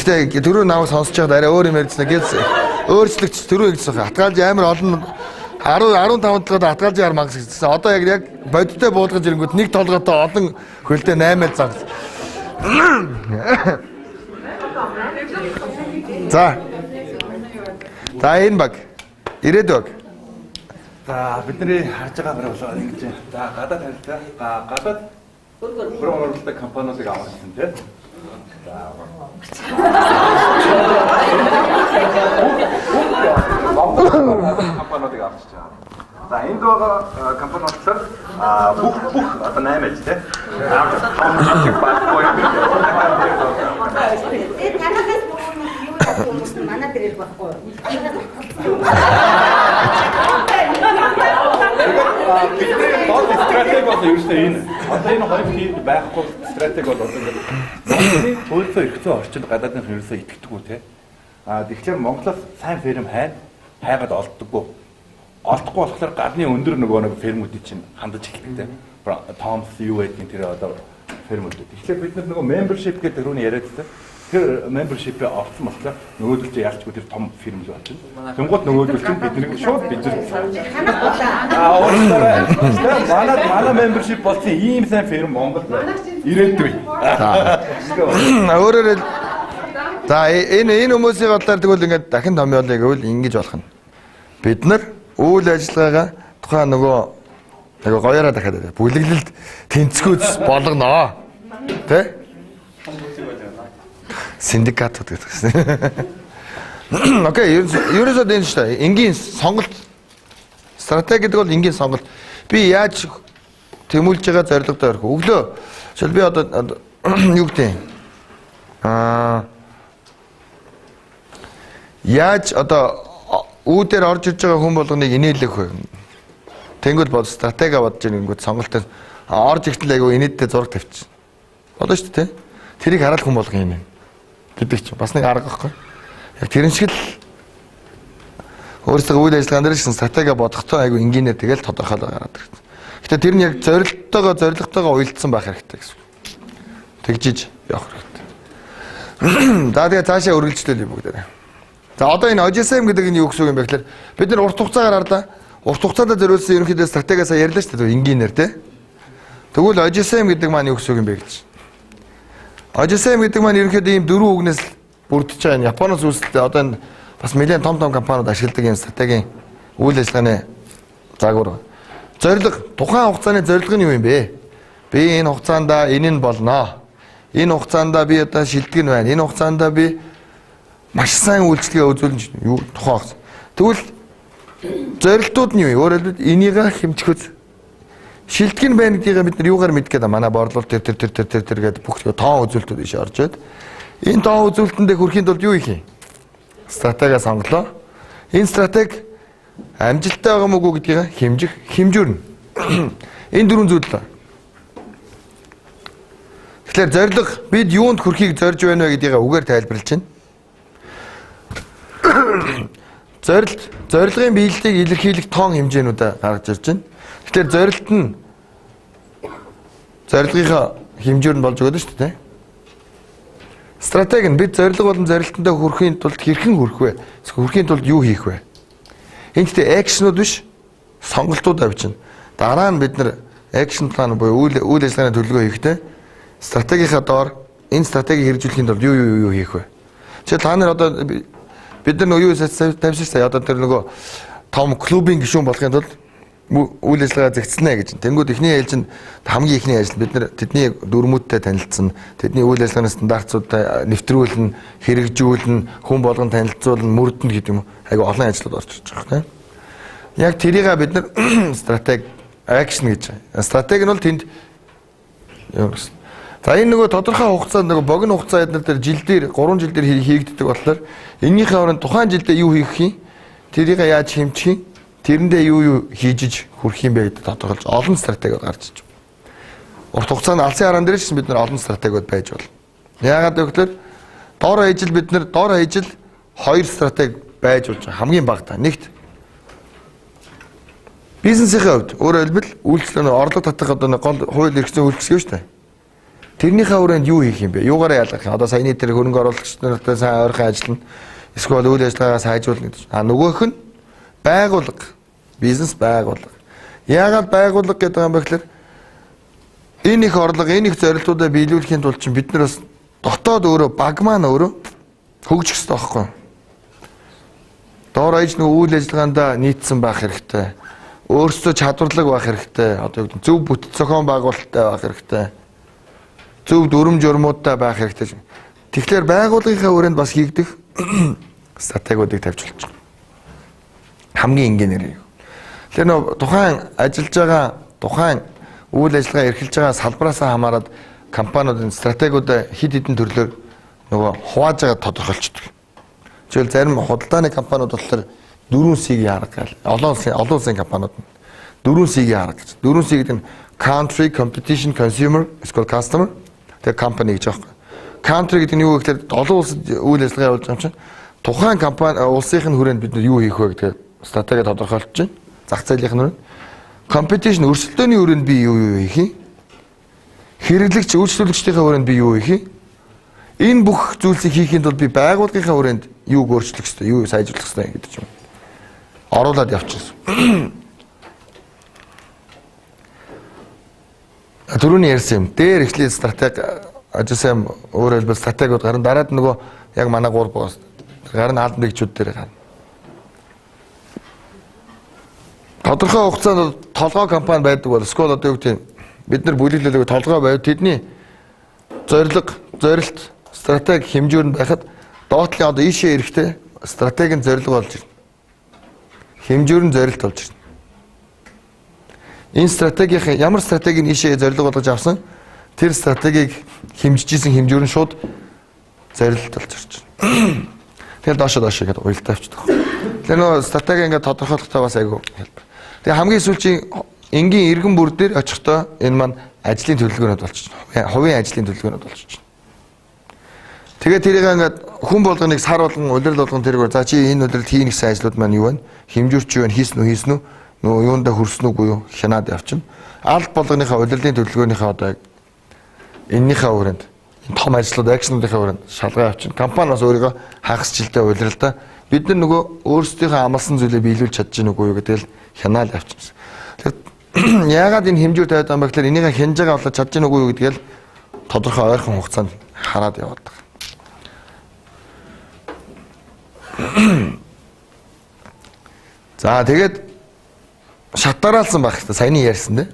Гэтэ түрүү намайг сонсож байхад арай өөр юм ярьжсэн. Гэлс өөрчлөгч түрүү хэлсэн байх. Атгаалж амар олон 10 15 толгойд атгаалж яар мангас гэсэн. Одоо яг бодиттой буулгаж ирэнгүүт нэг толгойтой олон хөлдөө 8-аар загс. За. За энэ баг. Ирээд баг. За бидний харж байгаа баримтлал ингэж. За гадаад харилцаа. Гадаад хөрөнгө оруулалтын компаниудыг авах гэсэн тийм. За Монгол компаниудыг авчиж байгаа. За энд байгаа компаниуд бүх одоо 8 аж тийм. Том баггүй. Тэгээд танахаас юу яах хүмүүс нь манай дээр ирэх байхгүй юу? Бидний гол стратеги бол ерөөсөө энэ. Одоо энэ хоёр тийм байхгүй стратеги бол одоо ингээд Монголын хууль зүйн эрх зүйн орчинд гадаадынх ерөөсөө итгэдэггүй те. А тэгэхээр Монголоос сайн фирм хайгаад олддоггүй. Олдохгүй болохоор гадны өндөр нөгөө нэг фирмүүдийг чинь хандаж эхэлдэг те. Томс юу байдгийг тэр одоо фирмүүд. Тэгэхээр бид нар нөгөө membership гэдэг рүүний яриад те. Тэр membership-ээ олцсон болохоор нөгөөдөл чинь ялчгүй тэр том фирм л болчихно. Тэнгуут нөгөөдөл чинь бидний шууд бизнес. Аа уучлаарай. Манай membership болсон ийм сайн фирм Монголд ирээдүй. Өөрөөр за энэ хүмүүсийн бодлоор тэгвэл ингээд дахин томьёолъё гэвэл ингэж болох нь. Бид нар үйл ажиллагаагаа тухайн нөгөө гоёороо дахиад бүлэглэлд тэнцвүүц болгоно. Тэ? Синдикатууд гэдэг гэсэн. Окей, ерөөсөө энэ шүү дээ. Энгийн сонголт стратеги гэдэг бол энгийн сонголт. Би яаж тэмүүлж байгаа зорилготой өрөх. Өглөө. Жишээл би одоо юу гэдэг юм? Яаж одоо үүдээр орж ирж байгаа хүн болгоныг инээлэх вэ? Тэнгүүд бол стратеги бодож ирэнгүүт сонголтоор орж иртэл айгүй инээдтэй зураг тавьчих. Болно шүү дээ. Тэрийг хараад хүн болгон инээн гэдэг чинь бас нэг арга байхгүй. Яг тэрэн шиг л өөрсдөө үйл ажиллагаан дээр шин стратеги бодохдоо айгүй энгийнээр тэгэл тодорхойлоо гараад ирсэн. Гэтэ тэр нь яг зорилготойгоо уялдсан байх хэрэгтэй гэсэн. Тэгжиж явах хэрэгтэй. За тэгээ цаашаа үргэлжлүүлье бүгдээрээ. За одоо энэ OGSM гэдэг нь юу гэсэн үг юм бэ гэхээр бид нар урт хугацаагаар харлаа. Урт хугацаанд зориулсан ерөнхийдөө стратегиасаа ярьлаа шүү дээ энгийнээр те. Тэгвэл OGSM гэдэг маань юу гэсэн үг юм бэ гэж. OGSM гэдэг маань ерөнхийдөө ийм дөрвөн үгнээс бүрдэж байгаа. Энэ Японоос үүсэлтэй одоо энэ бас нэлээд том компаниуд ашигладаг юм стратегийн үйл ажиллагааны загвар. Зорилго, тухайн хугацааны зорилго нь юу юм бэ? Би энэ хугацаанд энэ нь болно. Энэ хугацаанд би одоо шилдэг нь байна. Энэ хугацаанд би маш сайн үйлчлэгээ үзүүлнэ юу тухайн хугацаа. Тэгвэл зорилтууд нь юу юм? Өөрөөр хэлбэл энийг хэмжихэд шилдэг нь байна гэдгийг бид нар юугаар мэдгээд манай борлуулалт тэр тэр тэр тэр тэр гэдэг бүх тоон үзүүлэлтүүд иш орж ирээд энэ тоон үзүүлэлтэндээ хүрэхийн тулд юу хийх юм? Стратеги сонголоо. Энэ стратеги амжилттай байгаа мó үгүй гэдгийг хэмжих, хэмжүүрнэ. Энэ дөрвөн зүйл л. Тэгэхээр зорилго бид юунд хүрэхийг зорж байна вэ гэдгийг үгээр тайлбарлаж байна. Зорилт, зорилгын биелэлтийг илэрхийлэх тоон хэмжээнүүдээ гаргаж ирж байна. Тэгэхээр зорилт нь зорилгынхаа хэмжүүр нь болж өгöd шүү дээ. Стратеги нь бид зорилго болон зорилтондоо хүрэхийн тулд хэрхэн хүрэх вэ? Хүрэхийн тулд юу хийх вэ? Энд гэхдээ акшнууд биш, сонголтууд авчина. Дараа нь бид нар акшн план буюу үйл ажиллагааны төлөвлөгөө хийхдээ стратегийнхаа доор Энэ стратегийг хэрэгжүүлэхийн тулд юу юу юу хийх вэ? Жишээл та нар одоо бид нар нөгөө юу тавьсан шүү дээ. Одоо тэр нөгөө том клубын гишүүн болохын тулд үйл ажиллагаа зэгцлэнэ гэж. Тэнгүүд эхний ээлжинд хамгийн эхний ажил бид нар тэдний дүрмүүдтэй танилцсан, тэдний үйл ажиллагааны стандартуудтай нэвтрүүлнэ, хэрэгжүүлнэ, хүн болгон танилцуулна, мөрдөнө гэдэг юм уу. Айгу олон ажлууд орж ирж байгаа юм. Яг тэрийг бид нар стратеги action гэж. Стратеги нь бол тэнд юу гэсэн. За энэ нөгөө тодорхой хугацаанд нөгөө богино хугацаа эднэр дээр жил дээр 3 жил дээр хийгддэг болохоор энэнийхээ оронд тухайн жилдээ юу хийх юм? Тэрийг яаж хэмжих юм? Тэрэндээ юу юу хийж хүрэх юм бэ гэдэг тодорхойлж олон стратегиуд гарч иж байна. Урт хугацаанд алсын хараан дээр ч бид нар олон стратегиуд байж болно. Яагаад гэвэл дор хаяжил бид нар дор хаяжил хоёр стратеги байж болж байгаа. Хамгийн багадаа. Нэгт бизнесийн хувьд өөрөөр хэлбэл үйлчлэл орлого татах одоо гол хууль эрх зүйн үйлчлэг шүү дээ. Тэрнийхээ хүрээнд юу хийх юм бэ? Юугаараа ялгах юм? Одоо саяны тэр хөрөнгө оруулагч нартай сайн ойрхон ажиллана. Эсвэл үйл ажиллагаагаа сайжруулна гэдэг. А нөгөөх нь байгууллага. Бизнес байгууллага. Яагаад байгууллага гэдэг юм бэ гэхээр энэ их орлого, энэ их зорилтуудаа биелүүлэхийн тулд чинь бид нар бас дотоод өөрөө баг маань өөрөө хөгжих хэрэгтэй байхгүй юу? Доор аяж нөгөө үйл ажиллагаанд нийцсэн байх хэрэгтэй. Өөрсдөө чадварлаг байх хэрэгтэй. Одоо юу гэдэг зөв бүтэц зохион байгуулалттай байх хэрэгтэй. Зөв дүрм журмуудтай байх хэрэгтэй. Тэгэхээр байгууллагынхаа хүрээнд бас хийгдэх стратегиудыг тавьж болж байгаа. Хамгийн энгийнээр. Тэгэхээр нөө тухайн ажиллаж байгаа, тухайн үйл ажиллагаа эрхэлж байгаа салбараасаа хамаарат компаниудын стратегиудаа хэд хэдэн төрлөөр нөгөө хувааж байгаа тодорхойлцдог. Жишээл зарим худалдааны компаниуд болохоор 4C-ийн арга гал. Олон улсын компаниуд нь 4C-ийн арга гэж. 4C гэдэг нь country, competition, consumer, эсвэл customer, тэгээ company гэж байгаа байхгүй. Country гэдэг нь юу гэхээр олон улсад үйл ажиллагаа явуулж байгаа юм чинь тухайн компани улсынх нь хүрээнд бид нар юу хийх вэ гэдэг стратеги тодорхойлж байна. Зах зээлийн хүрээнд. Competition өрсөлдөөний хүрээнд би юу юу хийх юм? Хэрэглэгч үйлчлүүлэгчдийнхээ хүрээнд би юу хийх юм? Энэ бүх зүйлсийг хийхийн тулд би байгууллагынхаа хүрээнд юуг өөрчлөх ёстой, юу сайжруулах ёстой гэдэг юм. Оруулаад явчихсан. Түрүүний ярьсан юм. Дээр эхлээд стратеги ажилласан юм. Өөрөөр хэлбэл стратегиуд гарна. Дараад нөгөө яг манай гур богоос гарна албан нэгжүүд дээр гарна. Тодорхой хугацаанд толгой компани байдаг бол эсвэл одоо юу гэдэг бид нар бүлэглэлэг толгой байв. Тэдний зорилго, зорилт, стратеги хэмжүүр нь байхад доотлын одоо ийшээ эрэхтэй стратегийн зорилго болж ирнэ. Хэмжүүр нь зорилт болж ирнэ. Энэ стратегийн ямар стратегийг ийшээ зорилго болгож авсан тэр стратегийг хэмжижсэн хэмжүүр нь шууд зорилт болж ирж байна. Тэгэл доошо доошо гэдээ уялдаа авчдаг. Тэгэхээр нөгөө стратеги ингээд тодорхойлохдоо бас айгүй хэлбэр. Тэгээ хамгийн сүүлийн энгийн иргэн бүр дээр очихдоо энэ маань ажлын төлөвлөгөөнүүд болчихно. Хувийн ажлын төлөвлөгөөнүүд болчихно. Тэгээ тэрийг ингээд хүн болгоныг сар болгон улирал болгон тэргээр за чи энэ улиралд хийнэ гэсэн ажлууд маань юу вэ? Хэмжүүрч юу вэ? Хийсэн үү, хийсэн үү? Нөгөө юундаа хүрсэн үгүй юу? Хянаад явчихна. Аль болгоныхаа улирлын төлөвлөгөөнийхөө одоо яг эннийхээ хүрээнд энэ том ажлууд, акшнуудынхаа хүрээнд шалгаа явчихна. Компани бас өөрийгөө хагас жилдээ улиралдаа бид нар нөгөө өөрсдийнхөө амласан зүйлээ биелүүлж чадж гин үгүй юу гэдгээл хянаал явчихна. Тэгэхээр яагаад энэ хэмжүүр тавиад байгаа юм бэ гэхээр энийг хянаж байгаа болоо чадж гин үгүй юу гэдгээл тодорхой ойрхон хугацаанд хараад яваад байгаа. За тэгээд шат дараалсан байх хэрэгтэй. Саяны ярьсан дээ.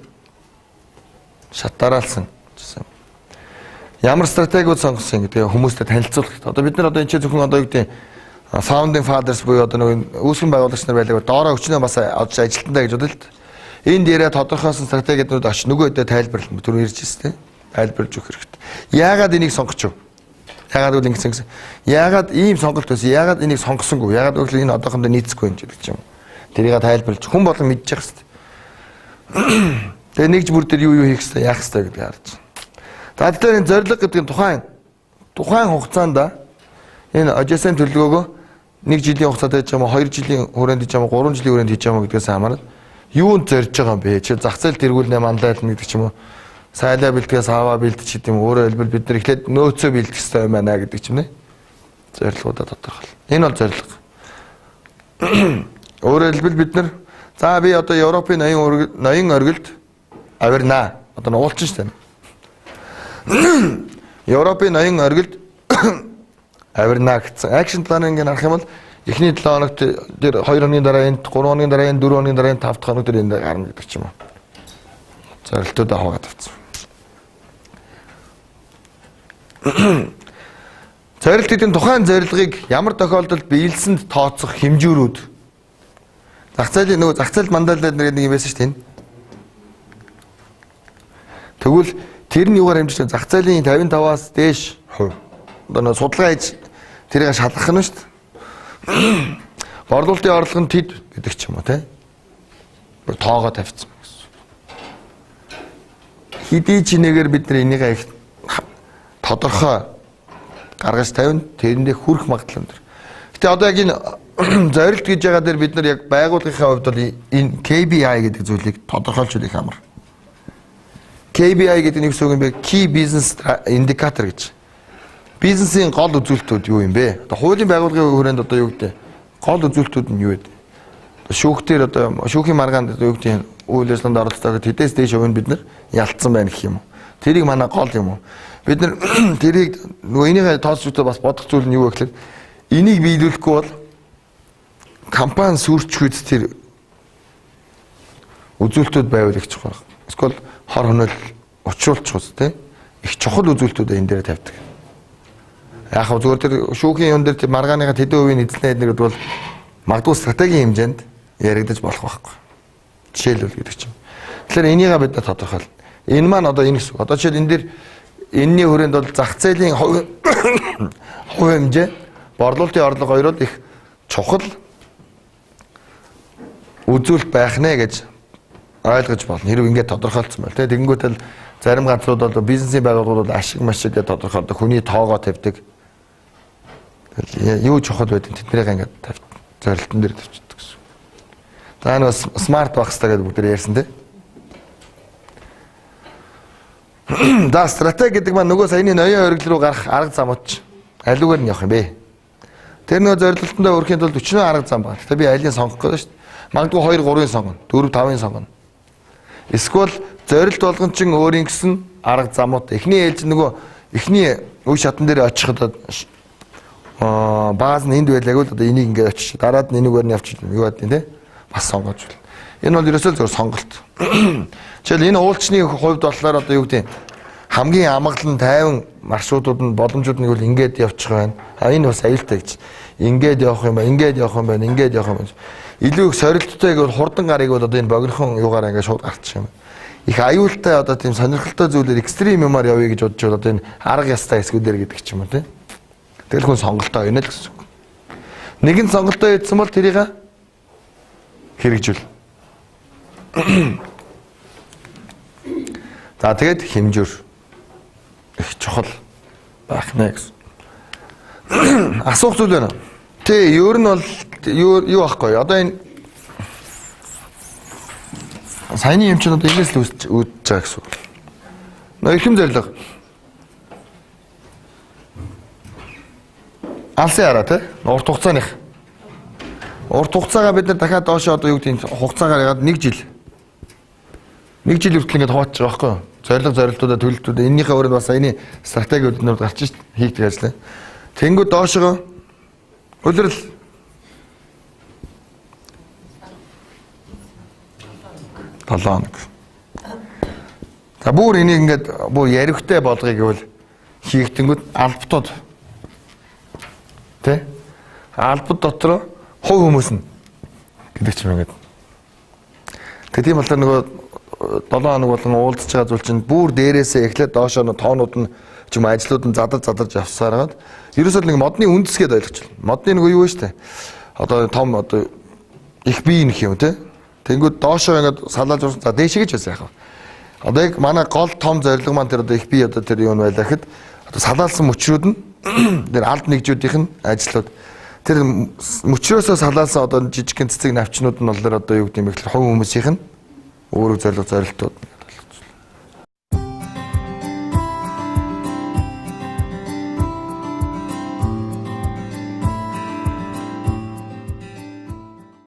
Шат дараалсан гэсэн. Ямар стратегиуд сонгосон гэдэг хүмүүстэй танилцуулах хэрэгтэй. Одоо бид нар одоо энэ чинь зөвхөн одоо юу гэдэг founding fathers буюу одоо нэг үүсгэн байгуулагч нар байлаа. Доороо өчнөө бас ажилтнаа гэж бодъё л дээ. Энд яриа тодорхойлсон стратегиудад очиж нөгөө өдөө тайлбарлана. Түрүү ирж ирсэн тийм. Тайлбарлаж өгөх хэрэгтэй. Яагаад энийг сонгоч вэ? Яагаад гэвэл ингэсэн гэсэн. Яагаад ийм сонголт байсан? Яагаад энийг сонгосонгүй? Яагаад гэвэл энэ одоохондоо нийцэхгүй юм гэдэг ч юм. Тэрийг тайлбарлаж хүн болгон мэдчих хэрэгтэй. Тэгээ нэгж бүр дээр юу юу хийх хэрэгтэй, яах хэрэгтэй гэдгийг харж. За тэгэхээр энэ зорилго гэдэг нь тухайн хугацаанд энэ ажлын төлөвлөгөөгөө 1 жилийн хугацаанд хийж байгаа юм уу, 2 жилийн хүрээнд хийж байгаа юм уу, 3 жилийн хүрээнд хийж байгаа юм уу гэдгээс хамаарат юунд зорж байгаа юм бэ? Жишээл зах зээл тэргүүлнэ, манлайлна гэдэг ч юм уу. Сайлаа бэлтгэс аваа бэлдэж гэдэг юм. Өөрөөр хэлбэл бид нар эхлээд нөөцөө бэлдэх хэрэгтэй юм байна гэдэг ч юм нэ. Зорилгоудаа тодорхойл. Энэ бол зорилго. Өөрөөр хэлбэл бид нар за би одоо Европын ноён оргилд авирнаа. Одоо уулчин шүү дээ. Европын ноён оргилд авирна гэсэн. Action plan ингэ харах юм бол эхний 7 хоногт тэр 2 хоногийн дараа энд, 3 хоногийн дараа энд, 4 хоногийн дараа энд, 5 дахь хоног дээр энд гарна гэдэг ч юм уу. Зорилтуудаа хуваагаад авсан. Зорилт гэдэг нь тухайн зорилгыг ямар тохиолдолд биелсэнд тооцох хэмжүүрүүд. Зах зээлийн нөгөө зах зээл мандалаад нэг юм байсан шүү дээ. Тэгвэл тэр нь юугаар хэмжиж зах зээлийн 55-аас дээш хувь. Одоо нөгөө судалгаа хийж тэрийг шалгах нь шүү дээ. Борлуулалтын орлого нь тэд гэдэг ч юм уу те. Тоогоо тавьчихсан гэсэн. Хэдий ч нэгээр бид нар энийг их тодорхой гаргаж тавина, тэрэндээ хүрэх магадлал өндөр. Гэтэ одоо яг энэ зорилт гэж байгаа дээр бид нар яг байгууллагынхаа хувьд бол энэ KBI гэдэг зүйлийг тодорхойлж их амар. KBI гэдэг нь юу гэсэн үг юм бэ? Key Business Indicator гэж. Бизнесийн гол үзүүлэлтүүд юу юм бэ? Одоо хуулийн байгууллагын хүрээнд одоо юу гэдэг? Гол үзүүлэлтүүд нь юу вэ? Шүүхтэр одоо шүүхийн маргаанд одоо юу гэдэг үйл ажиллагаанд оролцдог тэдээс дээш хувь нь бид нар ялцсан байна гэх юм уу? Тэрийг манай гол юм уу? Бид нар тэрийг нөгөө энийгээ тооцож бас бодох зүйл нь юу вэ гэхээр энийг биелүүлэхгүй бол компани сүрчгүүд тэр үзүүлэлтүүд байвал их чухал. Эсвэл хор хөнөөл учруулчих ус тий. Их чухал үзүүлэлтүүдээ энэ дээр тавьдаг. Яг хав зүгээр тэр шүүхийн юм дээр тэр маргааныхаа тэдэн хувийн эзлэн эднэр гэдэг бол магадгүй стратегийн хэмжээнд яригдаж болох байхгүй. Жишээлбэл гэдэг чинь. Тэгэхээр энийгээ бид нар тодорхойлно. Энэ маань одоо энэ гэсэн. Одоо жишээл энэ дээр энэний хүрээнд бол зах зээлийн хувь хэмжээ, борлуулалтын орлого хоёр бол их чухал үзүүлэлт байх нэ гэж ойлгож болно. Хэрвээ ингээд тодорхойлцсон байл тэ. Тэгэнгүүтэл зарим газрууд бол бизнесийн байгууллагууд бол ашиг машиг гэж тодорхойлдог, хүний тоогоо тавьдаг. Юу чухал байдгийг тэднийгээ ингээд зорилтон дээр тавьчихдаг гэсэн. За энэ бас смарт байх хэрэгтэй гэдэг бүгд ярьсан тэ. За стратеги гэдэг маань нөгөө саяны ноён оргил руу гарах арга замууд ч алиугаар нь явах юм бэ? Тэр нөгөө зорилтондоо хүрэхийн тулд 40 арга зам байна. Гэтэ би алийг сонгох гээд шүү дээ. Магадгүй 2 3-ын сонгоно, 4 5-ын сонгоно. Эсвэл зорилт болгон чинь өөрийн гэсэн арга замууд. Эхний ээлж нөгөө эхний үе шатан дээр очиход бааз нь энд байлаагүй л одоо энийг ингээд очиж дараад нь энэгээр нь явчих юу гэдэг те бас сонгож байна. Энэ бол ерөөсөө зөвхөн сонголт. Жишээл энэ уулчны хувьд болохоор одоо юу гэдэг хамгийн амгалан тайван маршрутууд нь боломжууд нь бол ингээд явчих байна. А энэ бас аюултай гэж. Ингээд явах юм ба, ингээд явах юм байна, ингээд явах юм байна. Илүү их сорилттой гэвэл хурдан гарыг бол одоо энэ богинохон юугаар ингээд шууд гарчих юм. Их аюултай одоо тийм сонирхолтой зүйлээр экстрим юмар явъя гэж бодож бол одоо энэ арга ястай хэсгүүдээр гэдэг ч юм уу тийм. Тэгэл хүн сонголтоо өгнө л гэсэн үг. Нэгэн сонголтоо хийсэн бол тэрийг хэрэгжүүл. За тэгээд хэмжүүр их чухал байх нэ гэсэн. Асуух зүйл байна. Тий, ер нь бол юу байхгүй. Одоо энэ саяны юм чинь одоо эндээс л үүсэж байгаа гэсэн үг. Нөө эрхэм зорилго. Алсын хараа тий. Урт хугацааных. Урт хугацаагаа бид нар дахиад доошоо одоо юу гэдэг хугацаагаар ягаад 1 жил. 1 жил хүртэл ингээд хуваачж байгаа байхгүй юу? Зорилго зорилтуудаа төлөлтүүдээ энэнийхээ өрөөнд бас саяны стратегиуд нөр гарч шít хийгдэх ажил. Тэнгүүд доошоо улирал 7 хоног. За бүр энийг ингээд бүр яривхтай болгоё гэвэл хийгдэнгүүд албатууд тэ албад дотор хувь хүмүүс нь гэдэг ч юм ингээд. Тэгээ тийм болохоор нөгөө 7 хоног болгон уулзж байгаа зүйл чинь бүр дээрээсээ эхлээд доошоо нь тоонууд нь ч юм ажлууд нь задар явсаар хагаад ерөөсөө нэг модны үндэс гэдээ ойлгочихлоо. Модны нөгөө юу вэ штэ. Одоо том одоо их бие нөх юм те. Тэнгүүд доошоо ингээд салааж урсан. За дээшээ гэж байсан яхав. Одоо яг манай гол том зорилго маань тэр одоо их бие одоо тэр юу нь байлаа гэхэд одоо салаалсан мөчрүүд нь тэр алд нэгжүүдийнх нь ажлууд тэр мөчрөөсөө салаалсан одоо жижигхэн цэцэг навчнууд нь боллоор одоо юу гэдэг юм бэ гэхээр хувь хүмүүсийнх нь өөрөг зорилго зорилтууд.